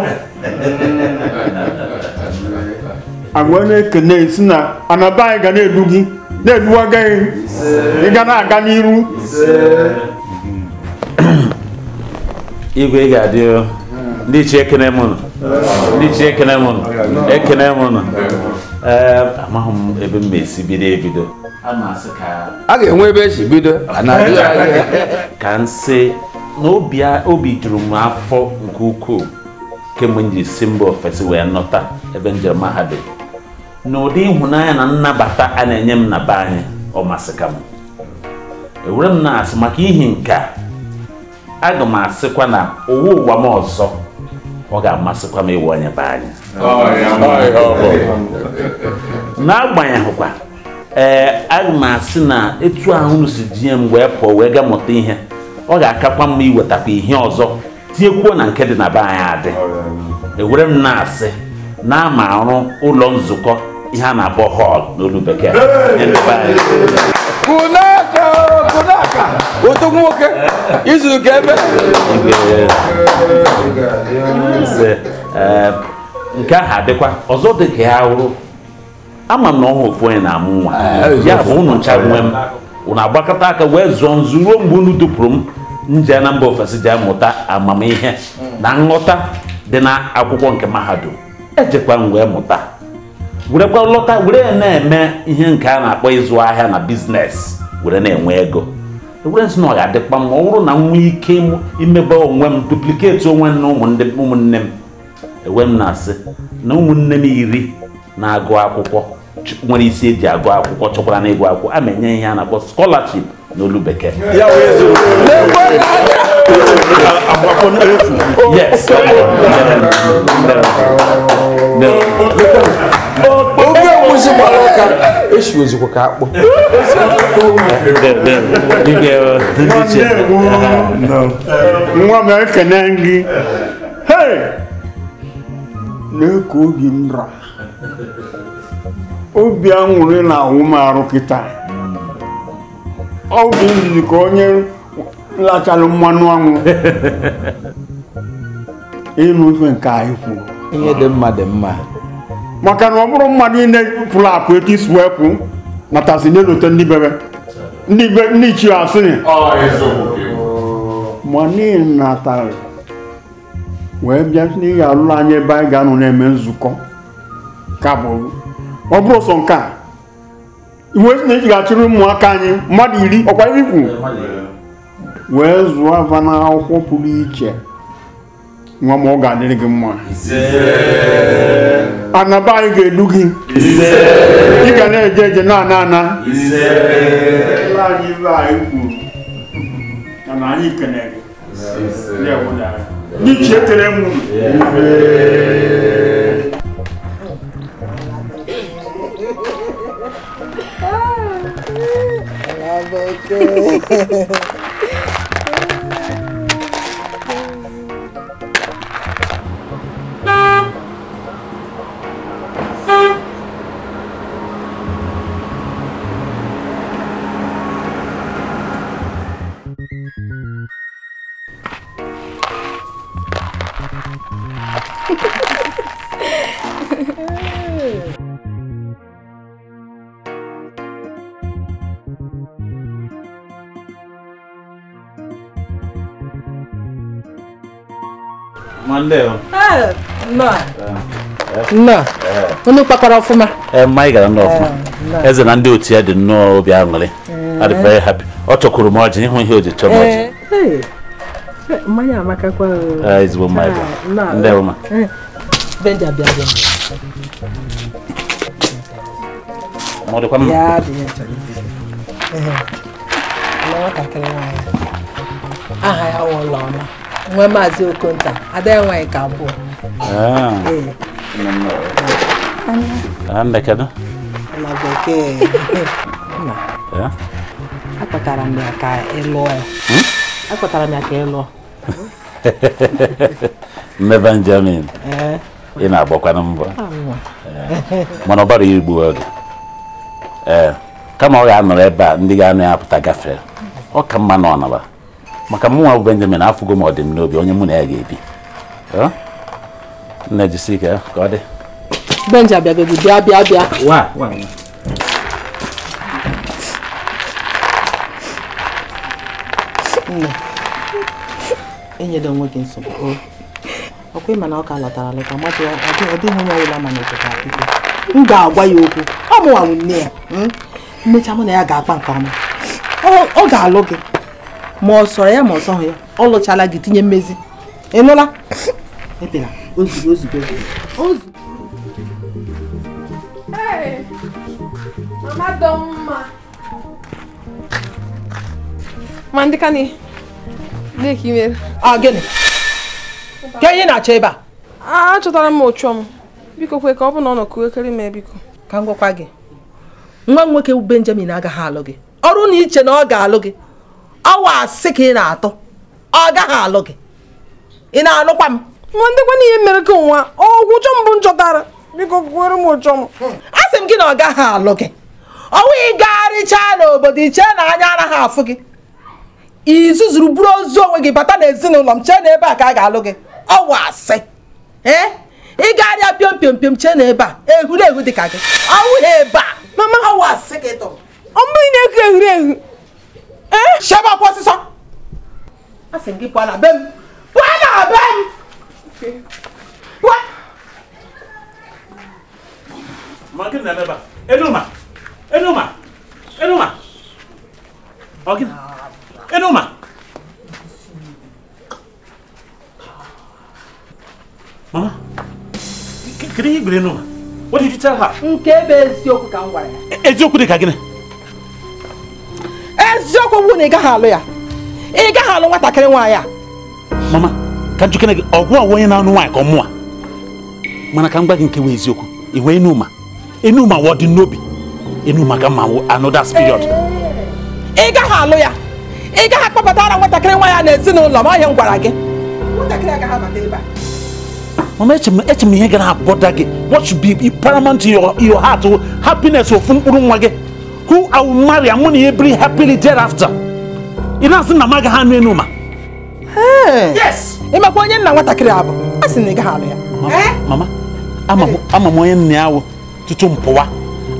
agwa na-ekene si na anaba anyị ga na-edu gị na-eduwaga gị ị ga na-aga n'iru. Igwe ga-adị ndị ichie ekene m nụ ndị ichie ekene m nụ ekene m nụ. Ee, amaghị m ebe m esi bido ebido. A ga-enwe ebe esi bido ka m sị na obi juru m afọ nke ukwuu kemgbe m ji si mba ofesi wee nọta ebe njem mahadum na ụdị ịhụnanya na nnabata a na-enye m na be anyị ọ masịka m. Ewere m na-asị maka ihi nke a aga m asịkwa na ụwa ụwa m ọzọ ọ ga-amasịkwa m ịwụ onye be anyị. N'agbanyeghịkwa ee aga m asị na etu ahụ unu si jinye m wee pụọ wee gaa mụta ihe ọ ga-akakwa mma iwetakwa ihe ọzọ tinyekwuo na nke dị na be anyị adị. Ewere m na-asị na ama arụ ụlọ nzukọ ihe a na-akpọ họl n'olu bekee. Kunaka kunaka otu nwoke izu ka ebe nke ahụ adịkwa ọzọ dị ka ya wụrụ ama m na ọhụ ofu onye na-amụ nwa ya bụ unu ncha nwe m unu agbakọta aka wee zụọ nzu ruo mgbe unu dupụrụ m nje na mba ofesi ji amụta amamihe na nghọta dị na akwụkwọ nke mahadum ejekwa m wee mụta werekwa lọta were na-eme ihe nke a na-akpọ ịzụ ahịa na biznes were na-enwe ego. Ewere nsị na ọ ga-adịkwa mma ọ bụrụ na m nwee ike imebe onwe m dupliketi onwe m na ụmụnne m. Ewe m na-asị na ụmụnne m 10 na-agụ akwụkwọ nwere isi eji agụ akwụkwọ chọkwara na ịgụ akwụkwọ a ma-enye ihe a na-akpọ scholarship n'olu bekee. Yes. Oge egwusi gbara ụka esi ozugbo ka akpụ. Nwa m ekene gị. Hey! Na-eke obi m ra. Obi aṅụrị na-awụ m arụ kịta. Obi m dị ka onye lachara mmanụ anwụ. Ịnụ ife nke anyị kwuru. Ihe dị mma dị mma. Maka na ọ bụrụ mmadụ niile pụrụ apụ etu isi wee pụ natasị n'elote ndị bebe ndị be ndị ichie asịrị ma n'ihi natara wee bịa n'ihi alụrụ anyị ebe anyị ga-anọ na-eme nzukọ ka bụ ọ bụrụ sọ nke a iwe sị na iji ga-achịrị ụmụaka anyị mmadụ 10 ọkwa iri kwu wee zụọ ava n'akwụkwọ pụrụ iche nwa m ọ ga-adịrị gị mma. Anaba anyị ga-edu gị ị ga na-eje eje na-ana ana anyị ibe anyị kwuru mana anyị kenere gị ndị ekele m unu. Nnọọ. Unu kpakọrọ ọfụma. Mma anyị gara nnọọ ọfụma. Eze na ndị otu ya dị nnọọ obi aṅụrị. Adị very happy. Ọ chọkwuru m ọjị ịhụ ihe o ji chọọ m ọjị. Mmanya amakakwa. Ezigbo mmanya. Ndewo ma. Benja bịa bịa. Ma ọ dịkwa mma. Ya dị ya chọrọ ibi. Nwatakịrị nwaanyị. Aha ya wụ Ụlọma. Nwa Maazị Okonta, ada ya nwaanyị ka abụọ. Nne kedu? Na bekee. Akpọtara m ya ka ị lụọ ya. Akpọtara m ya ka ị lụọ. Nne Benjamin. Ị na-agbakwana mbọ. Mana ọ bara igbu oge. Kama ọ ga-anọrọ ebe a ndị ga-anọ ya apụta gafere. Ọ ka mma na ọ naba. Maka mụnwa bụ Benjamin afụgo m ọdịm n'obi onye mụ na ya ga-ebi. Nne jisi ike ka ọ dị. Benja bịagodu bịa bịa bịa. Wa wa. Nne, enyela onwe gị nsogbu. Ọkwa ịma na ọ ka lọtara alọta mmadụ ọ dịghị onye ọbụla ma na echeta akụkọ. M ga-agwa ya okwu. Ọ mụnwa bụ nne ya. Mmecha mụ na ya ga-akpa nke ọma. Ọ ga-alụ gị. Ma ọ sọrọ ya ma ọ sọghị ya. Ọ lụchala gị tinye mmezi. Ị nụla? Ebela. Ozugbo ozugbo ozugbo. Hey, Mama Doma. Mandikani. Deki. Ah, gịnị? Ka ihe na-achọ ebe a? Achọtara m ochu m. Biko kwe ka ọ bụ na ọ nọ kuekere m biko. Ka m gwakwa gị. Nwa nwoke bụ Benjamin agaghị alụ gị. Ọrụ na iche na ọ ga-alụ gị. Ọwa asị ka ị na-atụ. Ọ gaghị alụ gị. Ị na-anụkwa m? Ma ndịkwa na ihe mere ka nwa ọgwụ ụchọ mbụ m chọtara. Biko kwere m ụchọ m. A sị m gị na ọ gaghị alụ gị. Ọnwụ ịgagharịchaa n'obodo iche na anya anaghị afụ gị. Izuzuru buru ozu onwe gị bata n'ezinụlọ m chee na ebe a ka a ga-alụ gị. Ọwa asị. Ee? Ịgagharịa pịọm pịọm pịọm chee na ebe a ehurehu dị ka gị. Ọwụ ebe a. Mama ọwa asị ka ị tọrọ. Ọ mbụ ị na-eku ehurehu. Ee? Shebe ọkwa ọsịsọ. A sị m gị pụọ na be m. Pụọ na be m. Pụọ. Ma gịnị na-eme ebe a? Enuma! Enuma! Enuma! Ọ gịnị? Enuma! Mama, kedu ihe i gwara Enuma? What did you tell her? Nke bụ eziokwu ka m gwara ya. Eziokwu dị ka gịnị? Eziokwu bụ na ị gaghị alụ ya. Ị gaghị alụ nwatakịrị nwaanyị a. Mama, ka m jụkene gị, ọgwụ ọwụ onye na-anụ nwaanyị ka ọ mụa. Mana ka m gwa gị nke bụ eziokwu. Ị hụ Enuma? Enuma wụ ọdị n'obi. Enuma ka mma wụ another period. Ị gaghị alụ ya. Ị gaghị akpọbatara nwatakịrị nwaanyị a n'ezinụlọ m, ọ ihe m gwara gị. Nwatakịrị agaghị abata ebe a. Mama, eche m ihe ga na-abọda gị. What should be paramount in your heart, happiness ofu mkpụrụ nwa gị. Who I will marry, I'm gonna be happily thereafter. Ị na-asị na m agaghị anụ Enuma? Yes. Ị makwa onye nna nwatakịrị a bụ? A sị na ị gaghị alụ ya. Mama, ama m onye nna ya wụ tutu m pụwa.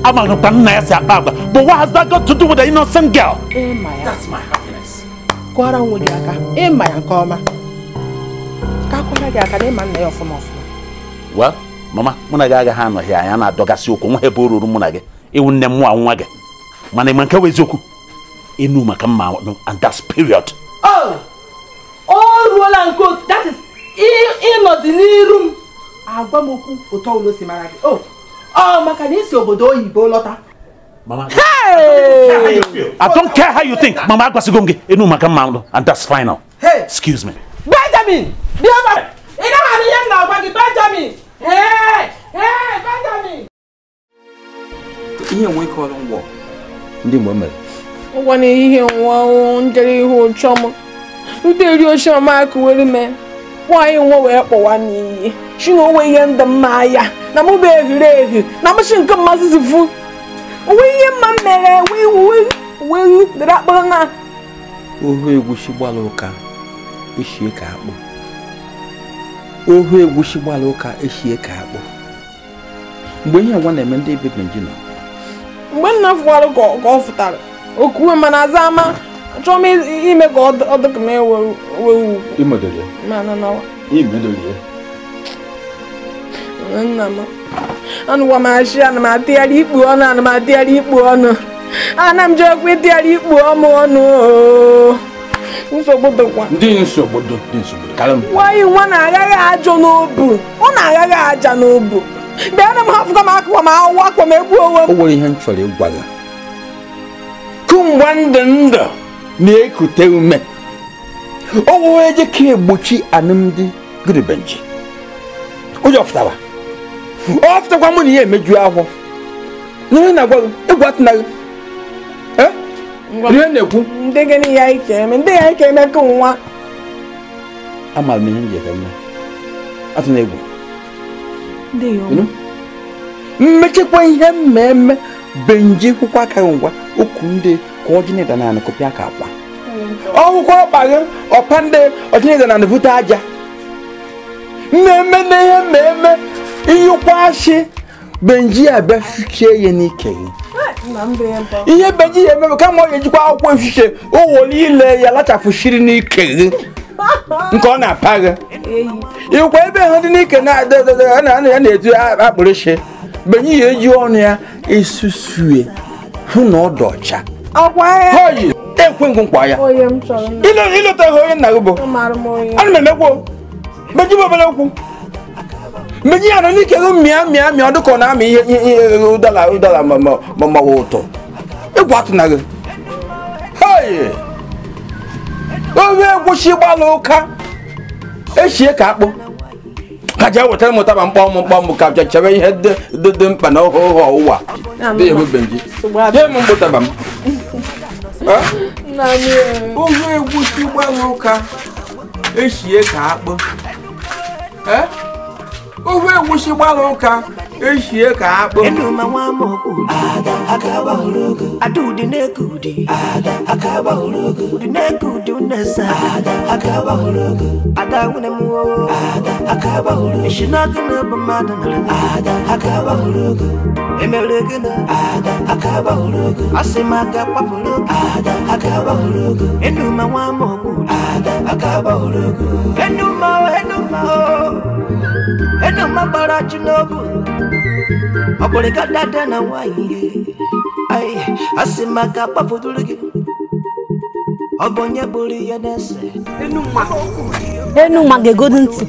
Ama m ka nna ya si akpa agwa. But what has that got to do with the innocent girl? Ịma ya. That's my happiness. Kwara onwe gị aka. Ịma ya nke ọma. Ka akwara gị aka na ịma nna ya ọfụma ọfụma. Well, mama, mụ na gị agaghị anọghị anya na-adọgasị okwu nwa ebe o ruru mụ na gị. Ịwụ nne m nwa nwa gị. Mana ịma nke bụ eziokwu. Enuma ka mma and that's period. Oh! O ruola nke otu. That is ịnọdị n'iru m. Agwa m okwu ụtọ ụlọ si mara gị. Oh! Ọ maka na isi obodo oyibo lọta. Mama, hey! I don't care how you think. Mama, agwasịgo m gị. Enuma ka mma and that's final. Hey! Excuse me. Benjamin! Bịa ebe a! Ị gaghị anụ ihe m na-agwa gị, Benjamin! Hey! Hey, Benjamin! Ihe nwe ike ọrụ ngwọ ndị mgbe mere. Ụgwọ n'ehihie nwa njere ihu ụchọ m. Ndị eri oche mama akụwere me. Nwaanyị nwa wee kpọwa n'iyi. Chi na onwe ihe ndị mma ya. Na mụ bụ ehurehu. Na mụ chi nke mmasị zifu. Onwe ihe mma m mere wee dere akpọrọ na. Ohu egwusi gbara ụka eshie ka akpụ. Ohu egwusi gbara ụka eshie ka akpụ. Mgbe ihe nwa na-eme ndị ebe Benji nọ. Mgbe nna fụwara ka ọ fụtara. Okuwe mana aza ama achọrọ m ime ka ọ dị ka m ewe ugwu. Imedolie. Mana nawa. Imedolie. Nna m. Anụwa m achị ana m atịgharị ikpu ọnụ ana m atịgharị ikpu ọnụ. Ana m jekwa ịtịgharị ikpu ọmụ ọnụ. Nsogbu dịkwa. Ndị nsogbu dị nsogbu. Karị m. Nwaanyị nwa na-aghaghị ajọ n'obu. Ọ na-aghaghị aja n'obu. Bịa na m hafụkwa m akụkwa m awụ akwa m egbu onwe m. O nwere ihe m chọrọ ịgwa gị. Kemgbe ndụ ndụ na-ekute ume. O nwere eje ka egbochi alụmdi gịrị Benji. Ụjọ pụtara. Ọ pụtakwa mụ na ya emeju ahụ. N'ihe na-agwa gị, egwu atụna gị. Ihe na-ekwu ndị gịnị ya ike eme ndị ya ike eme ka nwa amara m ihe m ji eme atụ na egwu mmechekwa ihe mmemme benji kwụkwa aka ngwa okwu ndị ka ọjị na na kọpịa ka akwa ọgwụkwọ ọkpa gị ọpa ndị ọjị na vute aja mmemme na ihe mmemme iyikwa ashị benji abịa fichie ya n'ike gị ihe benji ya ememe kama ọ ga-ejikwa akwụkwọ efiche owo niile ya lachafụshiri n'ike gị nke ọ na-apa gị ịkwa ebe ha dị n'ike na-etu akpụrịshị benji ya eji ọnụ ya esusue hụ na ọ dị ọcha ekwe nkwa ya ịlụtaghị onye nna gị bụ ana m emekwo benji bụ obere okwu mgbe ya nọ n'ike gị mịa mịa mịa ọ dịka ọ na-amị ihe ụdara ụdara ma ụtọ egwu atụna gị owe egwuchi gbalụ ụka echie ka akpụ ka jee wetara m ụtaba mkpọm mkpọm ka chebe ihe dị mkpa na ọhụụ ọwụwa dị ehu benji nye m mkpụtaba m owe egwuchi gbalụ ụka echie ka akpụ ofe egwusi gbara ụka eshie ka akpụ Enuma nwa m okwu ada aka gbahụrụ ada ụdị na-eke ụdị ada aka gbahụrụ ụdị na-eke ụdị unesa ada aka gbahụrụ ada nwunye m ada aka gbahụrụ esi n'ọkụ na-ebu mmadụ nara ada aka gbahụrụ emere gị na ada aka gbahụrụ asị m aka kpapụrụ ada aka gbahụrụ Enuma nwa m okwu ada aka gbahụrụ Enuma Enuma Enuma gbara ji n'obu ọ bụrụ ka dada na nwanyị ai asị m aka kpapụrụ gị ọ bụ onye bụrụ ihe na-ese Enuma ga-egodu ntị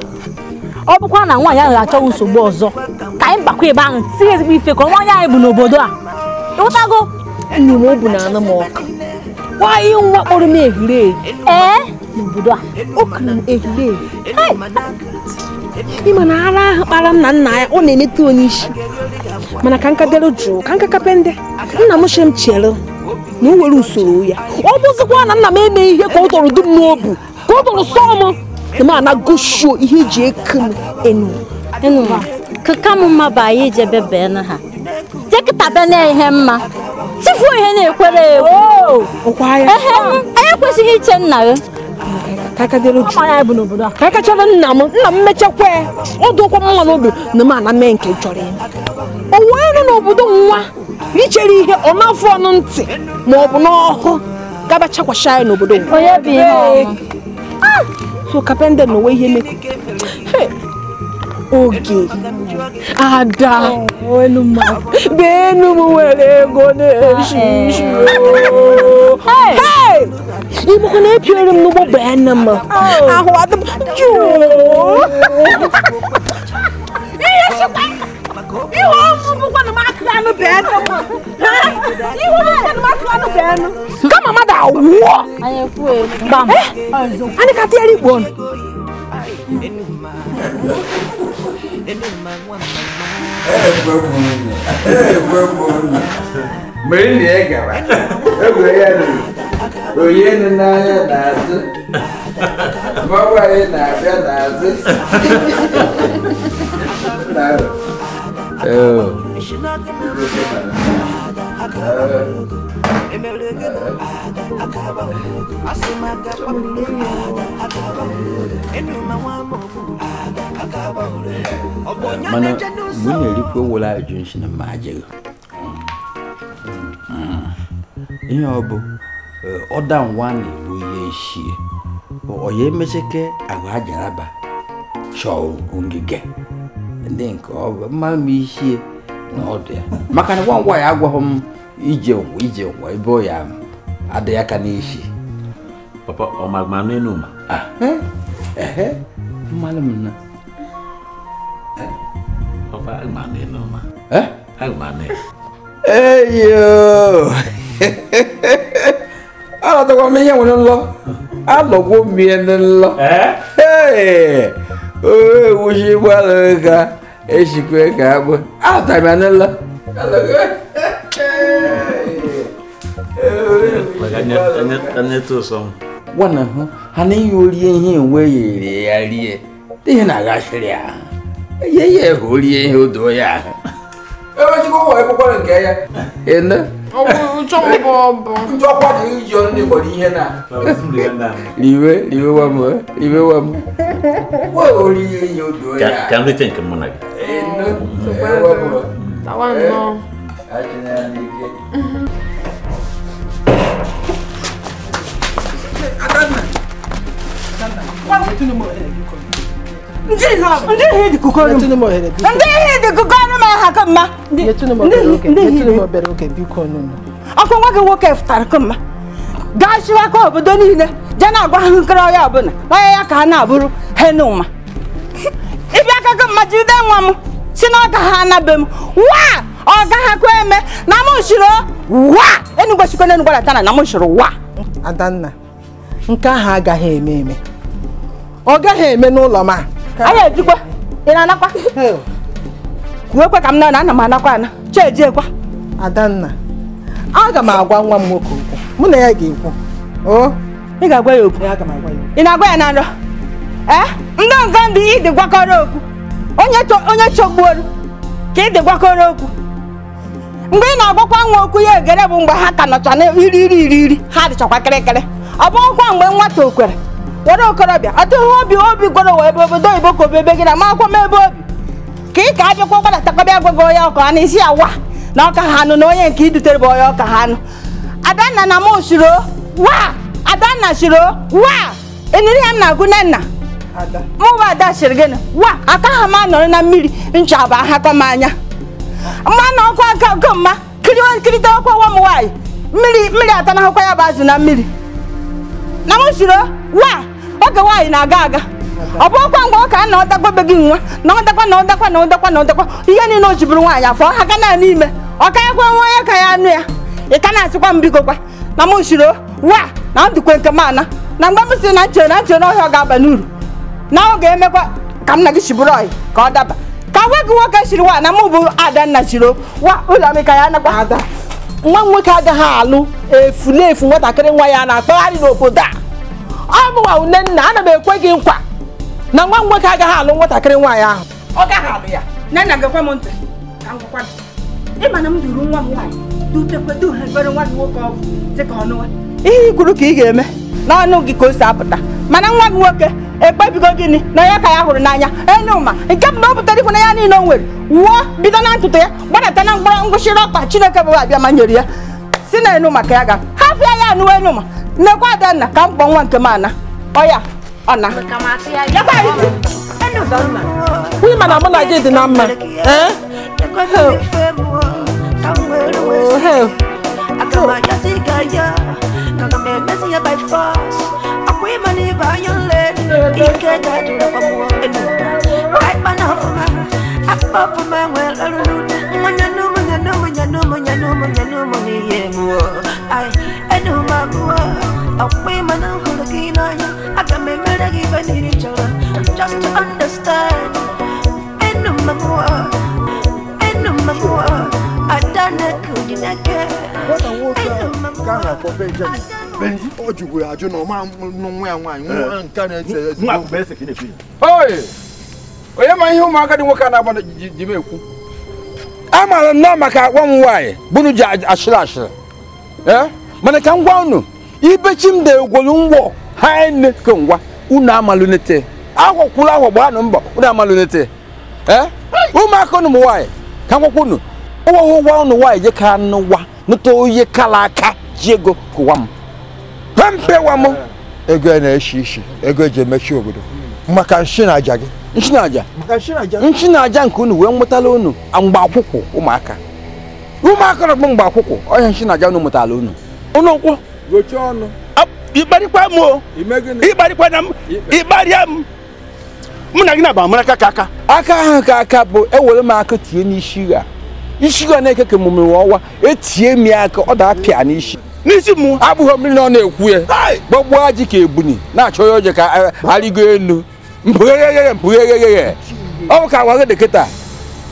ọ bụkwa na nwaanyị ahụ ga-achọ nsogbu ọzọ ka anyị bakwa ebe ahụ tinye ezigbo ife ka nwaanyị anyị bụ n'obodo a ịghọtago nne m obu na anụ m ọka nwaanyị nwa kpọrọ m ehiri ehi ee n'obodo a o kuru m ehiri ehi ịma na ara ahụ kpara m na nna ya ọ na-emetụ onye isi mana ka nka dere jụụ ka nka kapende nna m chere m chere na o were usoro ya ọ bụzikwa na nna m eme ihe ka ọ tọrọ dum n'obu ka ọ tọrọ sọọ m na m anagosio ihe eji eku m enu Enuma ka m mma bụ anyị ijebe bee na ha jekịta be na ihe mma tifuo ihe na-ekwere egwu ehe anyị ekwesịghị iche nna gị ka aka chọrọ nna m nna m mechakwa ọ dụkwa m nwa n'obi na m ana mee nke chọrọ ime o wee nọ n'obodo nwa ichere ihe ọ na-afụ ọnụ ntị ma ọ bụ n'ọhụ gaba chakwasha anyị n'obodo nwa so kapende na onwe ihe mekọ oge ada benu m nwere ego na-eshi ishi ịmụkwa na epiere m n'ụgbọ bee m ahụ adị m jụụ ihe ọmụmụ na m akụ anụ bee m ihe ọmụmụ na m akụ anụ bee m kama mmadụ awụọ anyị ka tinyere ikpo ọnụ Mgbe nne gara, egwure ya nụrụ, onye nụ n'anya n'azụ, mmanwụ anyị na-abịa n'azụ. Mana mgbe ị na-erikwa owere ajụ nshi na mma ajịghị ihe ọ bụ ọda nwa na-ebu ihe nshie ọ ya emecheke ahụ ajaraba chọọ ngige ndị nke ọ bụ mma m ishie na ọdụ ya maka na ngwa ngwa ya agwaghị m ije ngwa ije ngwa ebe ọ ya adịghị aka n'isi. Papa ọ ma ma n'Enuma? Ehe mmanụ m na Papa ma n'Enuma. Eh? Ma na. Eyo. Alọtakwa m ihe nwere nlọ. Alọgwo m ihe nlọ. Ee. Owe wushi gbara ka eshikwe ka agbụ. Alọtara m ya nlọ. Wana hụ ha na ihe orie ihe enwe ya ya rie ihe na-aghachiri ya ihe ya orie ihe odo ya ahụ ewechikwa ụwa ekwekwara nke ya ene njọkwa dị iji ọnụ n'ịgbọrọ ihe na riwe riwe wa m riwe wa m wa orie ihe odo ya ka m rite nke mụ na gị ene wa m tawa nnọọ Ọkwa nwa gị nwoke fụtara kemma gaa chiwakwa obodo niile jee na-agwa ha nkiri ọya ọbụla onye ya ka ha na-abụrụ Enuma ịbịa aka kemma jide nwa m si na ọ ga ha anabe m wa ọ gaghakwa eme na m shiri wa Enugwu chikwa na Enugwu latana na m shiri wa. Adanna, nke ahụ agaghị eme eme, ọ gaghị eme n'ụlọ m a. Anyị ejikwa ị na-anakwa kwuekwe ka m na ana m anakwa ana chejiekwa. Adanna, aga m agwa nwa m nwoke okwu, mụ na ya ga-ekwu. O ị ga-agwa ya okwu? Ị na-agwa ya na nrọ? Ee, ndị nga ndị ịdị gwakọrọ okwu, onye chọgbuoru ka ịdị gwakọrọ okwu. Mgbe ị na-agwakwa nwa okwu ya egere bụ mgbe ha ka nọcha na iri iri iri iri ha dịchakwa kịrịkịrị. Ọ bụghịkwa mgbe nwata okwere were okorobịa ọtụghị obi obi gwara ụwa ebe obodo oyibo ka obebe gị na ma akwụkwọ m ebe obi ka ị ka abịakwa gbadatakọbịa gwago onye ọka ha n'isi ya wa na ọka ha anụ na onye nke idutere bụ onye ọka ha anụ. Adanna na mụ shiro wa Adanna shiro wa eniri ya m na-agụ nne nna mụ bụ ada shiri gịnị wa aka ha m anọrọ na mmiri ncha bụ ahakọ m anya mmanụ ọkụ aka gomma kirịta ọkwa nwa m nwaanyị mmiri mmiri atanahụkwa ya bụ azụ na mmiri na m shiro wa oge nwaanyị na-aga aga ọ bụ ọkwa mgbe ọ ka na ọdakwa be gị nwa na ọdakwa na ọdakwa na ọdakwa na ọdakwa ihe niile o jiburu nwaanyị afọ ha ga na n'ime ọ ka ya kwa nwa onye ka ya anụ ya ị ka na-asịkwa m biko kwa na m shiro wa na ndụkwe nke m ana na mgbe m si na nche na nche n'ọhịa ọ ga-aba n'uru na ọ ga-emekwa ka m na gị shiburu ọyị ka ọ daba ka nwa gị nwoke shiri wa na mụ bụ Adanna shiro wa ụlọ m ka ya anakwa. Ada, nwa m nwoke agaghị alụ efulefu nwatakịrị nwa ya na-akpagharị n'obodo a. Ọ mụnwa nne nna, ana m ekwe gị nkwa na nwa m nwoke agaghị alụ nwatakịrị nwaanyị ahụ. Ọ gaghị alụ ya. Nne nna gekwa m ntị ka m gwakwa gị. Ị ma na m duru nwa m nwaanyị dutekwe duhebere nwa gị nwoke ọgwụ dị ka ọnụwa. Ihe i kwuru ka ị ga-eme n'ọnụ gị ka o si apụta mana nwa gị nwoke ekpebigo gịnị na ya ka ya hụrụ n'anya Enuma nke bụ na ọ pụtara ikwu na ya niile o nwere wuo bido na ntụtụ ya gbadata na mkpọrọ ngwụchiri ọkpa Chineke bụ abịa ma nyere ya si na Enuma ka ya ga hafịa ya anụwa Enuma nnekwa Adanna ka m kpọọ nwa nke m ana ọ ya ọ na nwunye mana mụ na gị dị na mma. Just to understand, onye ma ihe ụmụaka dị nwoke a na-agba ji m ekwu amaara nnọọ maka agwa m nwaanyị bunu ji ashịrị ashịrị mana ka m gwa unu ibechi m dị egwolu ngwọ ha nne ke ngwa unu amalụnete ahọ kwuru ahọ gbaanụ mbọ unu amalụnete ụmụaka unu m nwaanyị ka m gwakwa unu ụwa ụwa unu nwaanyị je ka nụwa nụta onye kala aka ji ego kụwa m pempewa m ego na-eshi ishi ego eji emechi obodo maka nshi na aja gị nshi na aja nshi na aja nke unu wee nwetala unu mgbe akwụkwọ ụmụaka ụmụaka na mgbe akwụkwọ ọhịa nshi na aja unu mụtala unu unu nkwụ gochie ọnụ ịkparịkwa m o ịkparịkwa na m ịkparịa m mụ na gị na-agba mara aka aka aka ahụ ka aka bụ ewere m aka tie n'isi gha isi gha na-eke ka emume ọwa etie m ya aka ọ da-apịa n'isi n'isi mụ abụghị mmiri na ọ na-ekwu ya gbọgbuo ji ka ebuni na-achọ ya oje ka arịgo elu mpụghegheghe mpụghegheghe ọ bụ ka agwa gị dị kịta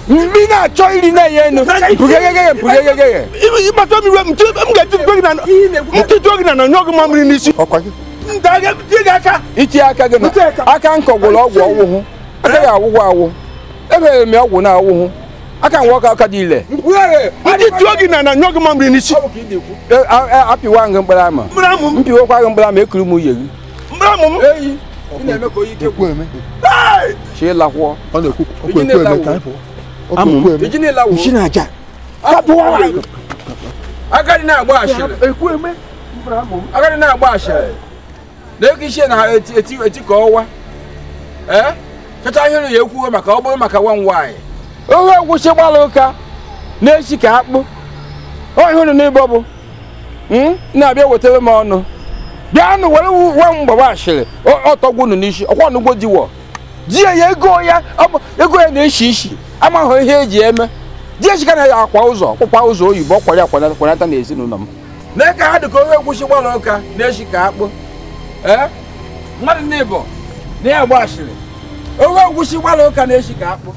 Mbi na-achọ iri na-enye enu. Mpụgegege. Ịgbata m iwe m ga-etiti gị na na nyụọ gị mamịrị n'isi. Itinye aka gị na aka nkọ gwụrụ ọgwụ ọwụhụ. Aka ya awụgwụ awụ. Emere m ọgwụ na awụhụ. Aka nwa ọka aka dị ile. Ndị tụọ gị na na nyụọ gị mamịrị n'isi. Apịwa gị mkpụrụ ama. Mpiwekwa gị mkpụrụ ama ekuru m uye gị. Mkpụrụ Ị na-eme ka onye ike kwụ. Chi lakwụọ. Ọ na-ekwu okwu eme ka anyị pụọ. Agadi na-agba ashịrị. Agadi na-agba ashịrị. Na-eke isi na eti ka ọwa. Ee? Chacha ihe ya ekwuo maka ọ bụrụ maka nwa nwaanyị. Ohe egwusi gbara ụka na-esi ka akpụ. Ọ ihe unu n'ịbọ bụ. Na-abịa wetara m ọnụ. Bịanụ were nwa mgbaba ashịrị. Ọtọgwu unu n'isi. Ọkwa onugbo diwọ. Di ya ego ya na-eshi ishi. Amaghị ihe eji eme. Di echika na ya akwa ụzọ kwụkwa ụzọ oyibo ọkwara akwanata n'ezinụlọ m. Mee ka ha dị ka onye egwusi gbara ụka na-eshi ka akpụ. Ee? Mmadụ n'ịbọ na ya agba ashịrị. Onye egwusi gbara ụka na-eshi ka akpụ.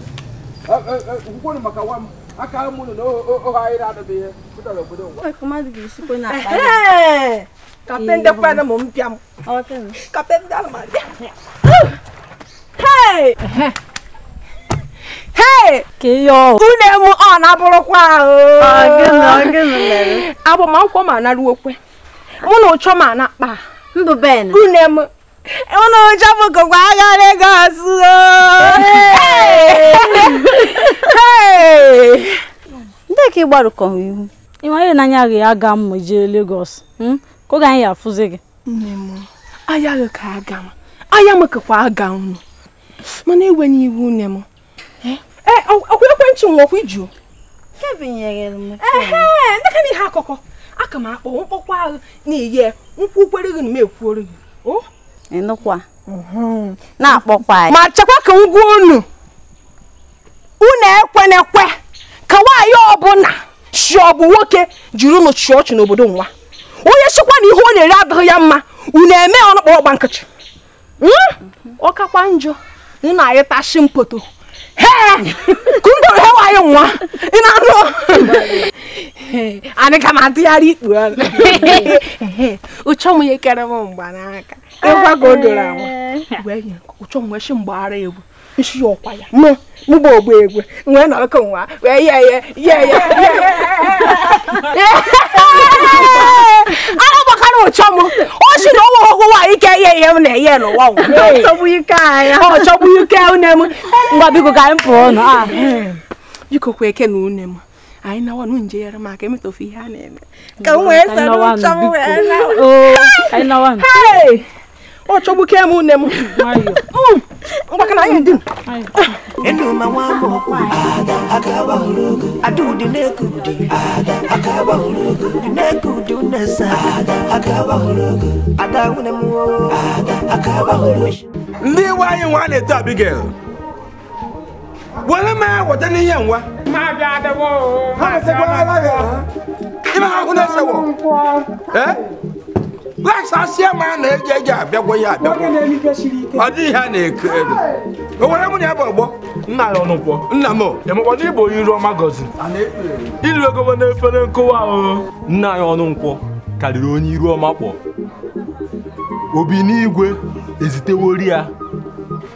Nkwuru maka nwa m aka m unu na ohe anyị na-adọba ihe pụtara obodo ngwa. Hey! Hey! Une m ọ na-abụrụkwa ahụ. Agbamakwụkwọ m anaruokwe. Mụ na ụchọ m ana-akpa. Mbụ Ben. Une m. Mụ na ụchọ m gụkwa agha Lagos. Hey! Ndị ka ị gbarụkọ ihu. Ị nwere n'anya gị aga m jee Lagos. Ka oge anyị afụzi gị. Nne m, aya gị ka aga m. Aya m kakwa aga unu. Mana ewe n'iwu nne m. Ọkwa ekwentị m ọkwa iju. Kevin nyere m. Ndị ka ihe akụkọ. Aka m akpọ mkpọkwa ahụ na-eye nkwụ kwere gị na m ekwuoro gị. O? Ịnụkwa. Na-akpọkwa anyị. Ma chekwa ka m gwa unu. Unu ekwenekwe ka nwaanyị ọbụla si ọ bụ nwoke jiri unu chịa ọchị n'obodo nwa. Onye sịkwa na ihe ọ na-ere adịghị ya mma, unu eme ọnụ kpọrọ ọgba nkịtị. Ọ kakwa njọ na na-ayịtashi mpoto. Hey! Kundo hewa anyị nwa. Ị na-anụ? Anyị ka ma-atụgharị ikpu ọnụ. Ụchọ m ihe kere m mgbanaka. Ịgwa ka o doro anwa. Wee nye ụchọ m wee shi mgbaghara egwu. Nshi ya ọkwa ya. Mụ bụ ogbu egwu. Wee nọrọ ka nwa. Wee ye ye ye ye. Ana gbakara ụchọ m. O si na ọnwa ọgwụ nwaanyị ike ihe ihe m na-eye n'ụwa nwa. Ọchọgbu ike anyị. Ọchọgbu ike une m. Ngwa biko ka anyị pụọ nụ. Biko kwa eke na une m. Anyị nawa nụ nje yere m aka emetofu ihe a na-eme. Ka m wee soro ụchọ m wee nawa. Anyị nawa nụ. Ọchọgbu ke m une m. Ngwa ka na anyị dị. Enuma nwa m ada akaba urugu adudi nekudi ada akaba urugu nekudi unesa ada akaba urugu ada wune mu ada akaba urugu. Ndị nwaanyị nwa na-eto Abigail. Were m weta n'ihe nwa. Ma bịa adịwo. Ha mesekwala ya. Ime ha hụ na-esewo. Eh? Laksa ma na-eji eji abịagwo ya abịagwo. Ọ dịghị ha na-eko ego. O nwere mụ na ya bụ ọgbọ. Nna ya ọnụkwọ. Nna m. Emekwa na ịbụ onye iru ọma gọzi. Iru ego n'efere nkụwa o. Nna ya ọnụnkwọ karịrị onye iru ọma kpọ. Obi n'igwe ezitewori ya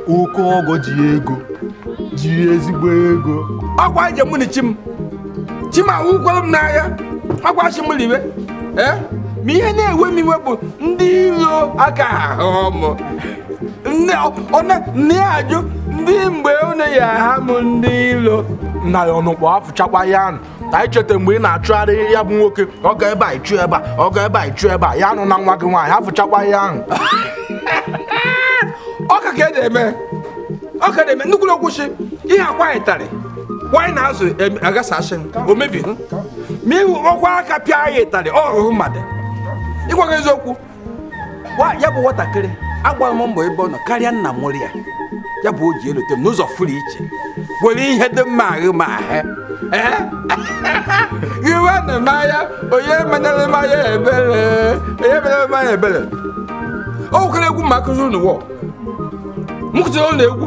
oke ọgọ ji ego ji ezigbo ego. Ọkwa ije mụ na chi m. Chi m awụkwara m n'ahịa. Ọkwa chi m liwe. Eh? Ma ihe na-ewe m iwe bụ ndị iro aka ahụ m. Nne ajụ ndị mgbe unu ya aha m ndị iro. Nna ya ọnụkpọ afụchakwa ya anụ. Anyị cheta mgbe ị na-achụgharị ya bụ nwoke, ọ ga ebe a ịchụ ebe a, ọ ga ebe a ịchụ ebe a, ya anụ na nwa gị nwaanyị afụchakwa ya ahụ. Ọ ka ka eme. Ọ ka na-eme nnukwu okwuchi ihe akwa ịtarị. Nwaanyị na-azụ agasasị o mebi. Ma ihu ọkwa aka pịa ya ịtarị ọ rụrụ mmadụ. Ịgwa gị eziokwu, ya bụ nwatakịrị agbara m mbọ ebe ọ nọ karịa nna mụrụ ya. Ya bụ o ji elote m n'ụzọ furu iche were ihe dị mma ahụ ma ahụ. Iwe na mmanya onye menere mmanya ebere onye menere mmanya ebere. O nwekere egwu ma akụziri unu wọ. M kụziri unu egwu.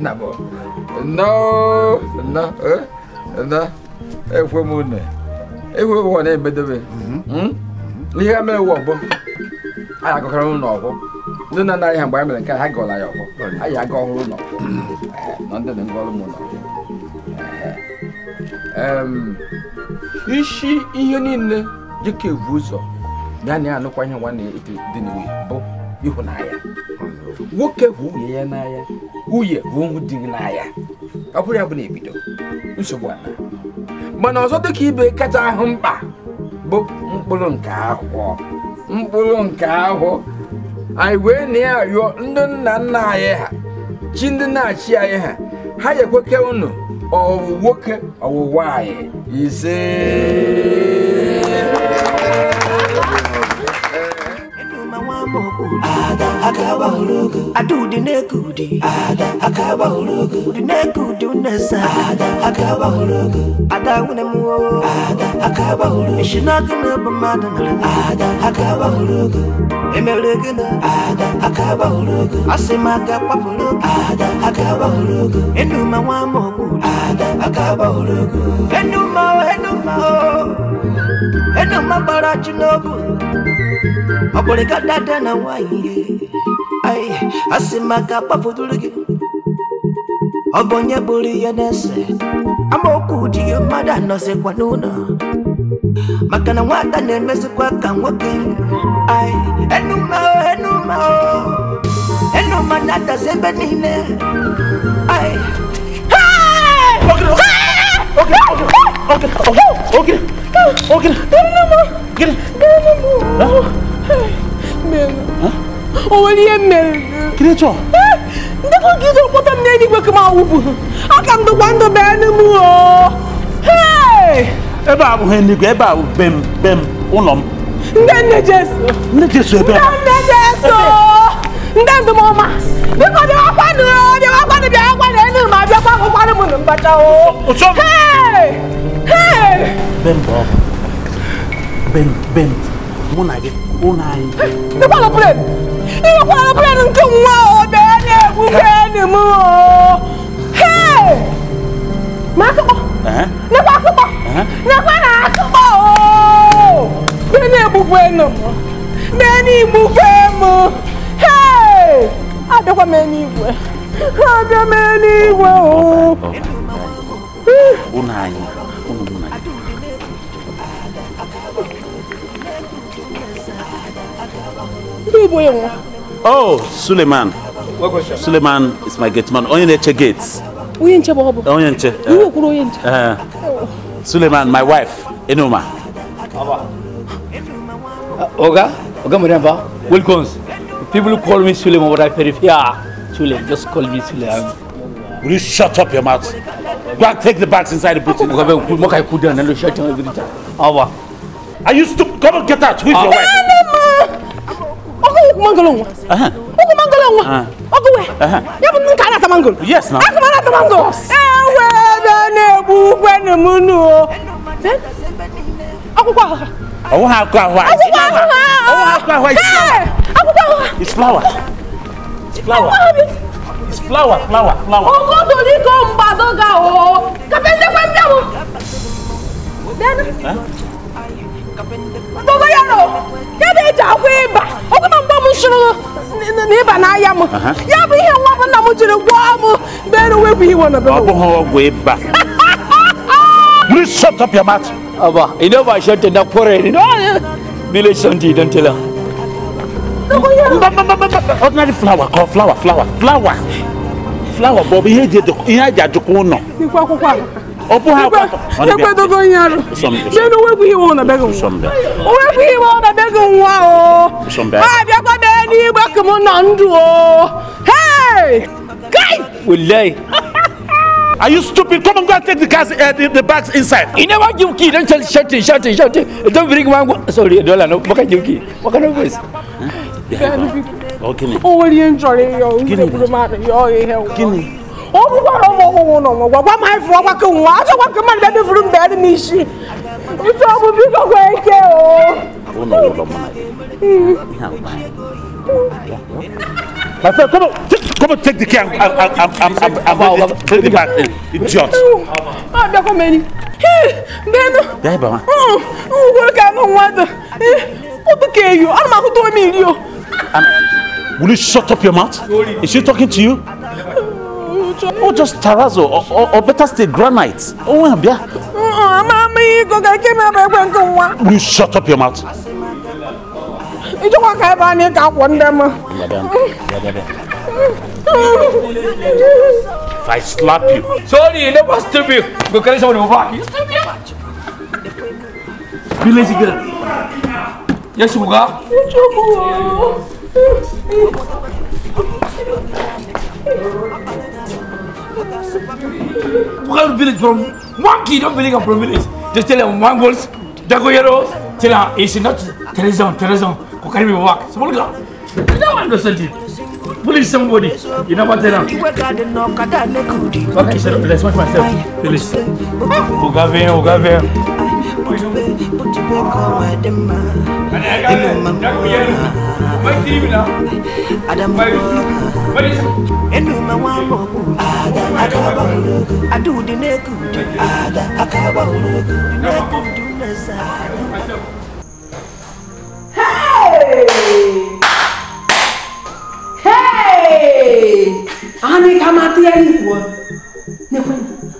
Nabo. No, no, no. Ekwe m unu. Ekwe m na emedebe. Ihe mere wụ ọgbọ. Anyị agakọrọ ụlọ ọgbọ. Ndị nna nna anyị ha mgbe anyị mere nke ha gọọla ya ọgbọ. Anyị aga ọhụrụ ụlọ ọgbọ. Na ndị dị ngọrụ m ụlọ. Isi ihe niile dịka evu ụzọ ya na anụkwa ihe nwanne dị n'iwu bụ ịhụnanya. Nwoke hụ nwunye ya n'anya, nwunye hụ di n'anya. Ọ bụrụ ya bụ na ebido nsogbu ana. Mana ọzọ dịka ibe kacha ahụ mkpa bụ mkpụrụ nke ahụ. Mkpụrụ nke ahụ anyị wee na-arịọ ndị nna nna anyị ha, chi ndị na-achị anyị ha, ha ekweke unu ọwụ nwoke ọwụ nwaanyị ise. Ada akaba urugu adu di nekudi ada akaba urugu di nekudi unesa ada akaba urugu ada unemu ada akaba urugu ishinaka na bamada ada akaba urugu emelegena ada akaba urugu asimaka papulugu ada akaba urugu enuma wa moku ada akaba urugu enuma enuma enuma barachinobu Obolika dada na waye ai asimaka pafudulugi obonye buri yenese amoku di mada no se kwanuna makana nwata na-emezikwa ka nwoke ai enuma enuma enuma na-adazi ebe niile ai. Okay okay okay. O nwere ihe mere Creature. Ndị ka gị kpọta m n'eluigwe ka m awụpụ. Aka m dịkwa ndụ bee m o. Hey! Ebe a abụghị eluigwe, ebe a bụ be m ụlọ m. Ndị nne Jesu. Nne Jesu ebe a. Ndị nne Jesu. Ndị ndụmọma. Biko bịawakwanụ, bịawakwanụ, bịawakwanụ elu ma bịakwa akwụkwanụ m na mbacha o. Hey! Hey! Be m bụ ọkụ. Be m. Mụ na gị, ụlọ anyị. Ịkwala plen! Ịkwala plen nke nwa o bee na-egbu enyi m o. Hey! Ma akụkpọ! Nekwa akụkpọ! Nekwa na akụkpọ o! Bee na-egbukwa enyi m. Bee na-egbukwa m. Hey! Abịakwa m eluigwe. Abịa m eluigwe o. Ụlọ anyị, ụlọ mụ na gị. Oh, Suleiman. Suleiman is my gate man. Onye na-eche gates. Onye nche bụ ọ bụ. Onye nche. Iwe kwuru onye nche. Suleiman, my wife, Enuma. Oga, Oga Mariamba, welcome. People call me Suleiman, but I prefer Sule. Just call me Sule. Will you shut up your mouth? Go and take the bags inside the boot. Are you stupid? Come on, get out. Who is your wife? Yes, now. It's flour. It's flour. It's flour, flour, flour. Will you shut up your mouth? Abba, you know I shut up for it. Village something, don't tell her. Ordinary flour, call flour, flour, flour. Flour, Bobby, here you Hey! Wallahi. Are you stupid? Come on, go and take the cars, the bags inside. You never give key. Don't tell shouting, shouting, shouting. Don't bring one. Sorry, dollar. No, what can you key? What kind of voice? Okay. Oh, you enjoy your. Give My friend, come on. Come on, take the key and bring it back. Idiot. Ah, bịakwa m enyi. Benu. Bịa ebe a. Ngwere ka anụ nwa dị. Otu ka eyo, ana m ahụta ome iri o. Will you shut up your mouth? Is she talking to you? Or just terrazzo, or better still, granite. Oh, yeah. Will you shut up your mouth? If I slap you. Sorry, you never stupid. Go carry someone over. You stupid. Be lazy girl. Yes, Uga. One village from one kid, don't believe I'm from village. Just tell them one goals, Jagoyero, tell her it's not Teresa, who carry me work. Small girl. You don't understand it. Police somebody. You never tell them. Okay, sir, let's watch myself. Please. Ogave. Hey! Hey! Ani kamati ya ikwo.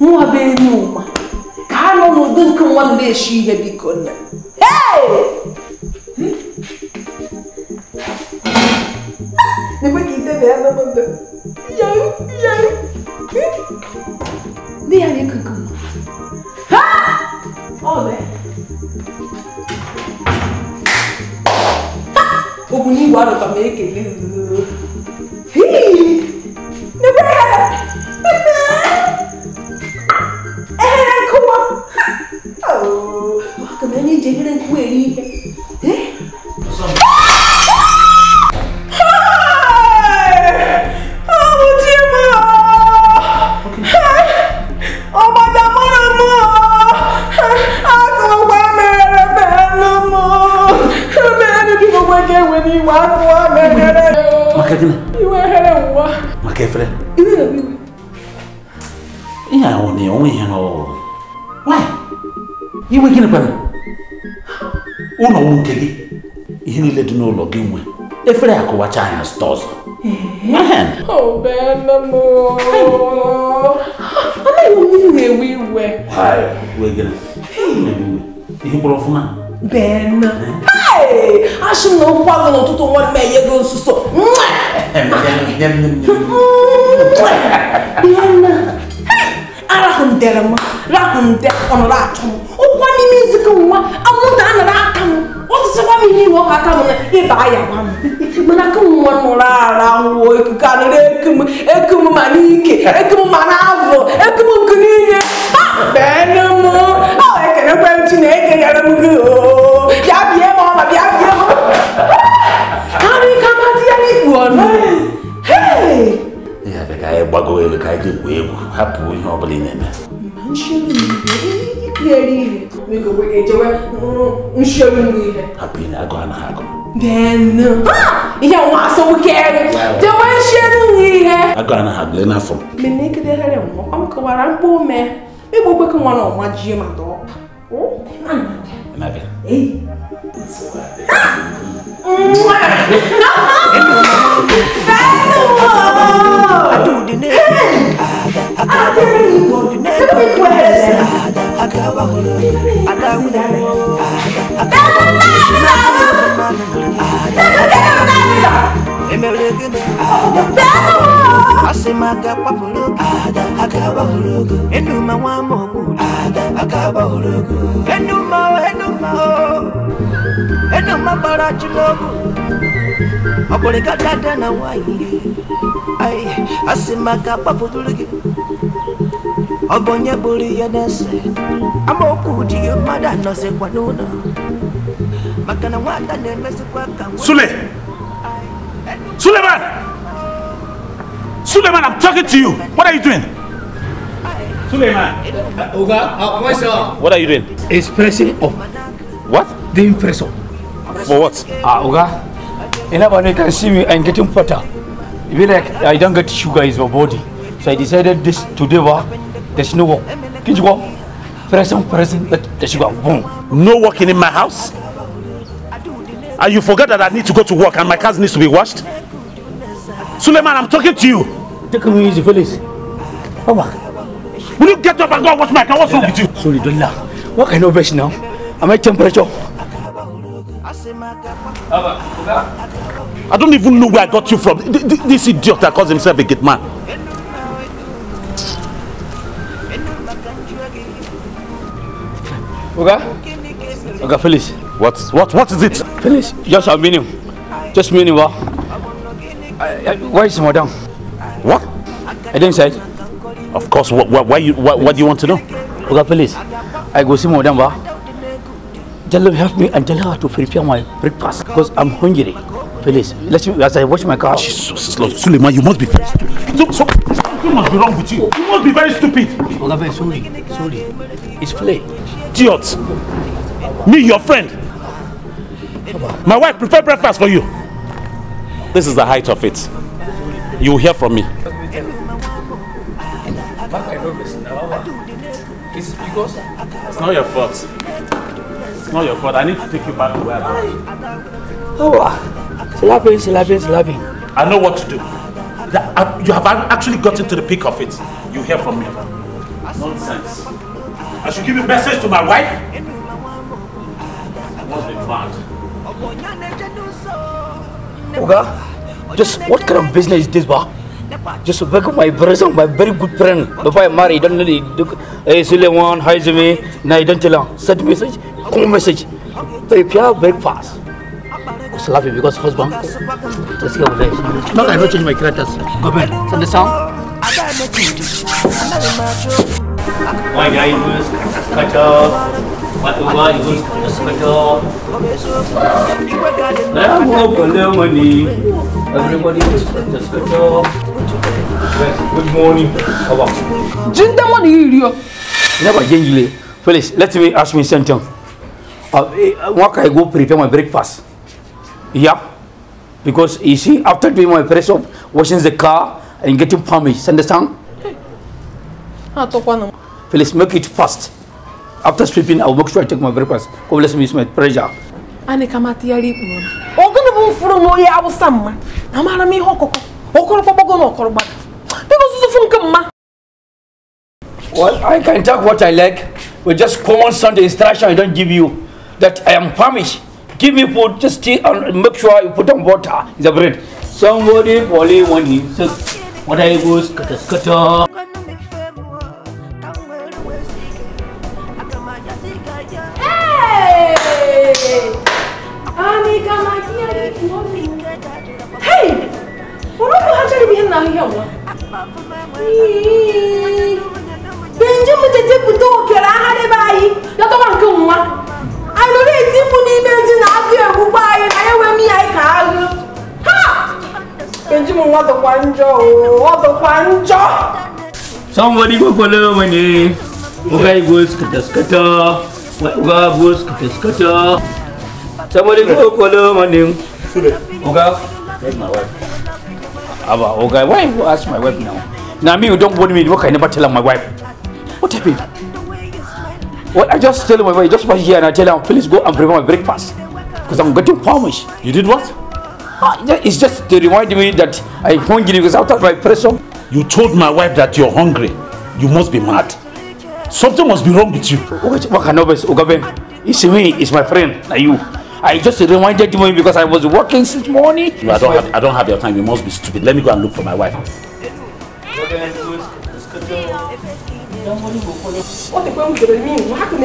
Nwa be n'ụwa. Ka anọ n'ụdị nke nwa na-eshi ihe biko nne. Hey! Nekwe ka ite bịa na mmadụ. Ya. Ndị ya na-eke nke nwa. Ha! Ọ bụ. Okwu n'igwe arụta m ekele. Hii! Nekwe ya! Ehere nkụwa! Oh, aka m enye iji ehere nkụwa eri ihe. Maka efere. Ihe ahụ na onwe ihe na why? Iwe gịnị kwana? Ụlọ nwe nke gị. Ihe niile dị n'ụlọ gị nwe. Efere akụwacha anya zụta ọzọ. Oh, Benamo. Anaghị m ewe iwe. Why? Iwe gịnị? Ihe mkpụrụ ọfụma. Ben. Hey! Asị m na okwu agụ n'ụtụtụ nwa m enye gị nsuso. Arahụndere m, rahụnde ọnọrọ achọ m. Ụkwa n'ime nzukọ nwa, anwụnta anọrọ aka m. Ọtụtụkwa m ihe iwe ọka aka m na ịba ya gwa m. Mana aka m nwa nọrọ ara nwụọ ikuku anọrọ eku m ma n'ike, eku m ma n'avọ, eku m nke niile. Benu m, ọ ekelekwe m Chineke nyere m gị oo. Bịa bie m ọma, bịa bie m. Arị ka mmadụ ya n'ikpu ọnụ. Hey! Ya bụ ka anyị gbago elu ka anyị ga-egwu egwu, hapụ ihe ọ bụla ị na-eme. Hapụ ị na-agụ anaghị agụ. Benu. Ihe nwa asọgbukere. Jewe nshielu ihe. Agụ anaghị agụ lee n'afọ m. Mene ekedeghere m, ọ m kọwara mkpa ome. Igbo gbekọ nwa na ọma jie ma dọọ. Na-abịa. Sule! Suleiman! Suleiman, I'm talking to you. What are you doing? Suleiman. Oga, what are you doing? It's pressing up. What? The impressor. For what? Oga, anybody can see me, I'm getting fatter. It be like I don't get sugar in my body. So I decided this today, there's no work. Can you go? Present, let the sugar, boom. No working in my house? And you forget that I need to go to work and my cars needs to be washed? Suleiman, I'm talking to you. Take me easy, Felix. Papa. Will you get up and go and wash my car? What's wrong with you? Sorry, don't laugh. What kind of best now? Am I temperature? I don't even know where I got you from. This idiot that calls himself a gate man. Oga? Oga, Felix. What is it? Felix, just a minute. Just a minute, what? Where is madam? What? I didn't say. Of course, what do you want to know? Oga, Felix, I go see madam, what? Tell her help me and tell her to prepare my breakfast because I'm hungry. Felix, let me as I wash my car. Jesus, Lord, Suleiman, you must be very stupid. Something must be wrong with you. You must be very stupid. Oga, sorry. It's play. Idiot. Me, your friend. My wife prepared breakfast for you. This is the height of it. You will hear from me. It's because it's not your fault. It's not your fault. I need to take you back to where I am. Oh, slapping. I know what to do. You have actually gotten to the peak of it. You hear from me. Nonsense. I should give a message to my wife? I must be mad. Oga, just what kind of business is this, ba? Just back up my brother, my very good friend. Before I marry, don't know. Hey, Suleiman, hi to me. Now you don't tell him. Send message, call message. Prepare breakfast. I was laughing because husband. Let's go there. Not I don't change my characters. Go back. Send the sound. Why guy goes cut off? What why goes cut off? Money. Everybody goes cut off. Good morning. Never change. Felix, let me ask me something. What can I go prepare my breakfast? Yeah, because you see, after doing my press up, washing the car and getting punished, understand? Felix, make it fast. After sweeping, I'll make sure I take my breakfast. God bless me, it's my pleasure. Well, I can talk what I like, but just common Sunday instruction I don't give you. That I am famished. Give me food, just tea and make sure you put on water in the bread. Somebody probably want him. So what I goes, scatter. Hey! Hey! What are you doing here? Somebody go follow money. Okay, goes scatter scatter. Oga goes scatter scatter. Somebody go follow money. Oga, where's my wife? Abba, Oga, why you ask my wife now? Now me, you don't want me. What can I never tell my wife? What happened? Well, I just tell my wife, just pass here and I tell her, please go and prepare my breakfast. Because I'm getting famished. You did what? It's just to remind me that I'm hungry because after my pressure. You told my wife that you're hungry. You must be mad. Something must be wrong with you. What can Oga Ben? It's me, it's my friend, not you. I just reminded me because I was working since morning. No, I don't have your time. You must be stupid. Let me go and look for my wife. What the mean? What happened?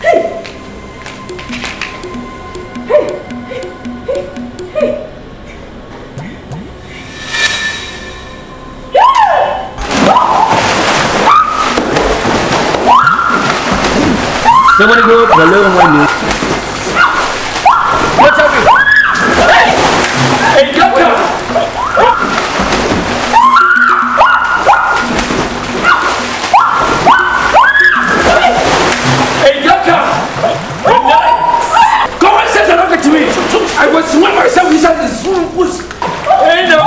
Hey! Hey! Hey! Hey! Somebody go up the little one. What's happening? Hey! Hey, doctor! Hey, doctor! Come on, say something to me! I was swimming myself inside the swimming pool. Hey, no!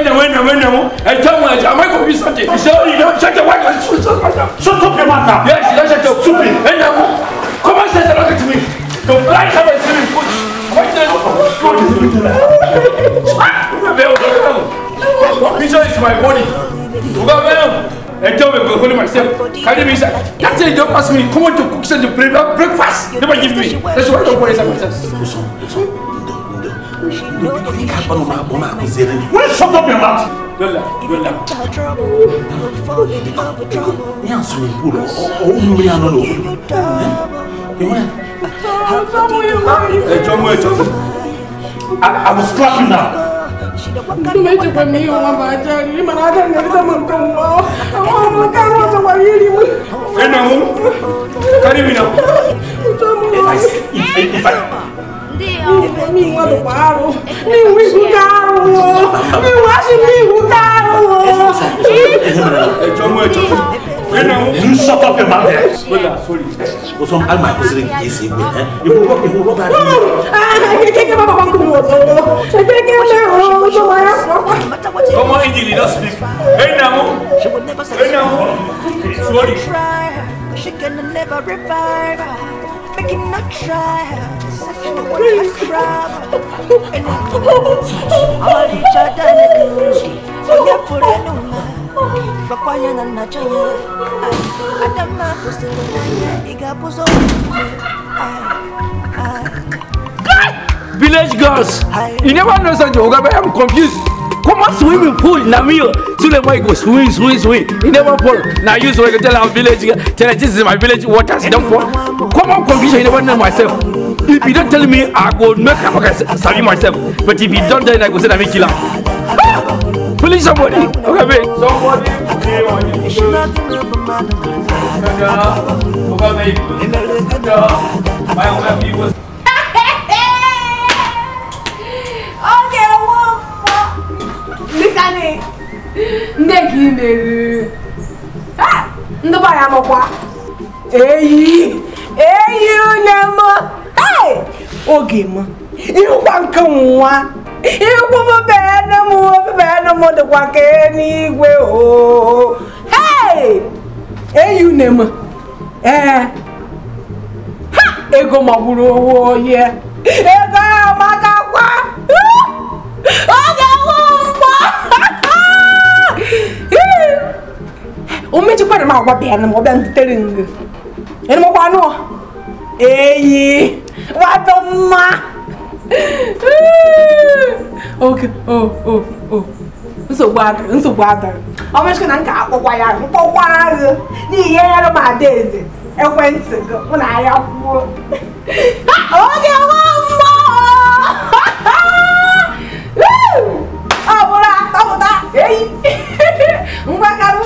And tell me, am I going to be something? You say, you don't shut your wife. Shut up your mouth now. Yes, you don't shut up. Stupid. And now, come on, say something to me. Don't lie to me. This is my body. And tell me, I'm holding myself. Can you be that thing don't ask me. Come on to cook something to breakfast. Never give me. That's why I don't want myself. Will you shut up your mouth? Don't laugh. Don't laugh. I will slap you now. If I You shut up your mouth. Come on, Indy, don't speak. Hey, now. Hey, now. Sorry. She can never revive. Making a try. Village girls, you never know something, but I'm confused. Come on, swimming pool, Namio. Suleiman go swim, swim, swim. You never fall. Now you so I can tell our village, tell her this is my village water. Don't fall. Come on, confusion. You never know myself. If you don't tell me, I go make a sabi myself. But if you don't, then I go say I'm a killer. Please somebody. Okay, wait. Somebody. Eyi, eyi unemo. Hey, oge m. Ịhụkwa nke nwa. Ịhụkwa m bene m, bene m dịkwa ka eluigwe o. Hey! Eyi unemo. Eh. Ha, ego magburu onwe onye. Ego amakakwa. Oge nwa. O mechikwara m agwa bịa na m ọbịa ndutere ngụ. Eni mo kwanu. Eyi, wato mma. Okay, oh. Nsogbu adịrị. Ọ mechikwa na nka akpọkwa ya, mkpọkwa agụ. N'ihi ihe ya ma adaeze. Ekwentị gị, mụ na ya kwuo. Oge nwa mmụọ. Ọ bụrụ atọpụta, eyi. Ngwakarụ.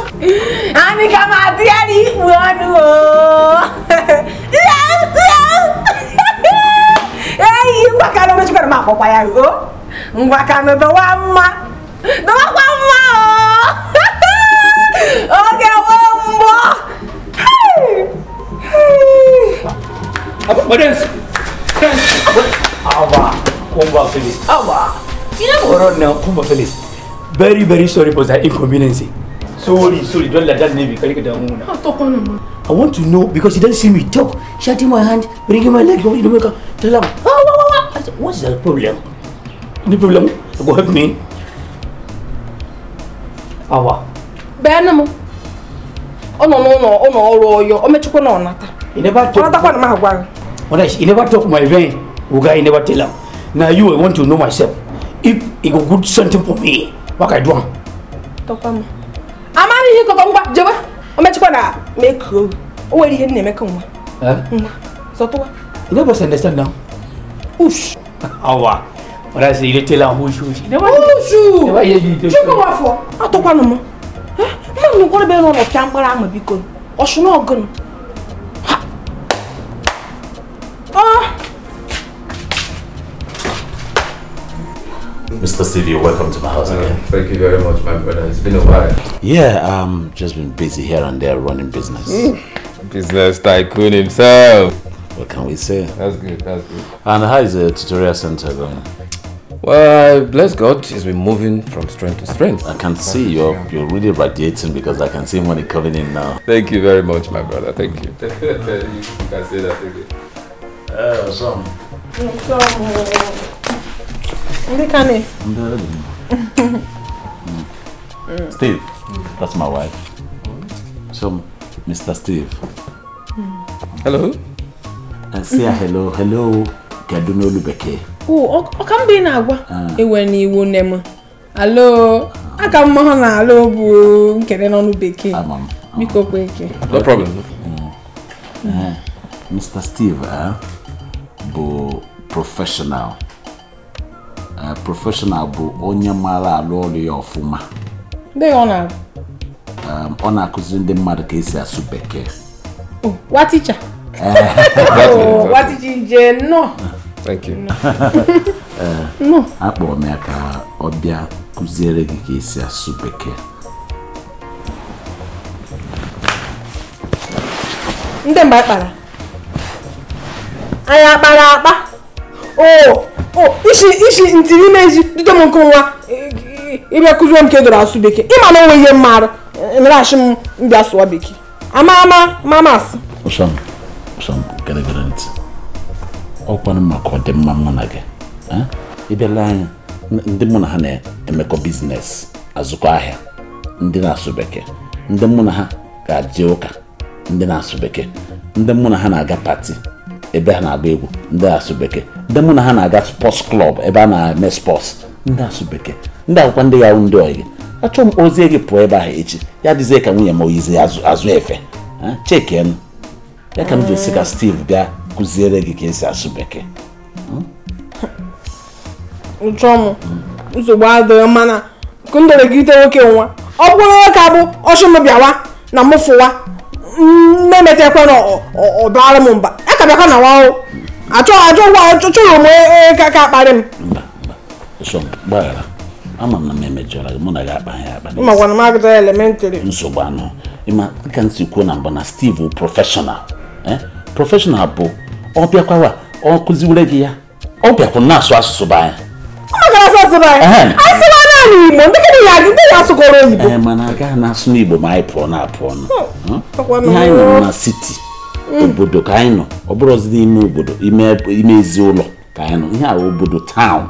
Anyị ka ma adị ya n'ikpu ọnụ o. Eyi, ngwakanụ mechikwara m akpọkwa ya o. Ngwakanụ dọwa mma. Dọwakwa mma o. Oge nwa mmụọ. Awa, Very, very sorry for that inconvenience. Sorry, don't let that name be. I want to know because he doesn't see me talk. Shutting my hand, bringing my leg, you know, tell him, I said, what's the problem? Any problem? Go help me. Awa. Benamo. Oh no, oh no, He never talk. He never talk my vein. Uga, he never tell him. Now you, I want to know myself. If he go good something for me, what I do? Tokama. Amani he go ngwa jebe. O mechikwa na make o. O were ihe na-eme ka nwa. Eh? So towa. You never understand now. Ush. Awa. What I say, you tell am hush hush. Ushu. Never hear you. Chukwu wafo. Atokwa no mo. Eh? Ma no kwere be no no pia mkpara ahụ biko. Oshu na ogun. Ha. Oh. Mr. Stevie, welcome to my house again. Thank you very much, my brother. It's been a while. Yeah, just been busy here and there running business. Business tycoon himself. What can we say? That's good, that's good. And how is the tutorial center going? Well, bless God, he's been moving from strength to strength. I can see you're really radiating because I can see money coming in now. Thank you very much, my brother. Thank you. You can say that again. Steve, that's my wife. So, Mr. Steve. Hello. Say hello, hello. Kedu Beke. Oh, ọ ka mbe na-agwa ewe n'iwu nne m. Alo, aka m hụ na alo bụ nkere n'ọnụ bekee. Biko kwe ike. No problem. Mr. Steve bụ professional. Professional bụ onye maara alụ ọrụ ya ọfụma. Ndị ọ na-arụ? Ọ na-akụziri ndị mmadụ ka esi asụ bekee. Oh, wa teacher. Oh, wa teacher je no. Thank you. No. Akpọrọ m ya ka ọ bịa kụziere gị ka esi asụ bekee. Ndị mgbe akpara. Anyị akpara akpa. Oh, ishi ntiri meji dudo m nke nwa ịbịa kụziere m ka edoro asụ bekee. Ịma na onwe ihe mmarụ nrashi m mbịa sụọ bekee. Ama ama mama asụ. Ụsọm gere ntị. Ọkwanụ maka ọdịmma mụ na gị. Ị bịala anya ndị mụ na ha na-emekọ biznes azụkọ ahịa ndị na-asụ bekee, ndị mụ na ha ga-eje ụka ndị na-asụ bekee, ndị mụ na ha na-aga pati ebe ha na-agba egwu ndị na-asụ bekee, ndị mụ na ha na-aga sports club ebe a na-eme sports ndị na-asụ bekee, ndị akwụkwọ ndị ya ndị oyi. Achọ m ozie gị pụọ ebe ahụ echi ya dịzie ka nwunye m oyizi azụ efe. Chekenụ ya ka m ji esi ka Steve bịa kụziere gị ka esi asụ bekee. Ụchọ m nsogbu adịghị mana kundere gị ite nwoke nwa ọ bụrụ ka bụ ọchụ m bịawa na m fụwa mmemetekwe na ọ bara m mba ya ka bịakwa na nwa achọghị m ka akparị m. Ụsọ m gbaghara, ama m na m emejọrọ gị, mụ na gị akpaghị akpa. Makwana m agụta elementrị. Nsogbu anọ ịma ka m si kwuo na mbụ na Steve bụ prọfeshọnal. Prọfeshọnal bụ ọ bịakwawa ọ kụziwere gị ya ọ bịakwa na-asụ asụsụ be anyị. Ọ gara asụ asụsụ be anyị. Asụwa naanị Igbo ndị kedụ ya ndị ya asụkọrọ oyibo. Mana agaghị na-asụ n'Igbo ma anyị pụọ na-apụ ọnụ. Ihe anyị nọ na siti obodo ka anyị nọ, ọ bụrụzi n'ime obodo ime ezi ụlọ ka anyị nọ. Ihe a obodo taụn.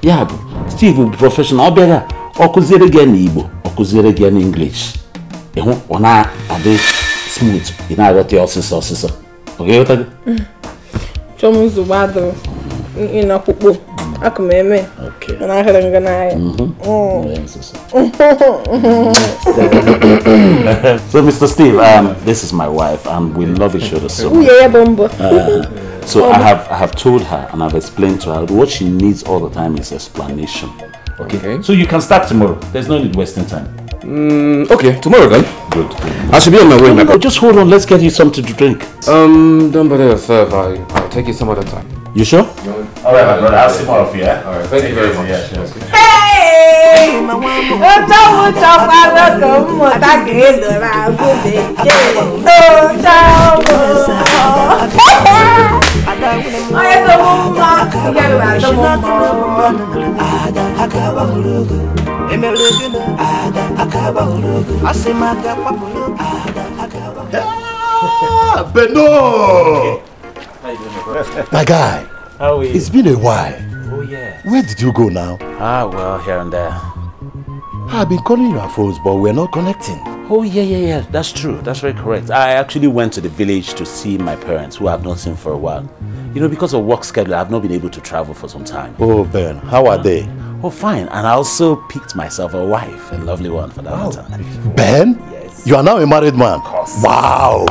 Ya bụ Steve bụ prọfeshọnal, ọ bịara ọ kụziere gị na Igbo, ọ kụziere gị na English. Ịhụ ọ na-adị smooth, ị na-aghọta ya ọsịsọ ọsịsọ. Ọ ga-aghọta gị? Chọọ m nsogbu adịghị ịnọkpukpo akụ m eme mana ahịrị nga n'ahịa. So Mr. Steve, this is my wife and we love each other so much. So I have told her and I've explained to her what she needs all the time is explanation. Okay. So you can start tomorrow. There's no need wasting time. Okay, tomorrow then. Good. I should be on my way. No, just hold on. Let's get you something to drink. Don't bother yourself. I'll take you some other time. You sure? No. All right, my brother. I'll see more of you. Yeah? All right. Thank you very much. Yeah, sure. Hey! Beno! My guy, how are you? It's been a while. Oh yeah. Where did you go now? Well, here and there. I've been calling your phones, but we're not connecting. Oh yeah. That's true. That's very correct. I actually went to the village to see my parents, who I've not seen for a while. You know, because of work schedule, I've not been able to travel for some time. Oh, Ben, how are they? Oh, fine. And I also picked myself a wife, a lovely one for that matter. Ben? Yes. You are now a married man. Of course. Wow.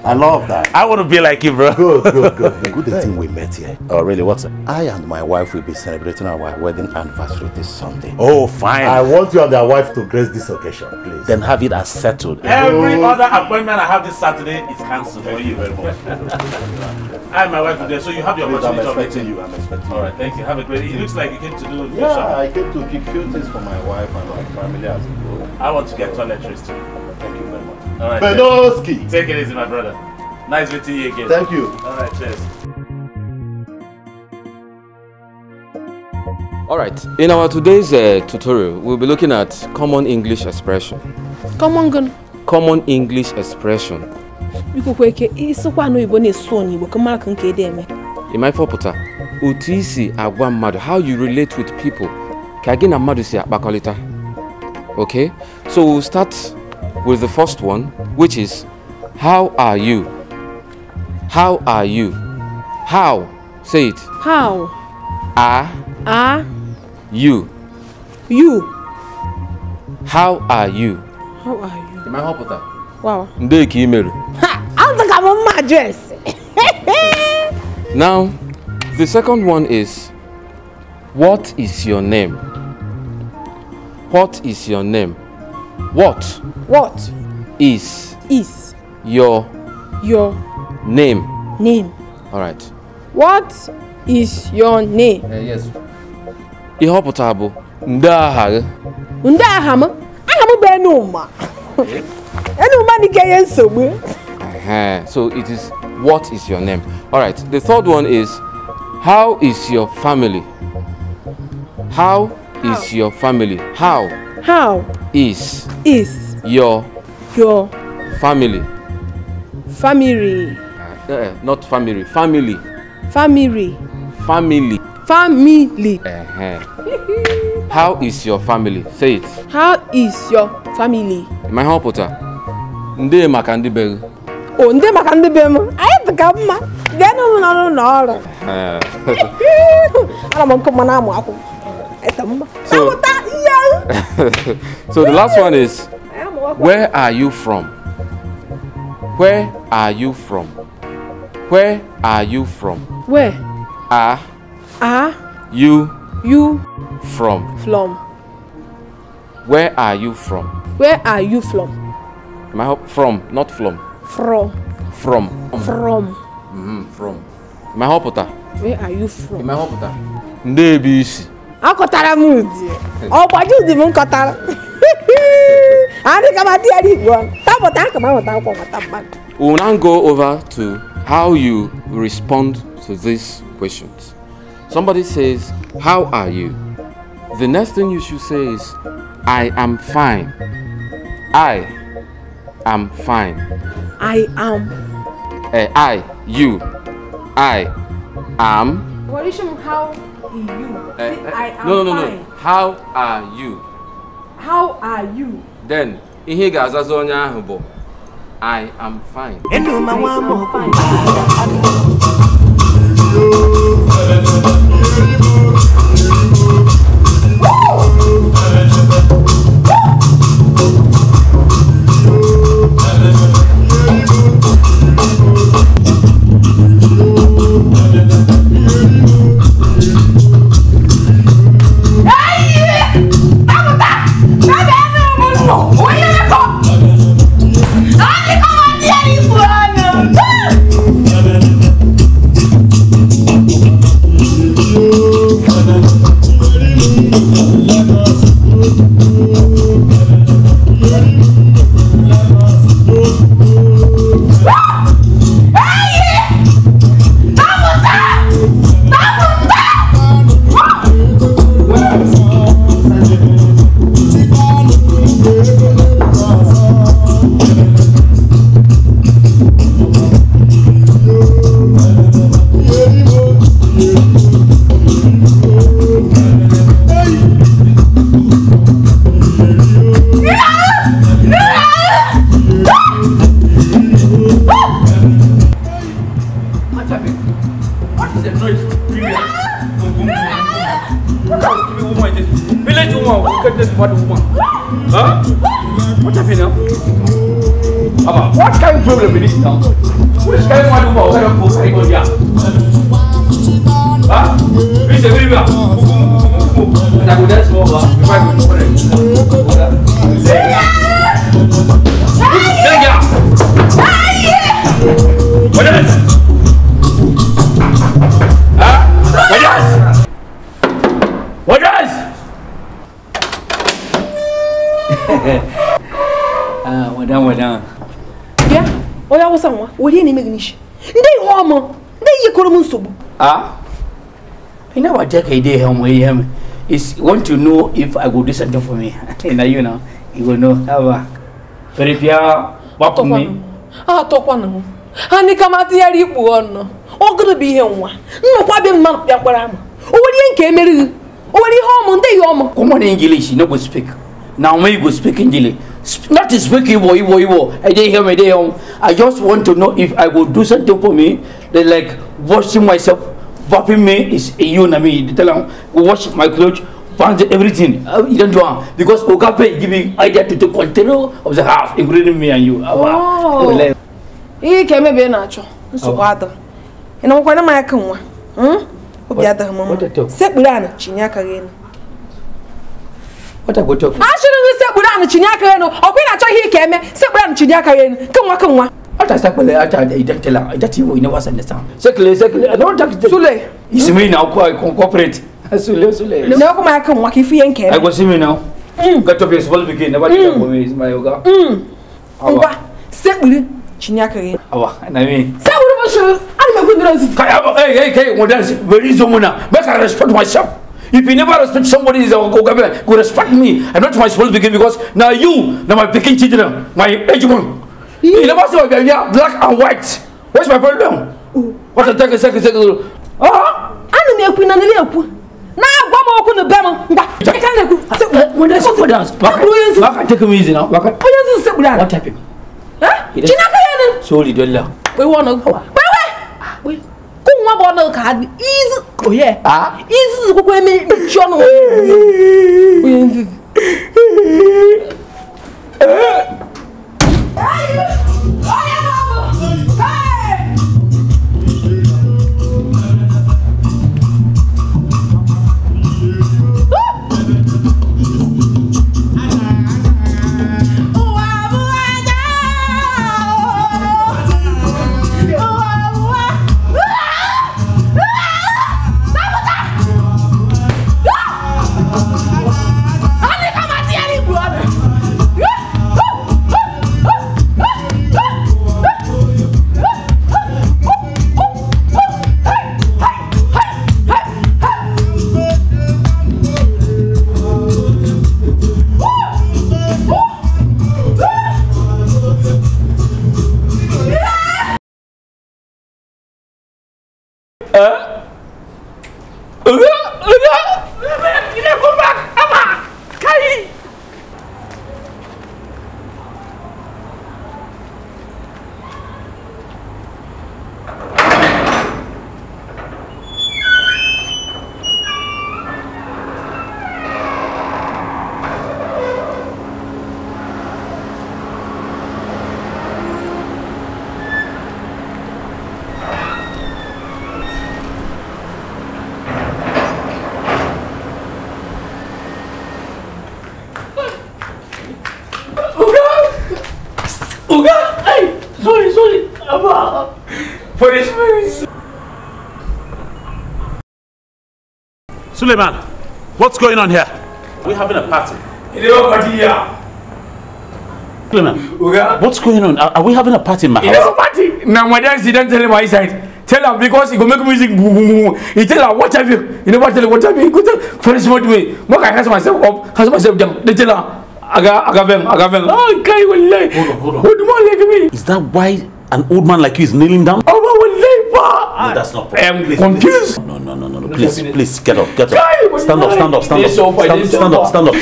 I love that. I want to be like you, bro. Good. Good thing we met here. Oh, really? What's it? I and my wife will be celebrating our wedding anniversary this Sunday. Oh, fine. I want you and your wife to grace this occasion, please. Then have it as settled. Every other appointment I have this Saturday is cancelled for you. Very much. I and my wife today, so you have the opportunity of meeting you. I'm expecting you. All right, thank you. Have a great day. It looks like you came to do. Yeah, I came to pick few things for my wife and my family as well. I want to get toiletries too. Thank you very much. All right. Benoski. Take it easy, my brother. Nice meeting you again. Thank you. All right, cheers. All right. In our today's tutorial, we'll be looking at common English expression. Common gun. Common English expression. Otu isi agwa mmadụ, how you relate with people. Ka gị na mmadụ si akpakọrịta. Okay? So we'll start with the first one, which is, how are you? How are you? How? Say it. How? Are. Are. You. You. How are you? How are you? Am I helping? Wow. Ndeki email. Ha! I don't think I'm on my dress. Now, the second one is, what is your name? What is your name? What? What? Is. Is. Your. Your. Name. Name. All right. What is your name? Yes. Ihe ọ pụtara bụ nde aha gị. Nde aha m? Aha m bụ Enuma. Enuma dị ka ihe nsogbu. So it is, what is your name? All right. The third one is, how is your family? How is your family? How? How is is your family? Family. Not family. Family. Family. Family. Family. How is your family? Say it. How is your family? My helper. Nde maka ndị be gị. Oh, nde maka ndị be m. Anyị dị ka mma. Bịa n'ụlọ n'ụlọ ọrụ. Ana m nkụ mma na-amụ akwụkwọ. So the last one is, where are you from? Where are you from? Where are you from? Where are you from? From. Where are you from? Where are you from? Am I from, not from. From. From. From. From. Am I helpota? Where are you from? Am I helpota? Ndebisi. Akọtara m ụdị. Ọgbaji ụdị m nkọtara. We will now go over to how you respond to these questions. Somebody says, how are you? The next thing you should say is, I am fine. I am fine. I am. I, you. I am. What is how you? I am no. Fine. How are you? How are you? Then, ihe ga-azaza onye ahụ bụ, I am fine. I am fine. What kind of problem is this now? Which kind of one woman carry on here? Huh? Which every man? I go there small, before I go to What is? Huh? What is? What is? Ah, well done, well done. Yeah, oya wasa nwa, wori na emegị nishi. Ndị ihe ọmụ, ndị ihe koro m nsogbu. Ah? Ị na-awa je ka ide ihe ọmụ ihe m. Is want to know if I go do something for me. Now you know, you go know. How prepare what me. Ah, talk one. Hani kama tiyari ibu ono. Ogoro bi ihe nwa. Nnukwu abịa mma bịa kwara ama. O nwere ihe nke emere gị. O nwere ihe ọmụ ndị ya ọmụ. Common English, you no go speak. Now when you go speak English, not to speak Igbo, Igbo, Igbo. I didn't hear me there. I just want to know if I go do something for me. They like washing myself, wrapping me is a you and me. They tell them wash my clothes, find everything. You don't do it because Ogape give me idea to take control of the house, including me and you. Oh. Ihe ka emebe na-achọ nsogbu adọ. Ị na nwekwana m aka nwa? Obi adịghị m mma. Sekpuru ana chinye aka gị elu. What I go talk? Achịrị gị sekpuru ana chinye aka gị elu. Ọkwa ị na-achọ ihe ka eme sekpuru ana chinye aka gị elu. Ke nwa. What I sekpuru acha I don't tell her. I don't you never understand. Sekle sekle I don't talk. Sule. It's me now cooperate. Sule sule. Na ọkwa m aka nwa ka ifu ihe nke eme. I go see me now. Get up your small pikin never tell for me is my yoga. Ngwa sekpuru chinye aka gị elu. Awa na me. Sekpuru bụ shuru. Hey, hey, hey, that's very zomuna. Make I respect myself. If you never respect somebody, is go respect me. I'm not my small pikin because now you, now my pikin children, my age one. You never see my baby, black and white. What's my problem? What a second. Ah! I'm not going to Now, take me easy now. What happened? Sorry, don't laugh. We want to go. Wait. Nwa bụ ọnụ ka izu oye izu kwukwe eme mmechi ọnụ onye nzuzu. Suleiman, what's going on here? We're having a party. Party here. Suleiman, what's going on? Are we having a party in my house? Party. Now my dad, he don't tell him my side. Tell her because he go make music. He tell her what have you? You never tell her what have you? He go tell first what way. Make I cast myself up, cast myself down. They tell her, aga vem. Oh, guy will lie. Hold on. Old man like me. Is that why an old man like you is kneeling down? Oh, will lie. No, that's not possible. I am confused. No. Please, please, get up, get up. Stand up, stand up, stand up. Stand up, stand up.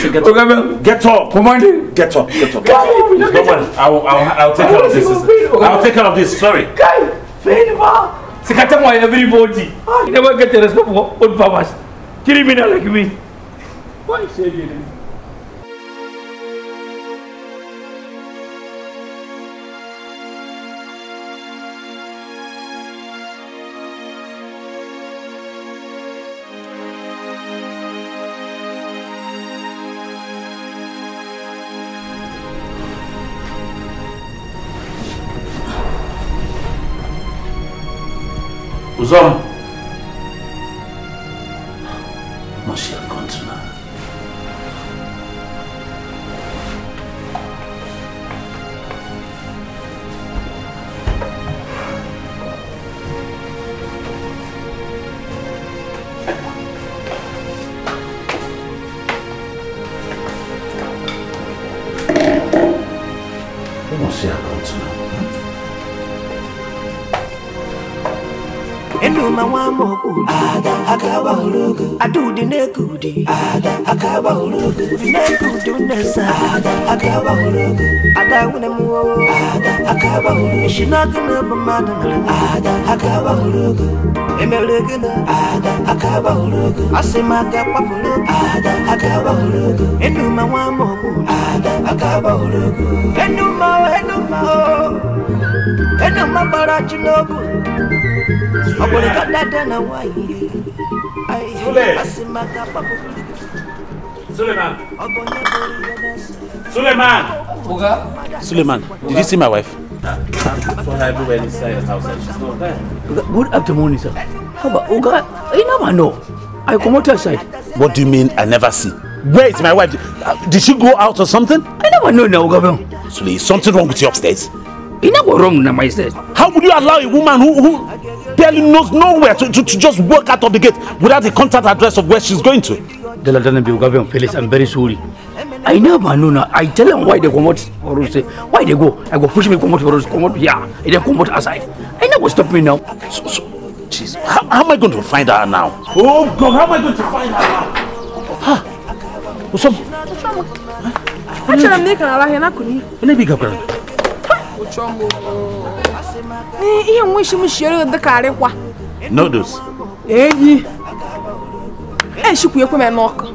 Get up. Commander. Get up, get up. Don't worry. I'll take care of this. I'll take care of this. Sorry. Everybody. You never get the respect for old farmers. Criminal like me. Why say you? Uzom. Must she have gone to now? Where must she have gone to now? Enuma wa moku ada akawa hulugu adu nekudi ada akawa hulugu nekudi unesa ada akawa hulugu ada unemu ada akawa hulugu shinaka na madana ada akawa hulugu emelegena ada akawa hulugu asimaka papulu ada akawa hulugu enuma wa moku ada akawa hulugu enuma enuma enuma barachinobu. Suleiman. Suleiman. Suleiman, did you see my wife? I saw her everywhere inside the house. She's not there. Good afternoon, sir. How about Oga? I never know. I come out outside. What do you mean I never see? Where is my wife? Did she go out or something? I never know now, Oga. Sule, is something wrong with you upstairs? It never wrong now, my side. How would you allow a woman who barely knows nowhere to just walk out of the gate without the contact address of where she's going to? Felix, I'm very sorry. I never know now. I tell them why they come out or say why they go. I go push me come out or come out here. And they come out outside. I never stop me now. So jeez, how am I going to find her now? Oh God, how am I going to find her now? Huh? What's up? Noodles. Eyi. Eshikwu ekwe me n'ọkụ.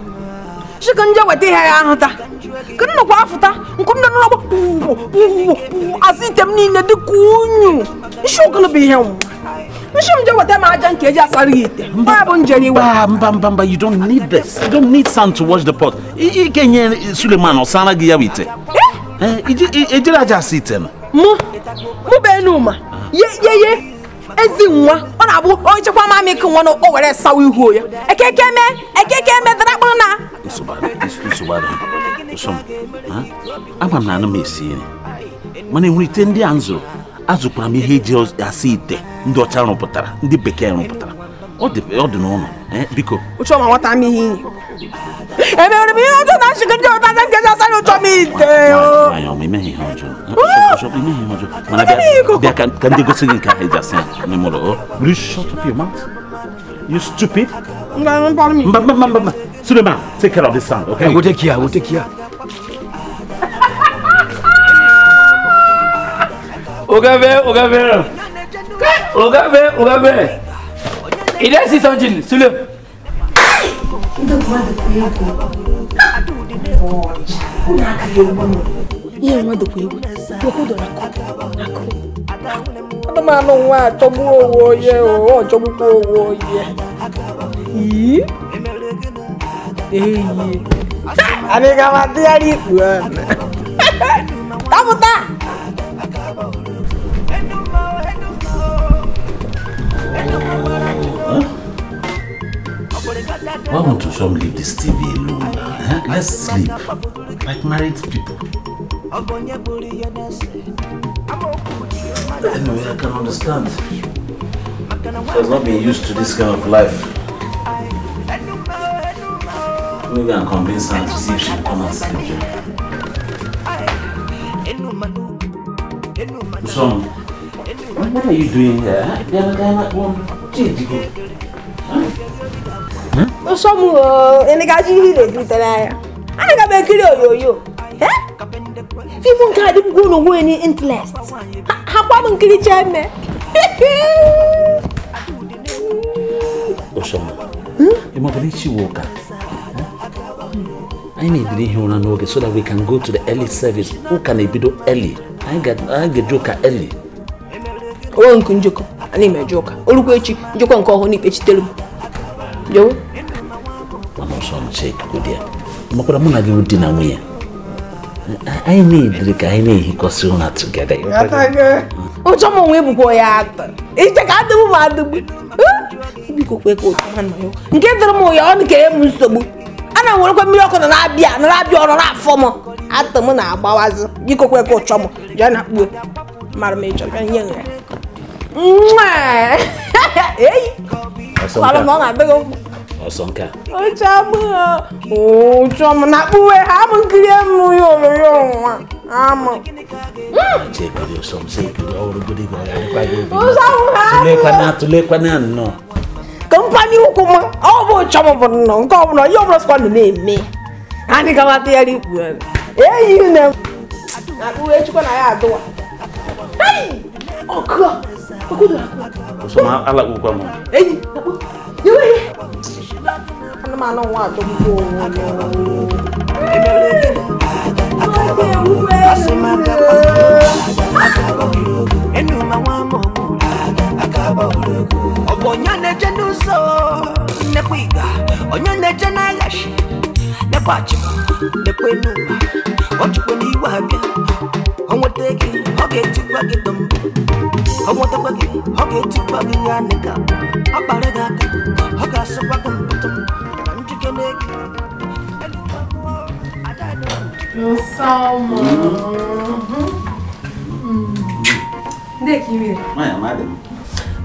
Shika nje weta ihe ya ahụta. Kedu nọkwa afụta? Nkụ ndị nọ azụ ite m niile dịka unyu. Nshi okolo bụ ihe nwa. Nshi m je weta m aja nke eji asara gị ite. Mba bụ njere iwe. Mba mba, you don't need this. You don't need sand to wash the pot. Ị ga-enye Suleiman ọsara gị ya bụ ite. Eh, ejiri aja asa ite na. Mụ bụ Enuma. Ye ye. Ezi nwa ọ na-abụ onye chekwa mamị ka nwa na o were sawa ihu ya. Ekeke eme dara kpụrụ na. Nsogbu ama m na anụ m esi nri. Mana enwere ite ndị a m zụrụ, azụkwara m ihe eji asa ite ndị ọcha rụpụtara, ndị bekee rụpụtara. Ọ dị n'ụlọ. Biko. Ụchọma nwata m ihe inyi. Emere m ihe ọjọọ na nshịkọ ndị ọta nke ji asara ụchọ m ite. Nwaanyị ọma, imeghị ihe ọjọọ. Imeghị ihe ọjọọ. Mana bịa ka ndị gosi gị nke ahụ eji asa ya n'ime ụlọ. Will you shut up your mouth? You stupid. Mba. Suleiman, take care of this sound, okay? I will take care, Ogabe. Il est 600 Suleiman. Why won't you some leave this TV alone? Huh? Let's sleep like married people. Anyway, I can understand. She has not been used to this kind of life. Maybe I'll convince her to see if she will come and sleep here. So, what are you doing here? Interest. I need to hear so that we can go to the early service. Who can do early? I get joker early. Oh, Uncle I need my joker. Oluwechi, Joker and call honey pitch tell. Joe? I'm also check good here. I need the guy he goes together. Oh, someone will go out. It's the cat who get the more on came. And I will come here on an abia and abia on that former at the Mona Bawaz. You go go chum, Jana Madam Major and younger. Hey, Osonka. Oh, chum, oh, chum, not where I'm Amụ. Chekiri ọsọ m sekiri ọrụ godi gị ọ ga-adịkwa gị obi. Tụlekwana nnọọ. Kampani ụkwụ m ọ bụ ụchọ m bụ nnọọ nke ọbụla ihe ọbụla sịkwa nọ na-eme. Anyị gamata ya rikpu eyi na akpụwe chukwu na ya adụwa. Ọkụ ọsọ m alakpụkwa m. Eyi yewe anụmanụ nwa atọgbukwa onwe. Onye na-eje n'ụzọ nekwa ịga, onye na-eje n'aghachi nekwa achịkwa nekwa enuma ọ chụkwa n'iwe abịa ọ nweta gị ọ ga-etikwa gị dọm ọ nwetakwa gị ọ ga-etikwa gị ya nịka ọ kpara gị aka ọ ga-asịkwa gị mpụtụ na njikere gị.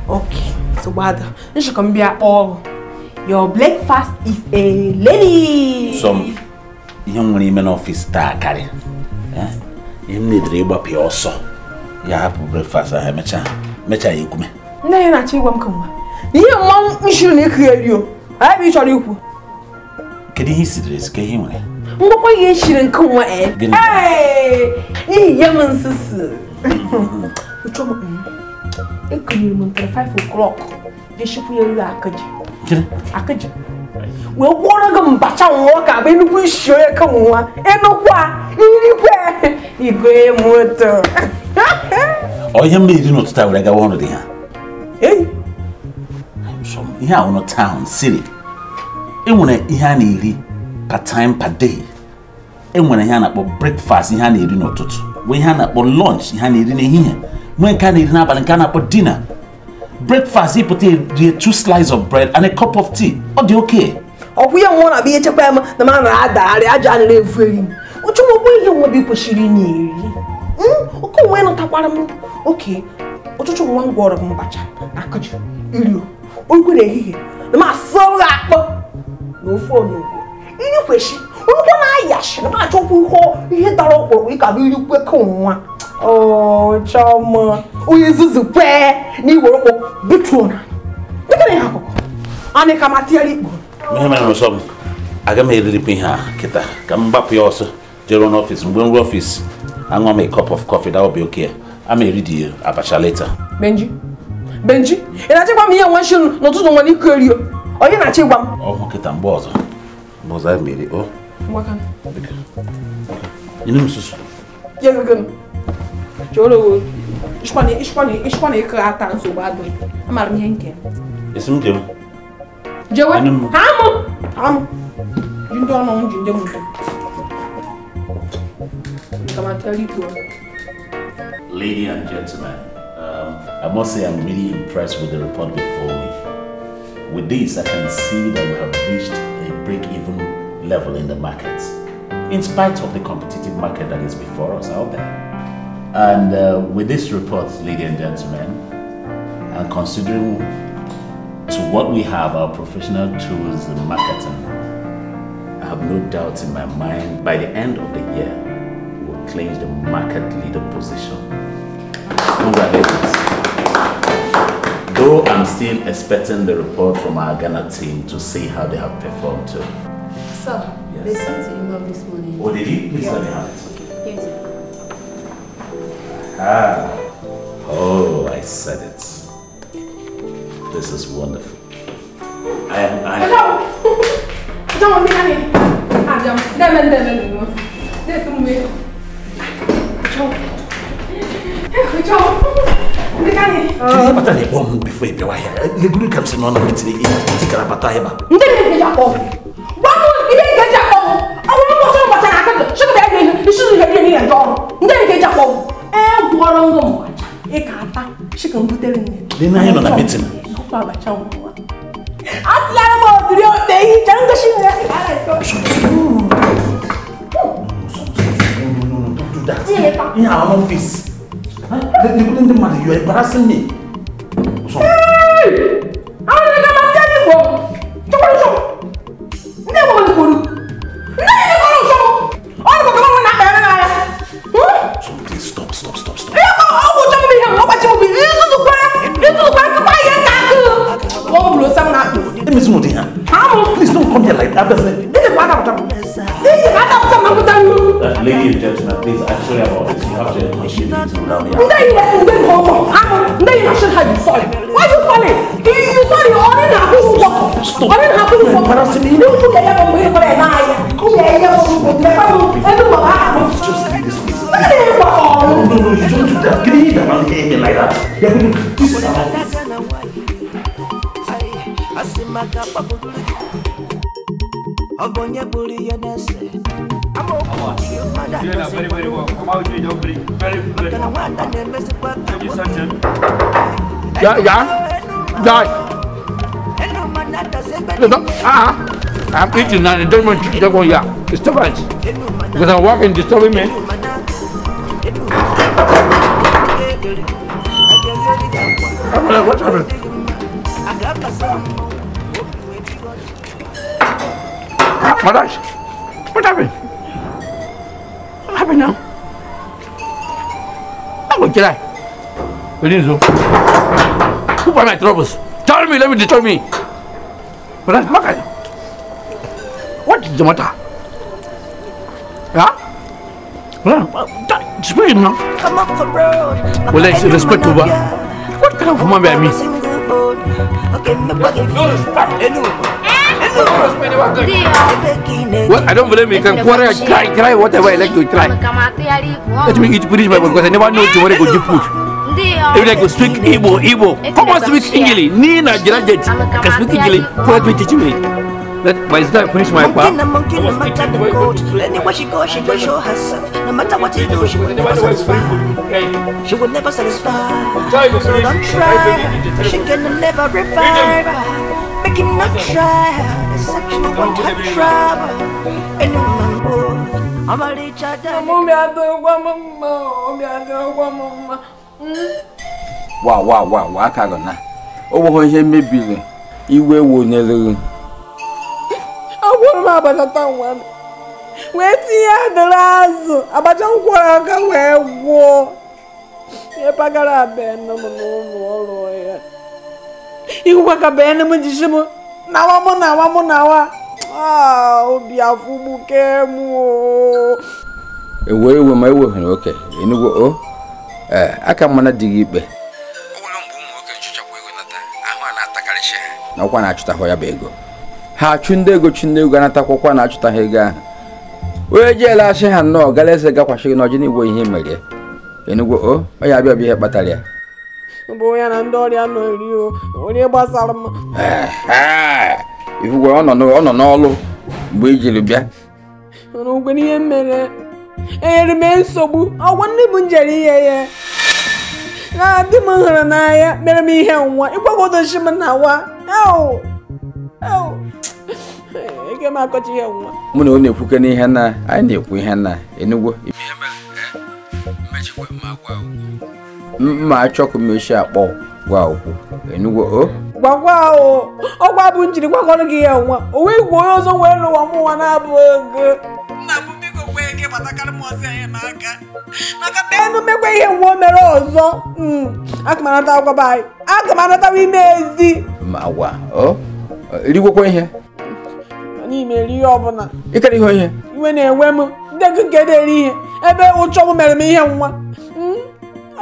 Okay, so what? Your breakfast is a lady. Some young women office taa carry. Eh? Him need reba pioso. Ya hapu breakfast ah mecha mecha yikume. Nne ya na chi gwa m kanwa. Ni ihe mmanwụ nshiri na ekughere yo. Anyị bụ ịchọrọ ikwu. Kedu ihe isi dress ke ihe nwere? Ngwakwa ihe shiri nke nwa eh. Hey! Ni ihe m nsusu. Ucho m. Ekughere m nke 5 o'clock. Je shipu ya ru akaji. Akaji. We gwọrọ gị mbacha nwa ka bụ enukwu isi onye ka nwa. Enukwa irikwe igwe moto. Ọ ihe m na-eri n'ụtụtụ a were gawa ọrụ dị ha. Ei. Ihe ahụ nọ town city. Enwere ihe a na-eri per time per day. Enwere ihe a na-akpọ breakfast ihe a na-eri n'ụtụtụ. Nwee ihe a na-akpọ lunch ihe a na-eri n'ehihie. Nwee nke a na-eri n'abalị nke a na-akpọ dinner. Breakfast you put 2 slices of bread and a cup of tea. Ọ dị okay. Ọ bụ ihe nwa na-abịa ihe chekwa ya na ma na-adagharị aja a na-efu eri m. Ụchọ m ihe nwa bụ kwesịrị na-eri. Oke onwe nụtakwara m oke ụtụtụ nwa m gwọrọ m mbacha akụji iri ogwe n'ehihie na m asụrụ gị akpọ na ofe onugbu iri kweshi onugbu na-ayashi na m achọkwa ihe dara ọkpụrụkpụ ịka bụ iri kwe ka nwa ọchọma onye nzuzu kwee na iwere ụkpọ butuo na dịka na ihe akụkọ anyị ka ma tinyere ikpo ihe mere n'ụsọ m aga m eririkwa ihe a kịta ka m gbapụ ya ọsọ jere n'ọfịs mgbe m ruo ọfịs aṅụọ m a cup of coffee, that will be okay. I'm a read the abacha later. Benji, Benji, ị na-achịkwa m ihe nwa nshi n'ụtụtụ nwa n'iko erio. Onye na-achịkwa m? Ọ kịta mgbe ọzọ. Mgbe ọzọ anyị mere o. Ngwa Inu m susu. Ya gịgịnụ. Chọrọ o. Ishkwa na ịkọ ata nsogbu adụ. Amara m ihe nke. Esi m jewe. Jewe? Ha mụ. Ha mụ. Ji ndị ọnụ m ji ndị m ntụ. Ladies and gentlemen, I must say I'm really impressed with the report before me. With this, I can see that we have reached a break-even level in the market, in spite of the competitive market that is before us out there. And with this report, ladies and gentlemen, and considering to what we have, our professional tools in marketing, I have no doubt in my mind, by the end of the year, we'll claim the market leader position. Congratulations. Though I'm still expecting the report from our Ghana team to see how they have performed too. Sir, yes. They sent the email this morning. Oh, did you? Please let me have it. Okay. Here is it. Ah. Oh, I said it. This is wonderful. I Don't do that. In our office. You are embarrassing me. Hey! Please, I'm sorry about this. You have to continue to allow me. Why you falling? You falling? Stop. Just leave this place. No, you don't do that. Can you hear that? Like that. This is our office. Very, very well. Very, very well. Yeah, yeah. I'm eating now. I don't want to go here. Disturbance. Because I'm walking, disturbing me. What happened? What happened? What happened now? I'm going to die. Who are my troubles? Tell me, let me destroy me. But what is the matter? Huh? Explain now. Well, let's respect over. What kind of woman by me? No respect. Well, I don't blame you. You can quarrel, cry, whatever I like to cry. Let me eat finish my because I never know tomorrow go give food. If I could speak Igbo, come on, speak English. Nina, Jirajet, can speak English. What will teach me? Let by the time I finish my part. Anywhere she goes, she will show herself. No matter what you do, she will never satisfy. She will never satisfy. So don't try. She can never revive. Make him not try. Except you want her trouble. Wow, wow, wow, wow, aka go na. O wo ihe mebiri iwe wo nyere. Agworo m abacha taa nwa m. Wee tinye adịrị azụ, abacha nkwọrọ aka wee gwụọ. Ihe pagara abe nne m n'ụlọ ọrụ ya. Ihụkwa ka be nne m jishi m nawa mụ nawa mụ nawa. Ah, obi afụgbuke m o. Ewe ewe ma ewe hụrụ oke, Enugu o. Aka mana dị gị ikpe. Na ọkwa na-achụtahụ ya bụ ego. Ha achụ ndị ego anatakwakwa na-achụtaghị ego ahụ. Onye jeela asị ha nnọọ gara eze gakwasịghị n'ọjị n'igwe ihe mere. Enugu o, ọ ya abịa bụ ihe kpatara ya. Bụ ya na ndị ọrịa nọ eri o, onye gbasara m. Ihugo ọ nọ n'ọlụ mgbe i jiri bịa. Mana ogwe n'ihe mere. Enyere m nsogbu, ọgwụ ndị m njere ihe ya. Na di m hụrụ n'anya mere m ihe nwa, ịgwagodochi m na wa. Eke m akọcha ihe nwa. Mụ na ọ na-ekwuke n'ihe na anyị na-ekwu ihe na Enugu. Mma achọkụ mechi akpọ gwa okwu Enugu o. Gwagwa o, ọgwa bụ njiri gwakọrọ gị ihe nwa. O wee gwa onye ọzọ wee lụwa m nwa na-abụ ego. Nna m biko kwee ike gbatakara m ọsọ enyemaka. Maka enu mekwa ihe nwa o mere ọzọ. Aga m anata agwa be anyị. Aga m anatawa ime ezi. Ma agwa o, rigwekwa ihe. Anyị eme ihe ọbụla. Ịkara ihe ihe. Iwe na-ewe m ndị gị nke na-eri ihe. Ebe ụchọ m mere m ihe nwa.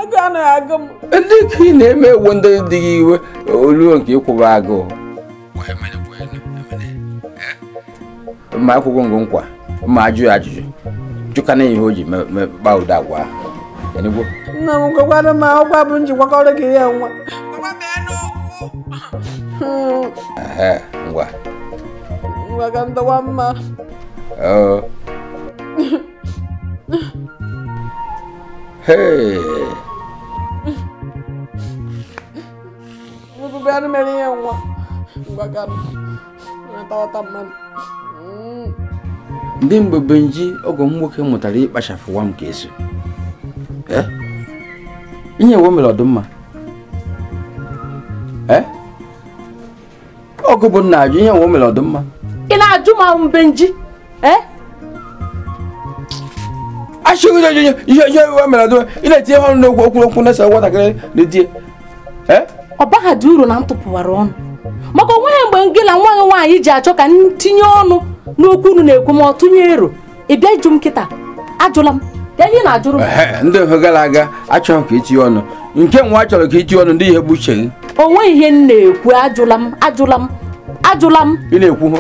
Agụ anaghị agụ m. Ndị ka ị na-eme ewu ndị dị gị iwe oluo nke ịkwụba agụụ. Ma akwụkwọ ngụ nkwa, ma ajụ ya ajụjụ. Jụkana ihe o ji kpaa ụda agwa ahụ. Enugwu. Nna m gwakwara m ọgwa bụ njikwakọrọ gị ihe nwa. Ngwa. Ngwa ka ndọwa mma. Hey. Ebube anụ mere ihe nwa. Ngwa ka na-atawata mmadụ. Ndị mgbe Benji ọgọ m nwoke mụtara ịkpachapụ m ka eso. Ihe ewe mere ọdụmma. Ọgụ bụ nna ajụ ihe ewe mere ọdụmma. Ị na-ajụ ma Benji? Achịghị ihe ewe mere ọdụmma. Ị na-etinye ọnụ n'okwu okwu okwu na-ese nwatakịrị na-etinye. Ọ baghị dị uru na m tụpụwara ọnụ. Maka onweghị mgbe gị na nwa gị nwaanyị ji achọ ka m tinye ọnụ n'okwu unu na-ekwu ma ọ tụnye ero. Ị bịa ịjụ m kịta, ajụla m. Ka ihe na-ajụrụ m. Ndị ofe gara aga achọghị ka itinye ọnụ. Nke nwa chọrọ ka itinye ọnụ ndị ihe bụ uche gị. O nweghị ihe m na-ekwu, ajụla m, ajụla m, ajụla m. Ị na-ekwu hụ?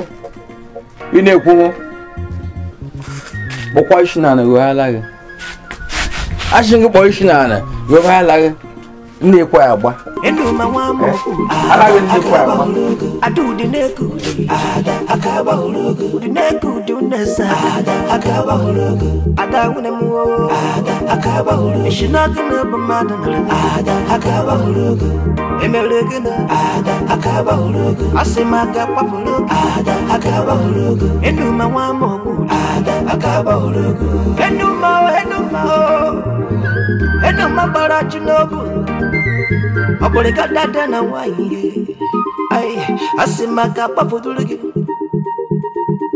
Ị na-ekwu hụ? Kpọkwa isi n'ala weghala gị. Asị gị kpọọ isi n'ala weghala gị. Ndị ekwe agba. Ala gị ndị ekwe agba.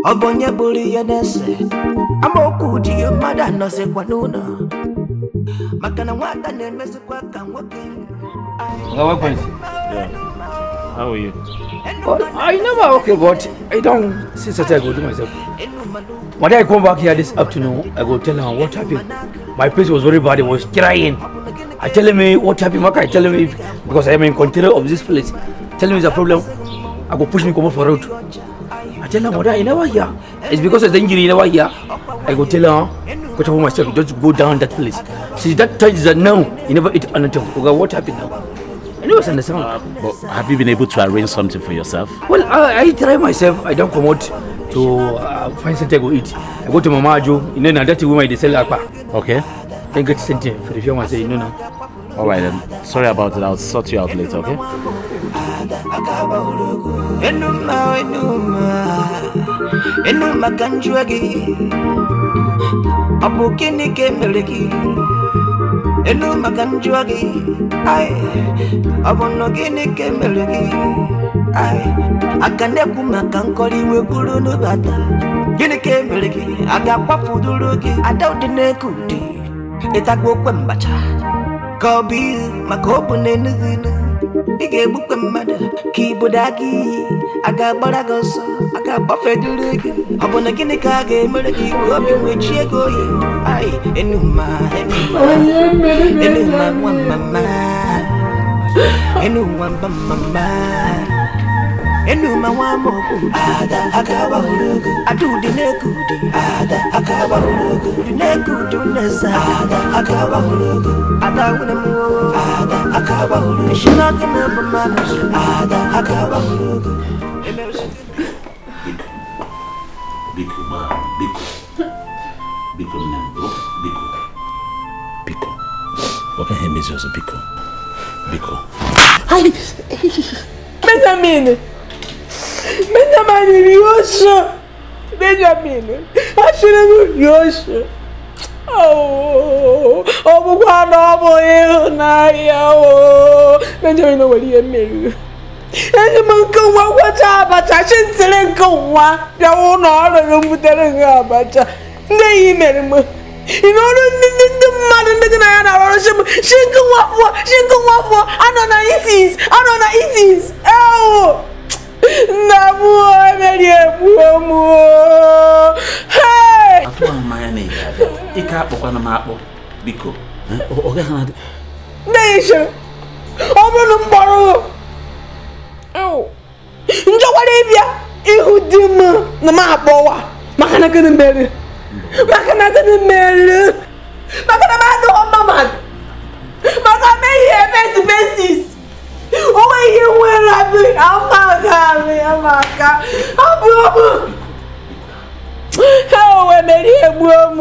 Obonye buri ya nese amaokwu dị ya mmadụ anọzikwa n'ụlọ maka na nwata na-emezikwa ka nwoke. How are you? I never okay, but I don't see such I go do myself. When I come back here this afternoon, I go tell her what happened. My place was very bad, I was crying. I tell him what happened, Maka, I tell him because I am in control of this place. Tell him it's a problem. I go push me come off for road. I tell her, mother, I never hear. It's because of the injury, I never hear. I go tell her, go to myself, just go down that place. See, that time is that now, you never eat anything. Okay, what happened now? I never understand. But have you been able to arrange something for yourself? Well, I try myself. I don't come out to find something to eat. I go to Mama Jo, you know, that woman they sell akpa. Okay. Then get something for the young one, say, you know now. All right then. Sorry about it. I'll sort you out later, okay? Ị ga-egbukwe mmadụ ka ibodo aka iyi a ga-agbara gị ọsọ a ga-agbafeduru gị ọ bụ na gịnị ka a ga-emere gị ka obi nwechie ego oyi ai enuma enuma enuma nwa mama enuma mba mama enuma nwa mokwu ada aka gbahụrụ ogo ada ụdị na-eku ụdị ada aka gbahụrụ ogo ụdị na-eku ụdị nnesa ada aka gbahụrụ ogo ada nwere m ada aka gbahụrụ isi n'aka na-abụ mmadụ ada aka gbahụrụ ogo. Biko, biko, biko, nne m, biko, biko, ọ gaghị emezi ọzọ, biko, biko. Benjamin! Benjamin Yosha! Benjamin! Achịrị m Yosha! Ọ bụkwa na ọ bụ ịhụnanya o! Benjamin o nwere ihe mmeri. Eji m nke nwa gwacha abacha, chi ntịrị nke nwa bịawa ụlọ ọrụ m butere gị abacha. Ndị enyi mere m. Ị na-ọrụ ndị mmadụ ndị gị na ya na-arụ ọrụ chi nke nwa fụọ, chi nke nwa fụọ, anọ na itis, anọ na itis, ewu! Nna m emeri egbuo m. Atụwa m anya na ị ga-abịa. Ike akpọkwana m akpọ, biko. Ọ gaghị na-adị. Ndị enyi chere, ọ bụrụ na m kpọrọ njọkwara ịbịa ịhụ di m na m akpọwa maka na gịnị mere? Maka na gịnị mere? Maka na m adịghị mma mmadụ. Maka m ehi face faces. O nweghị ihe nwere abụ amaka amaka abụ ọmụ. Ewe mere egbuo m.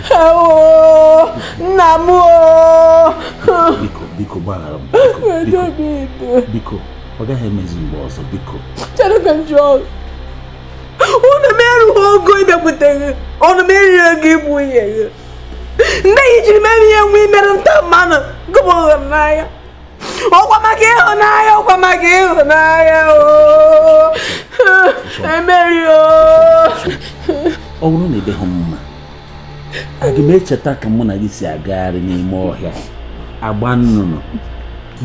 Ewo nna m. Biko, biko gbaghara m. Biko, biko, ọ gaghị emezi mgbe ọzọ, biko. Chere ka m jụọ. Unu merughị ogo ịbịakwute gị. Unu meriri ego ịbụ nwunye gị. Ndị enyi jiri mere ihe nwe imerụ nta mmanụ gụbụrụ m n'anya. Ọkwa maka ịhụnanya, ọkwa maka ịhụnanya o. Emeri o. Ọ bụrụ na ị dịghị mma, aga m echeta ka mụ na gị si agagharị n'ime ọhịa agba nnụnụ,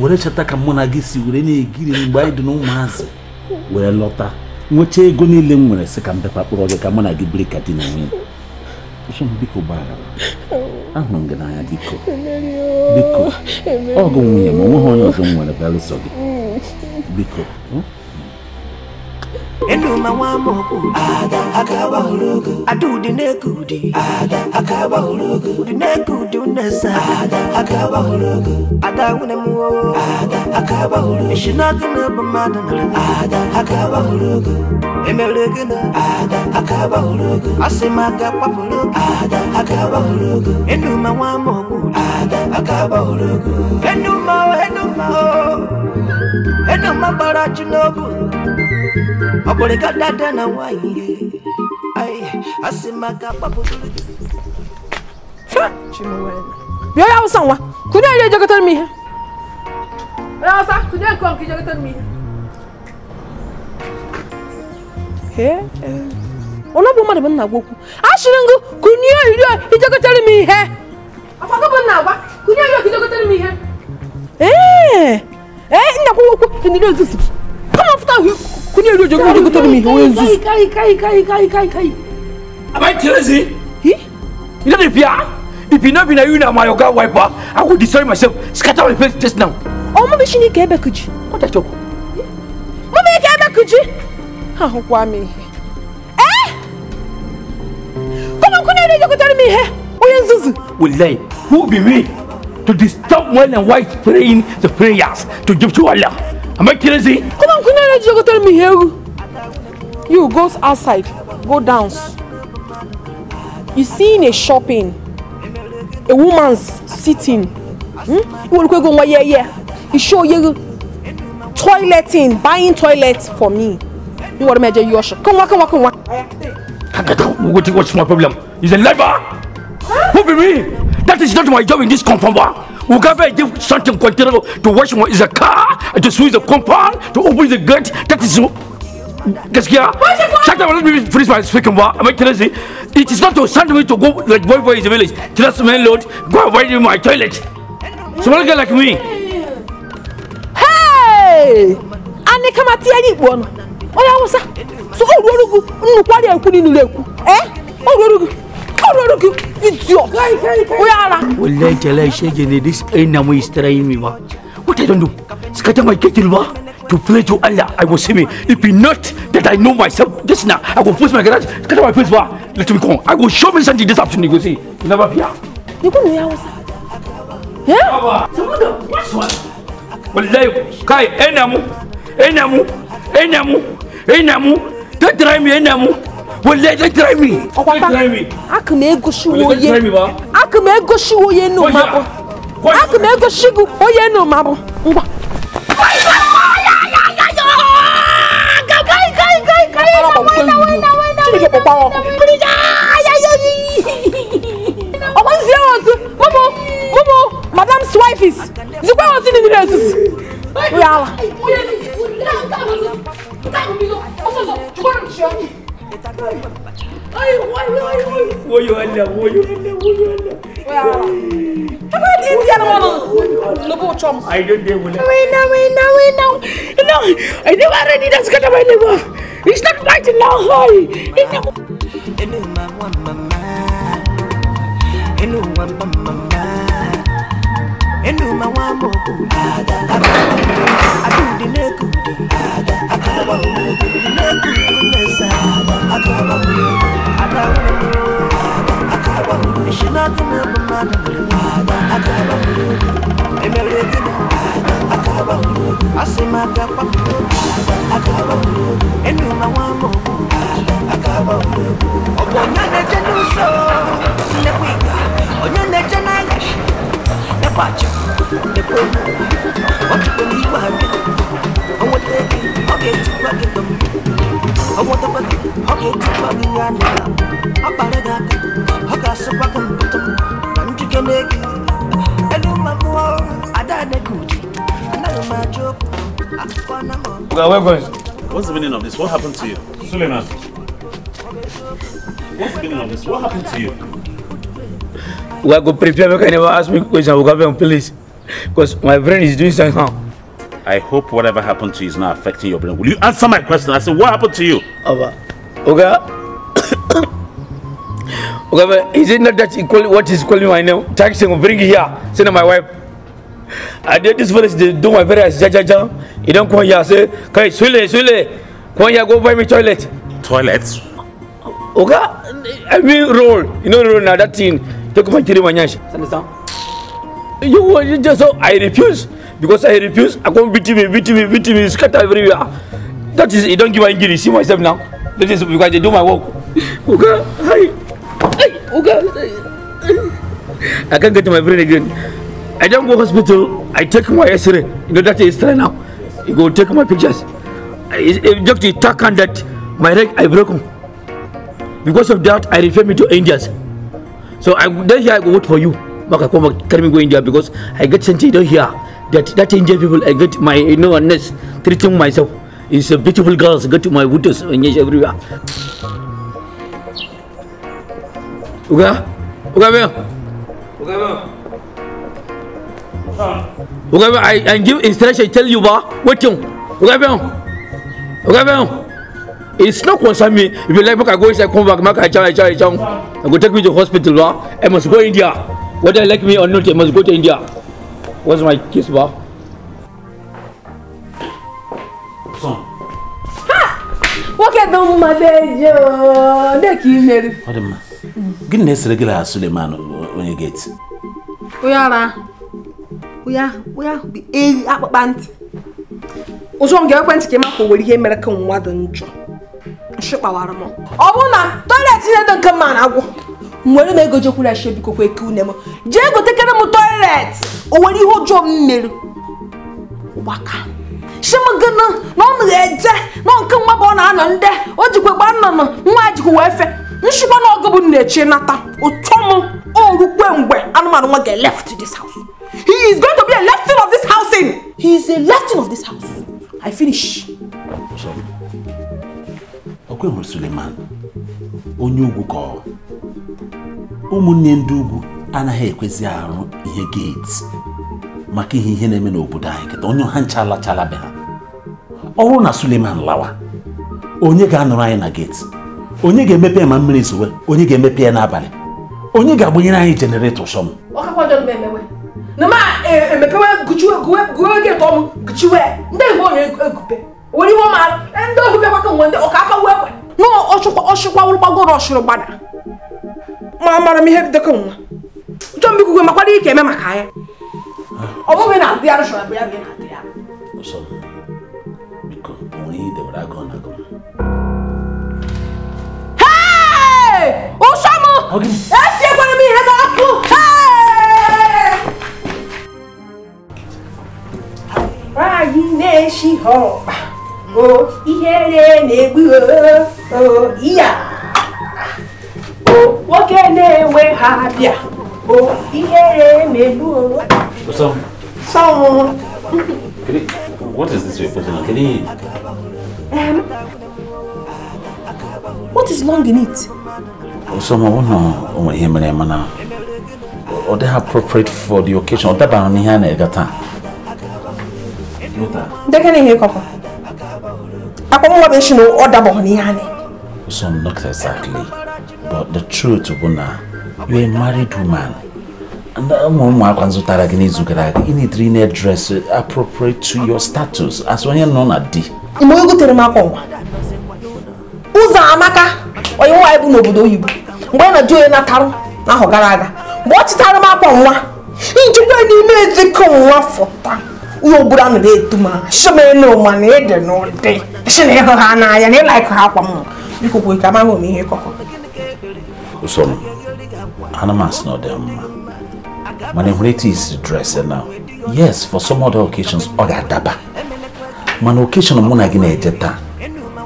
were cheta ka mụ na gị si were na-egiri mgbe anyị dị n'ụmụazị were lọta nwechaa ego niile m nwere sị ka m bịakwa kpọrọ gị ka mụ na gị biri ka di na nwunye. Biko gbaghara. Ahụrụ m gị n'anya biko. Biko. Ọ gụ nwunye m, onweghị onye ọzọ m nwere belụsọ gị. Biko. Enuma nwa mokwu ada akaba urugu adudi nekudi ada akaba urugu udi nekudi unesa ada akaba urugu ada wune mu ada akaba urugu ishinaga na bamada na ada akaba urugu emelegena ada akaba urugu asimaga papulu ada akaba urugu enuma nwa mokwu ada akaba urugu enuma enuma enuma bara chinobu Am I crazy? You know the fear? If you not been a you now, my yoga wiper, I would destroy myself, scatter my face just now. Oh, mommy, she need kebekuji. What I talk? Mommy, kebekuji. Ah, kwami. Eh? Come on, kunye you go tell me here. Oye nzuzu. Wallahi, who be me to disturb when and wife praying the prayers to give to Allah? Am I crazy? Come on, kunye you go tell me here. You go outside, go down. You see in a shopping, a woman's sitting. You will go yeah yeah. You show you toileting, buying toilet for me. You want to measure your shop? Come on, come on, come on. What's my problem? Is a liar. Who be me? That is not my job in this compound. We can give something container to wash my is a car, to sweep the compound, to open the gate. That is. Shut up, let me finish my speaking. Am I crazy? It is not to send me to go like boy in the village. Just man load, go and wipe my toilet. Small girl like me. Hey! Ane kama tiari one. Oh, yeah, what's that? So, oh, eh? Oh, idiot. Well, this enemy is trying me. What I don't do? Scatter my kettle. To pray to Allah, I will see me. If he not that I know myself, just now, I will push my garage, scatter my face, let me go. I will show me something this afternoon, you will see. You never fear. You go to house. Yeah? What's one? Well, Kai, Enamu, Enamu, Enamu, Enamu, don't try me, Enamu. Well, don't try me. Don't try me. I can make go shoe. I can make go shoe, no, I can make go shoe, no, mabo. Madam's wife is. I don't know. No, I never ready. That's got my liver. It's not fighting now. What's the meaning of this? What happened to you? Suleiman. What's the meaning of this? What happened to you? We go prepare, we can never ask me questions, we go please. Because my brain is doing something. I hope whatever happened to you is not affecting your brain. Will you answer my question? I said, what happened to you? Okay. Okay, is it not that equal, what is calling my name? Taxi will bring here. Send my wife. I did this village, they do my parents. Ja, ja, ja. You don't come here, say, okay, Sule, Sule. Come here, go buy me toilet. Toilet? Okay, I mean roll. You know roll now, that thing. Take my chili manyash. Understand? You just so I refuse. Because I refuse, I come beat me, scatter everywhere. That is, you don't give angry. See myself now. That is because they do my work. Okay, hi. Okay. I can't get to my brain again. I don't go hospital. I take my X-ray. You know that is now. You go take my pictures. If doctor talk on that, my leg I broke. Because of that, I refer me to Indians. So I then here I go vote for you. But I come back, carry me go India because I get sent here that Indian people I get my you know nurse treating myself. It's a beautiful girls get to my waters and everywhere. Okay, okay, okay. Okay, I give instruction. I tell you, ba, wait you. Okay, okay. It's not concern me. If you like, I go inside, come back, I I go take me to hospital, ba. I must go India. Whether you like me or not, I must go to India. What's my case, ba? Son. Ha! What can my baby? What am I? Goodness, regular Suleiman when you get. We are. We are the A up band. Also, I'm going to came up with the American water. Ship our mom. Oh, no, don't let it come on. I will make a joke with a shape because we could never. Jago, take care of the toilet. Or when you hold your mill. Waka. Shimagana, no, no, come up on under. What you could ban on, why you go get left to this house. He is going to be a lefty of this housing. He is a lefty of this house. I finish. So, okay, Suleiman, onye ugwu ka ọ ụmụnne ndị ugwu anaghị ekwezi arụ ihe gate maka ihe na-eme n'obodo anyị kịta onye ha ncha alachala be ha. Ọ bụrụ na Suleiman lawa, onye ga-anọrọ anyị na gate? Onye ga-emepe ma mmiri zowe? Onye ga-emepe ya n'abalị? Onye ga-agbanyere anyị generator sọm? Na ma emepewe guwe gate ọmụ guchiwe ndị igbo na-egupe were ihe ọma ndị ohu bịakwa ka nwe ndị ọka aka wee kwe na ọchụkwa wụrụ gbagoro ọchụrụ gbada ma mara m ihe bidoko nwa chọọ m ikwukwe makwara ike eme maka ya ọ bụghị na adị arụ chọrọ ya bụ na adị ya. Ọsọ biko onwe ihe dewere agụụ na agụụ. Hey! Ụsọ m! Esiekwara m ihe n'ọkụ! Hey! Nwanyị na-eshi ọkpa o ihere na-egbu o iya o nwoke na-enwe ha bịa o ihere na-egbu o. So, what is this you're putting on? Can you? What is long in it? So, I want to know. Or they are appropriate for the occasion. Or that So not exactly, but the truth, Ubuna, you're a married woman. And you need to dress appropriate to your status as when you're known at D. So, Hanamas not them. When it is dressed now, yes, for some other occasions, Ogadaba. Man occasion Monagine Jeta,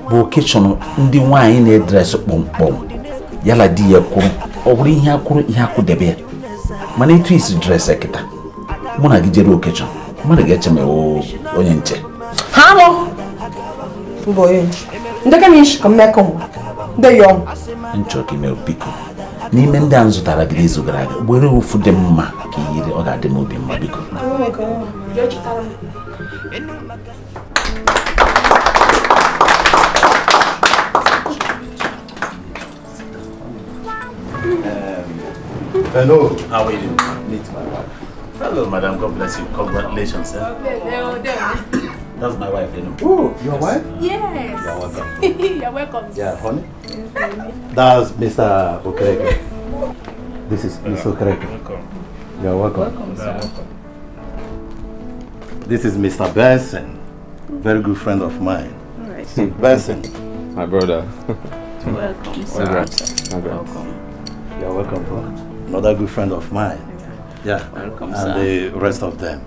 but occasion ndi wine dress pom pom. Yala di yakuru, or yakuru yaku debe. Man it is dress ekita. Monagijero occasion. Mmadụ ga-eche m onye nche. Ha mụ mbụ onye nche. Ndeke na ishi ka mmekọ m. Ndị yọm. Nchọ ka ime biko. N'ime ndị a m zụtara gị n'izu gara aga, were ofu dị mma ka i yiri, ọ ga-adị m obi mma biko. Hello. How are you? Meet my wife. Hello, madam. God bless you. Congratulations. Eh? That's my wife, you know. Oh, your wife? Yes. You're welcome. You're welcome. Yeah, honey. That's Mr. Okereke. This is Mr. Okereke. Welcome. You're welcome. Welcome, sir. This is Mr. Benson. Very good friend of mine. All right. Benson. My brother. Welcome, sir. Congrats. Welcome. You're welcome, bro. Another good friend of mine. Yeah. Welcome, and sir. The rest of them.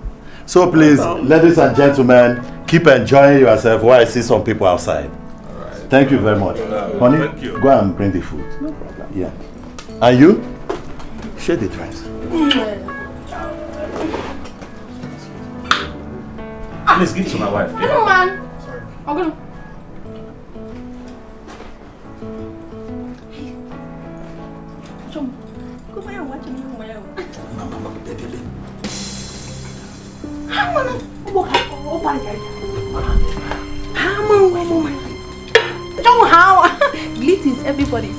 So please, welcome. Ladies and gentlemen, keep enjoying yourself while I see some people outside. All right. Thank you very much. Honey, thank you. Go and bring the food. No problem. Yeah. And you? Share the drinks. Please give to my wife. Yeah. Hello, man. Sorry. Okay. Greetings, everybody.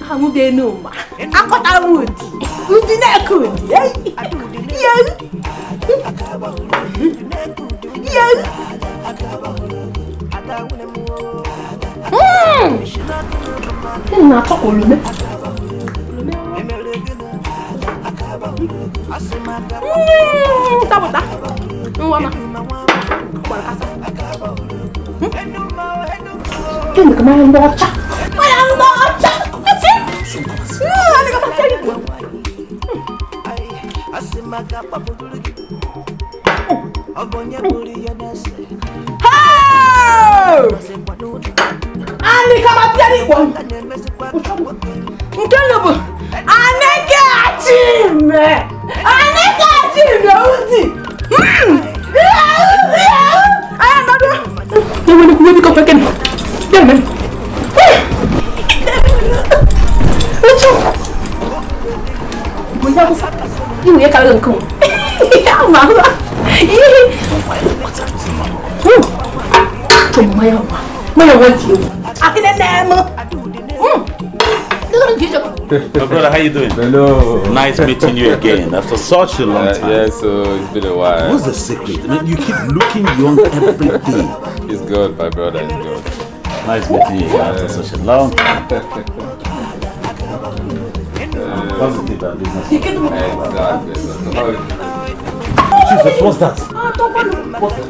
I'm Enuma. My brother, how you doing? Hello. Nice meeting you again after such a long time. Yeah, so it's been a while. What's the secret? I mean, you keep looking young every day. It's good, my brother. It's good. Nice meeting you again after such a long time. Positive about business. Exactly. Jesus, what's that? What's that?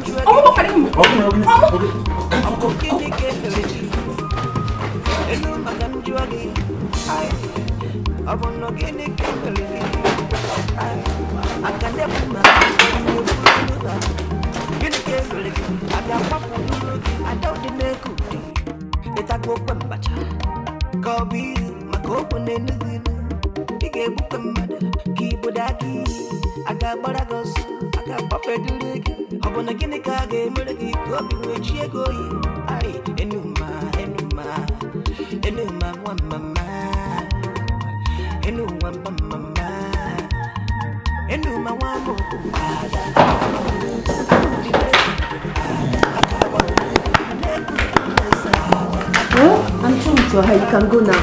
Well, I'm through with your hair. You can go now.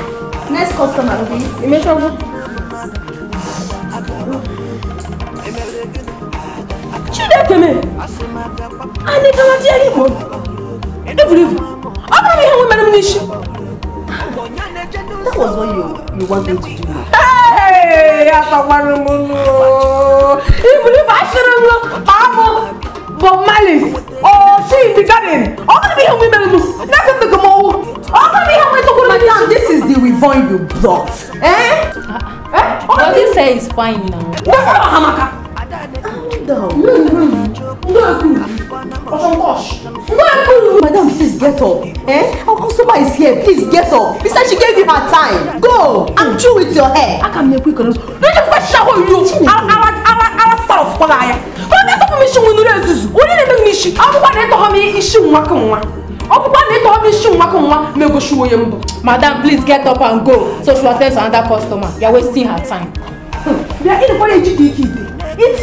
Next customer, please. That was what you want me to do now. Hey, oh, she in the garden. Madam, this is the weave-on you brought. Eh? But you say it's fine now. Madam, please get up. Eh? Our customer is here. Please get up. Besides, she gave you her time. Go. I'm through with your hair. I can make quick. Madam, please get up and go. So she will attend to another customer. You are wasting her time. Please,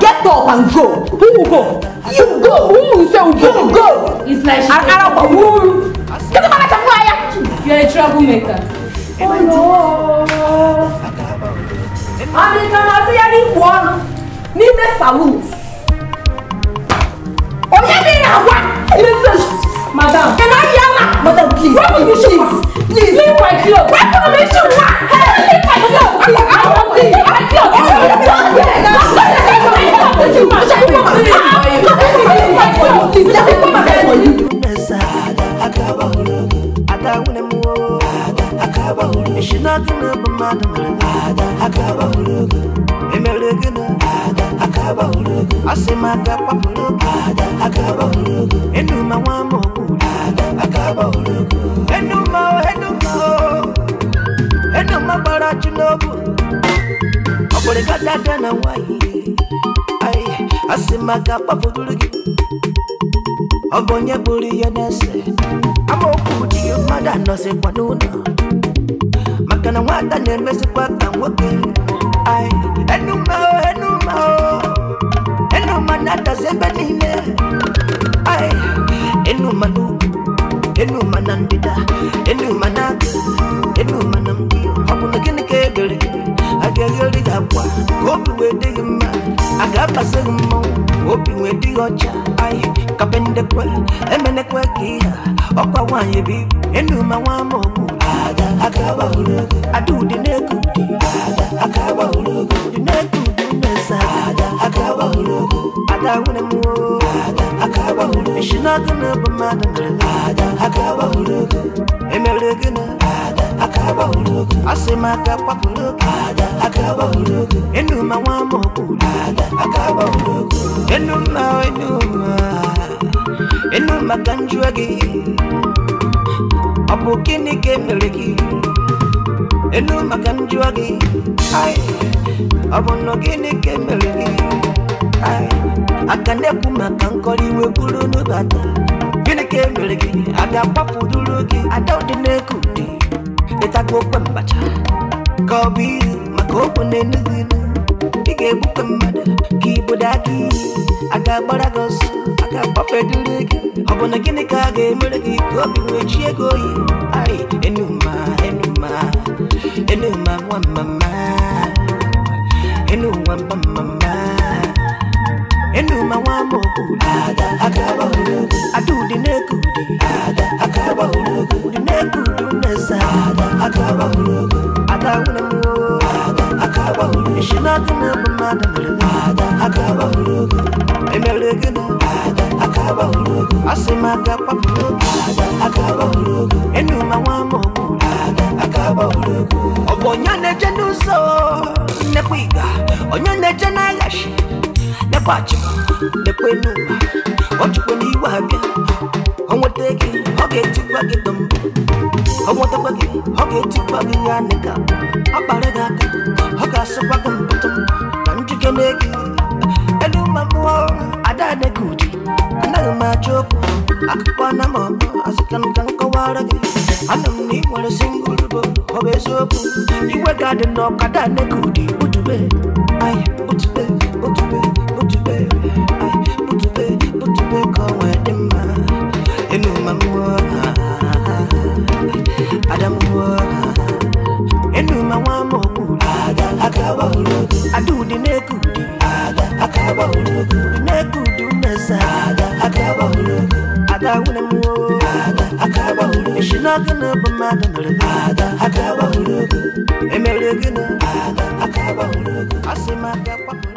get up and go. Who will go? You go. Who will say go? You go. It's like she You're a troublemaker. Oh no! Amịka na-atụgharị ikpu ọnụ n'ime saloon. Onye dị na-agwa? Madam. Can I hear ma? Madam, please, please, please, please. Leave my clothes. Wepụ m isi nwa! Leave my clothes! Leave my Ọ bụ onye buru ihe na-ese amaokwu dị mmadụ anọzikwa n'ụlọ maka na nwata na-emezikwa ka nwoke. Ai, enuma o, enuma o, enuma na-adazi ebe niile. Ai, enuma n'ugwu, enuma na ndịda, enuma n'aka, enuma na mdi. Ọ bụ na gịnị ka ebere gị? A ga-egheri gị akwa ka obi wee dị gị mma, a ga-abasị gị mmọnwụ obi wee dị gị ọcha. Ai, kapendekwe emenekwe ka ihe ọkwa nwaanyị bụ ibu. Enuma nwa amaokwu ada ude na-eke ude, ude na-eke ude mmesa ada nwere m isi n'ọkụ na bụ mmadụ mere emere gị na asị m aka kwapụrụ oge. Enuma nwa amaokwu enuma, enuma, enuma ka njụọ gị ọ bụ gịnị ka emere gị? Enuma ka njụọ gị, ai, ọ bụ na gịnị ka emere gị? Ai, aka na-ekwu maka nkọrọ iwe buru n'ụbata. Gịnị ka emere gị? Ada kwapụduru gị. Ada ụdị na-eke ụdị ịtago okwe mbacha ka ọ bụ ilu maka okwu na-enughị inu. Ị ga-egbukwe mmadụ ka ibodo aka iyi, a ga-agbara gị ọsọ, a ga-agbafeduru gị. Ọ bụ na gịnị ka a ga-emere gị ka obi nwee chi ego oyi? Ai, enuma, enuma, enuma nwa mama, enuma nwa mama, enuma nwa amaokwu. Ada ude na-eke ude, ude na-eke ude mmesa ada nwere m isi n'ọkụ na bụ mmadụ mere emere gị na asị m aka kwapụrụ oge. Enuma nwa amaokwu ọ bụ onye na-eje n'ụzọ nnekwa ịga, onye na-eje n'aghachi nekwa achịkwa nekwa enuma. Ọ chụkwa n'iwe abịa, ọ nweta gị, ọ ga-etikwa gị dọmbụ, ọ nwetakwa gị, ọ ga-etikwa gị ya nịka ọ kpara gị aka, ọ ga-asịkwa gị mpụtụ ka njikere gị. Enuma mmụọ ada na-eke ụdị, anaghị m achọ okwu akụkọ na m ọbụ asịka m ka m kọwara gị. Anụ m na ị nwere singụl bụ ọ bụ eziokwu iwe ga-adị n'ọkada na-eke ụdị. Butube, ai, butube, butube, butube, ai, butube, butube ka ọ wee dị mma. Enuma mmụọ ada mmụọ, enuma nwa amaokwu ada ude na-eke ude, ude na-eke ude mmesa ada nwere m isi n'ọkụ na bụ mmadụ mere emere gị na asị m aka kwapụrụ.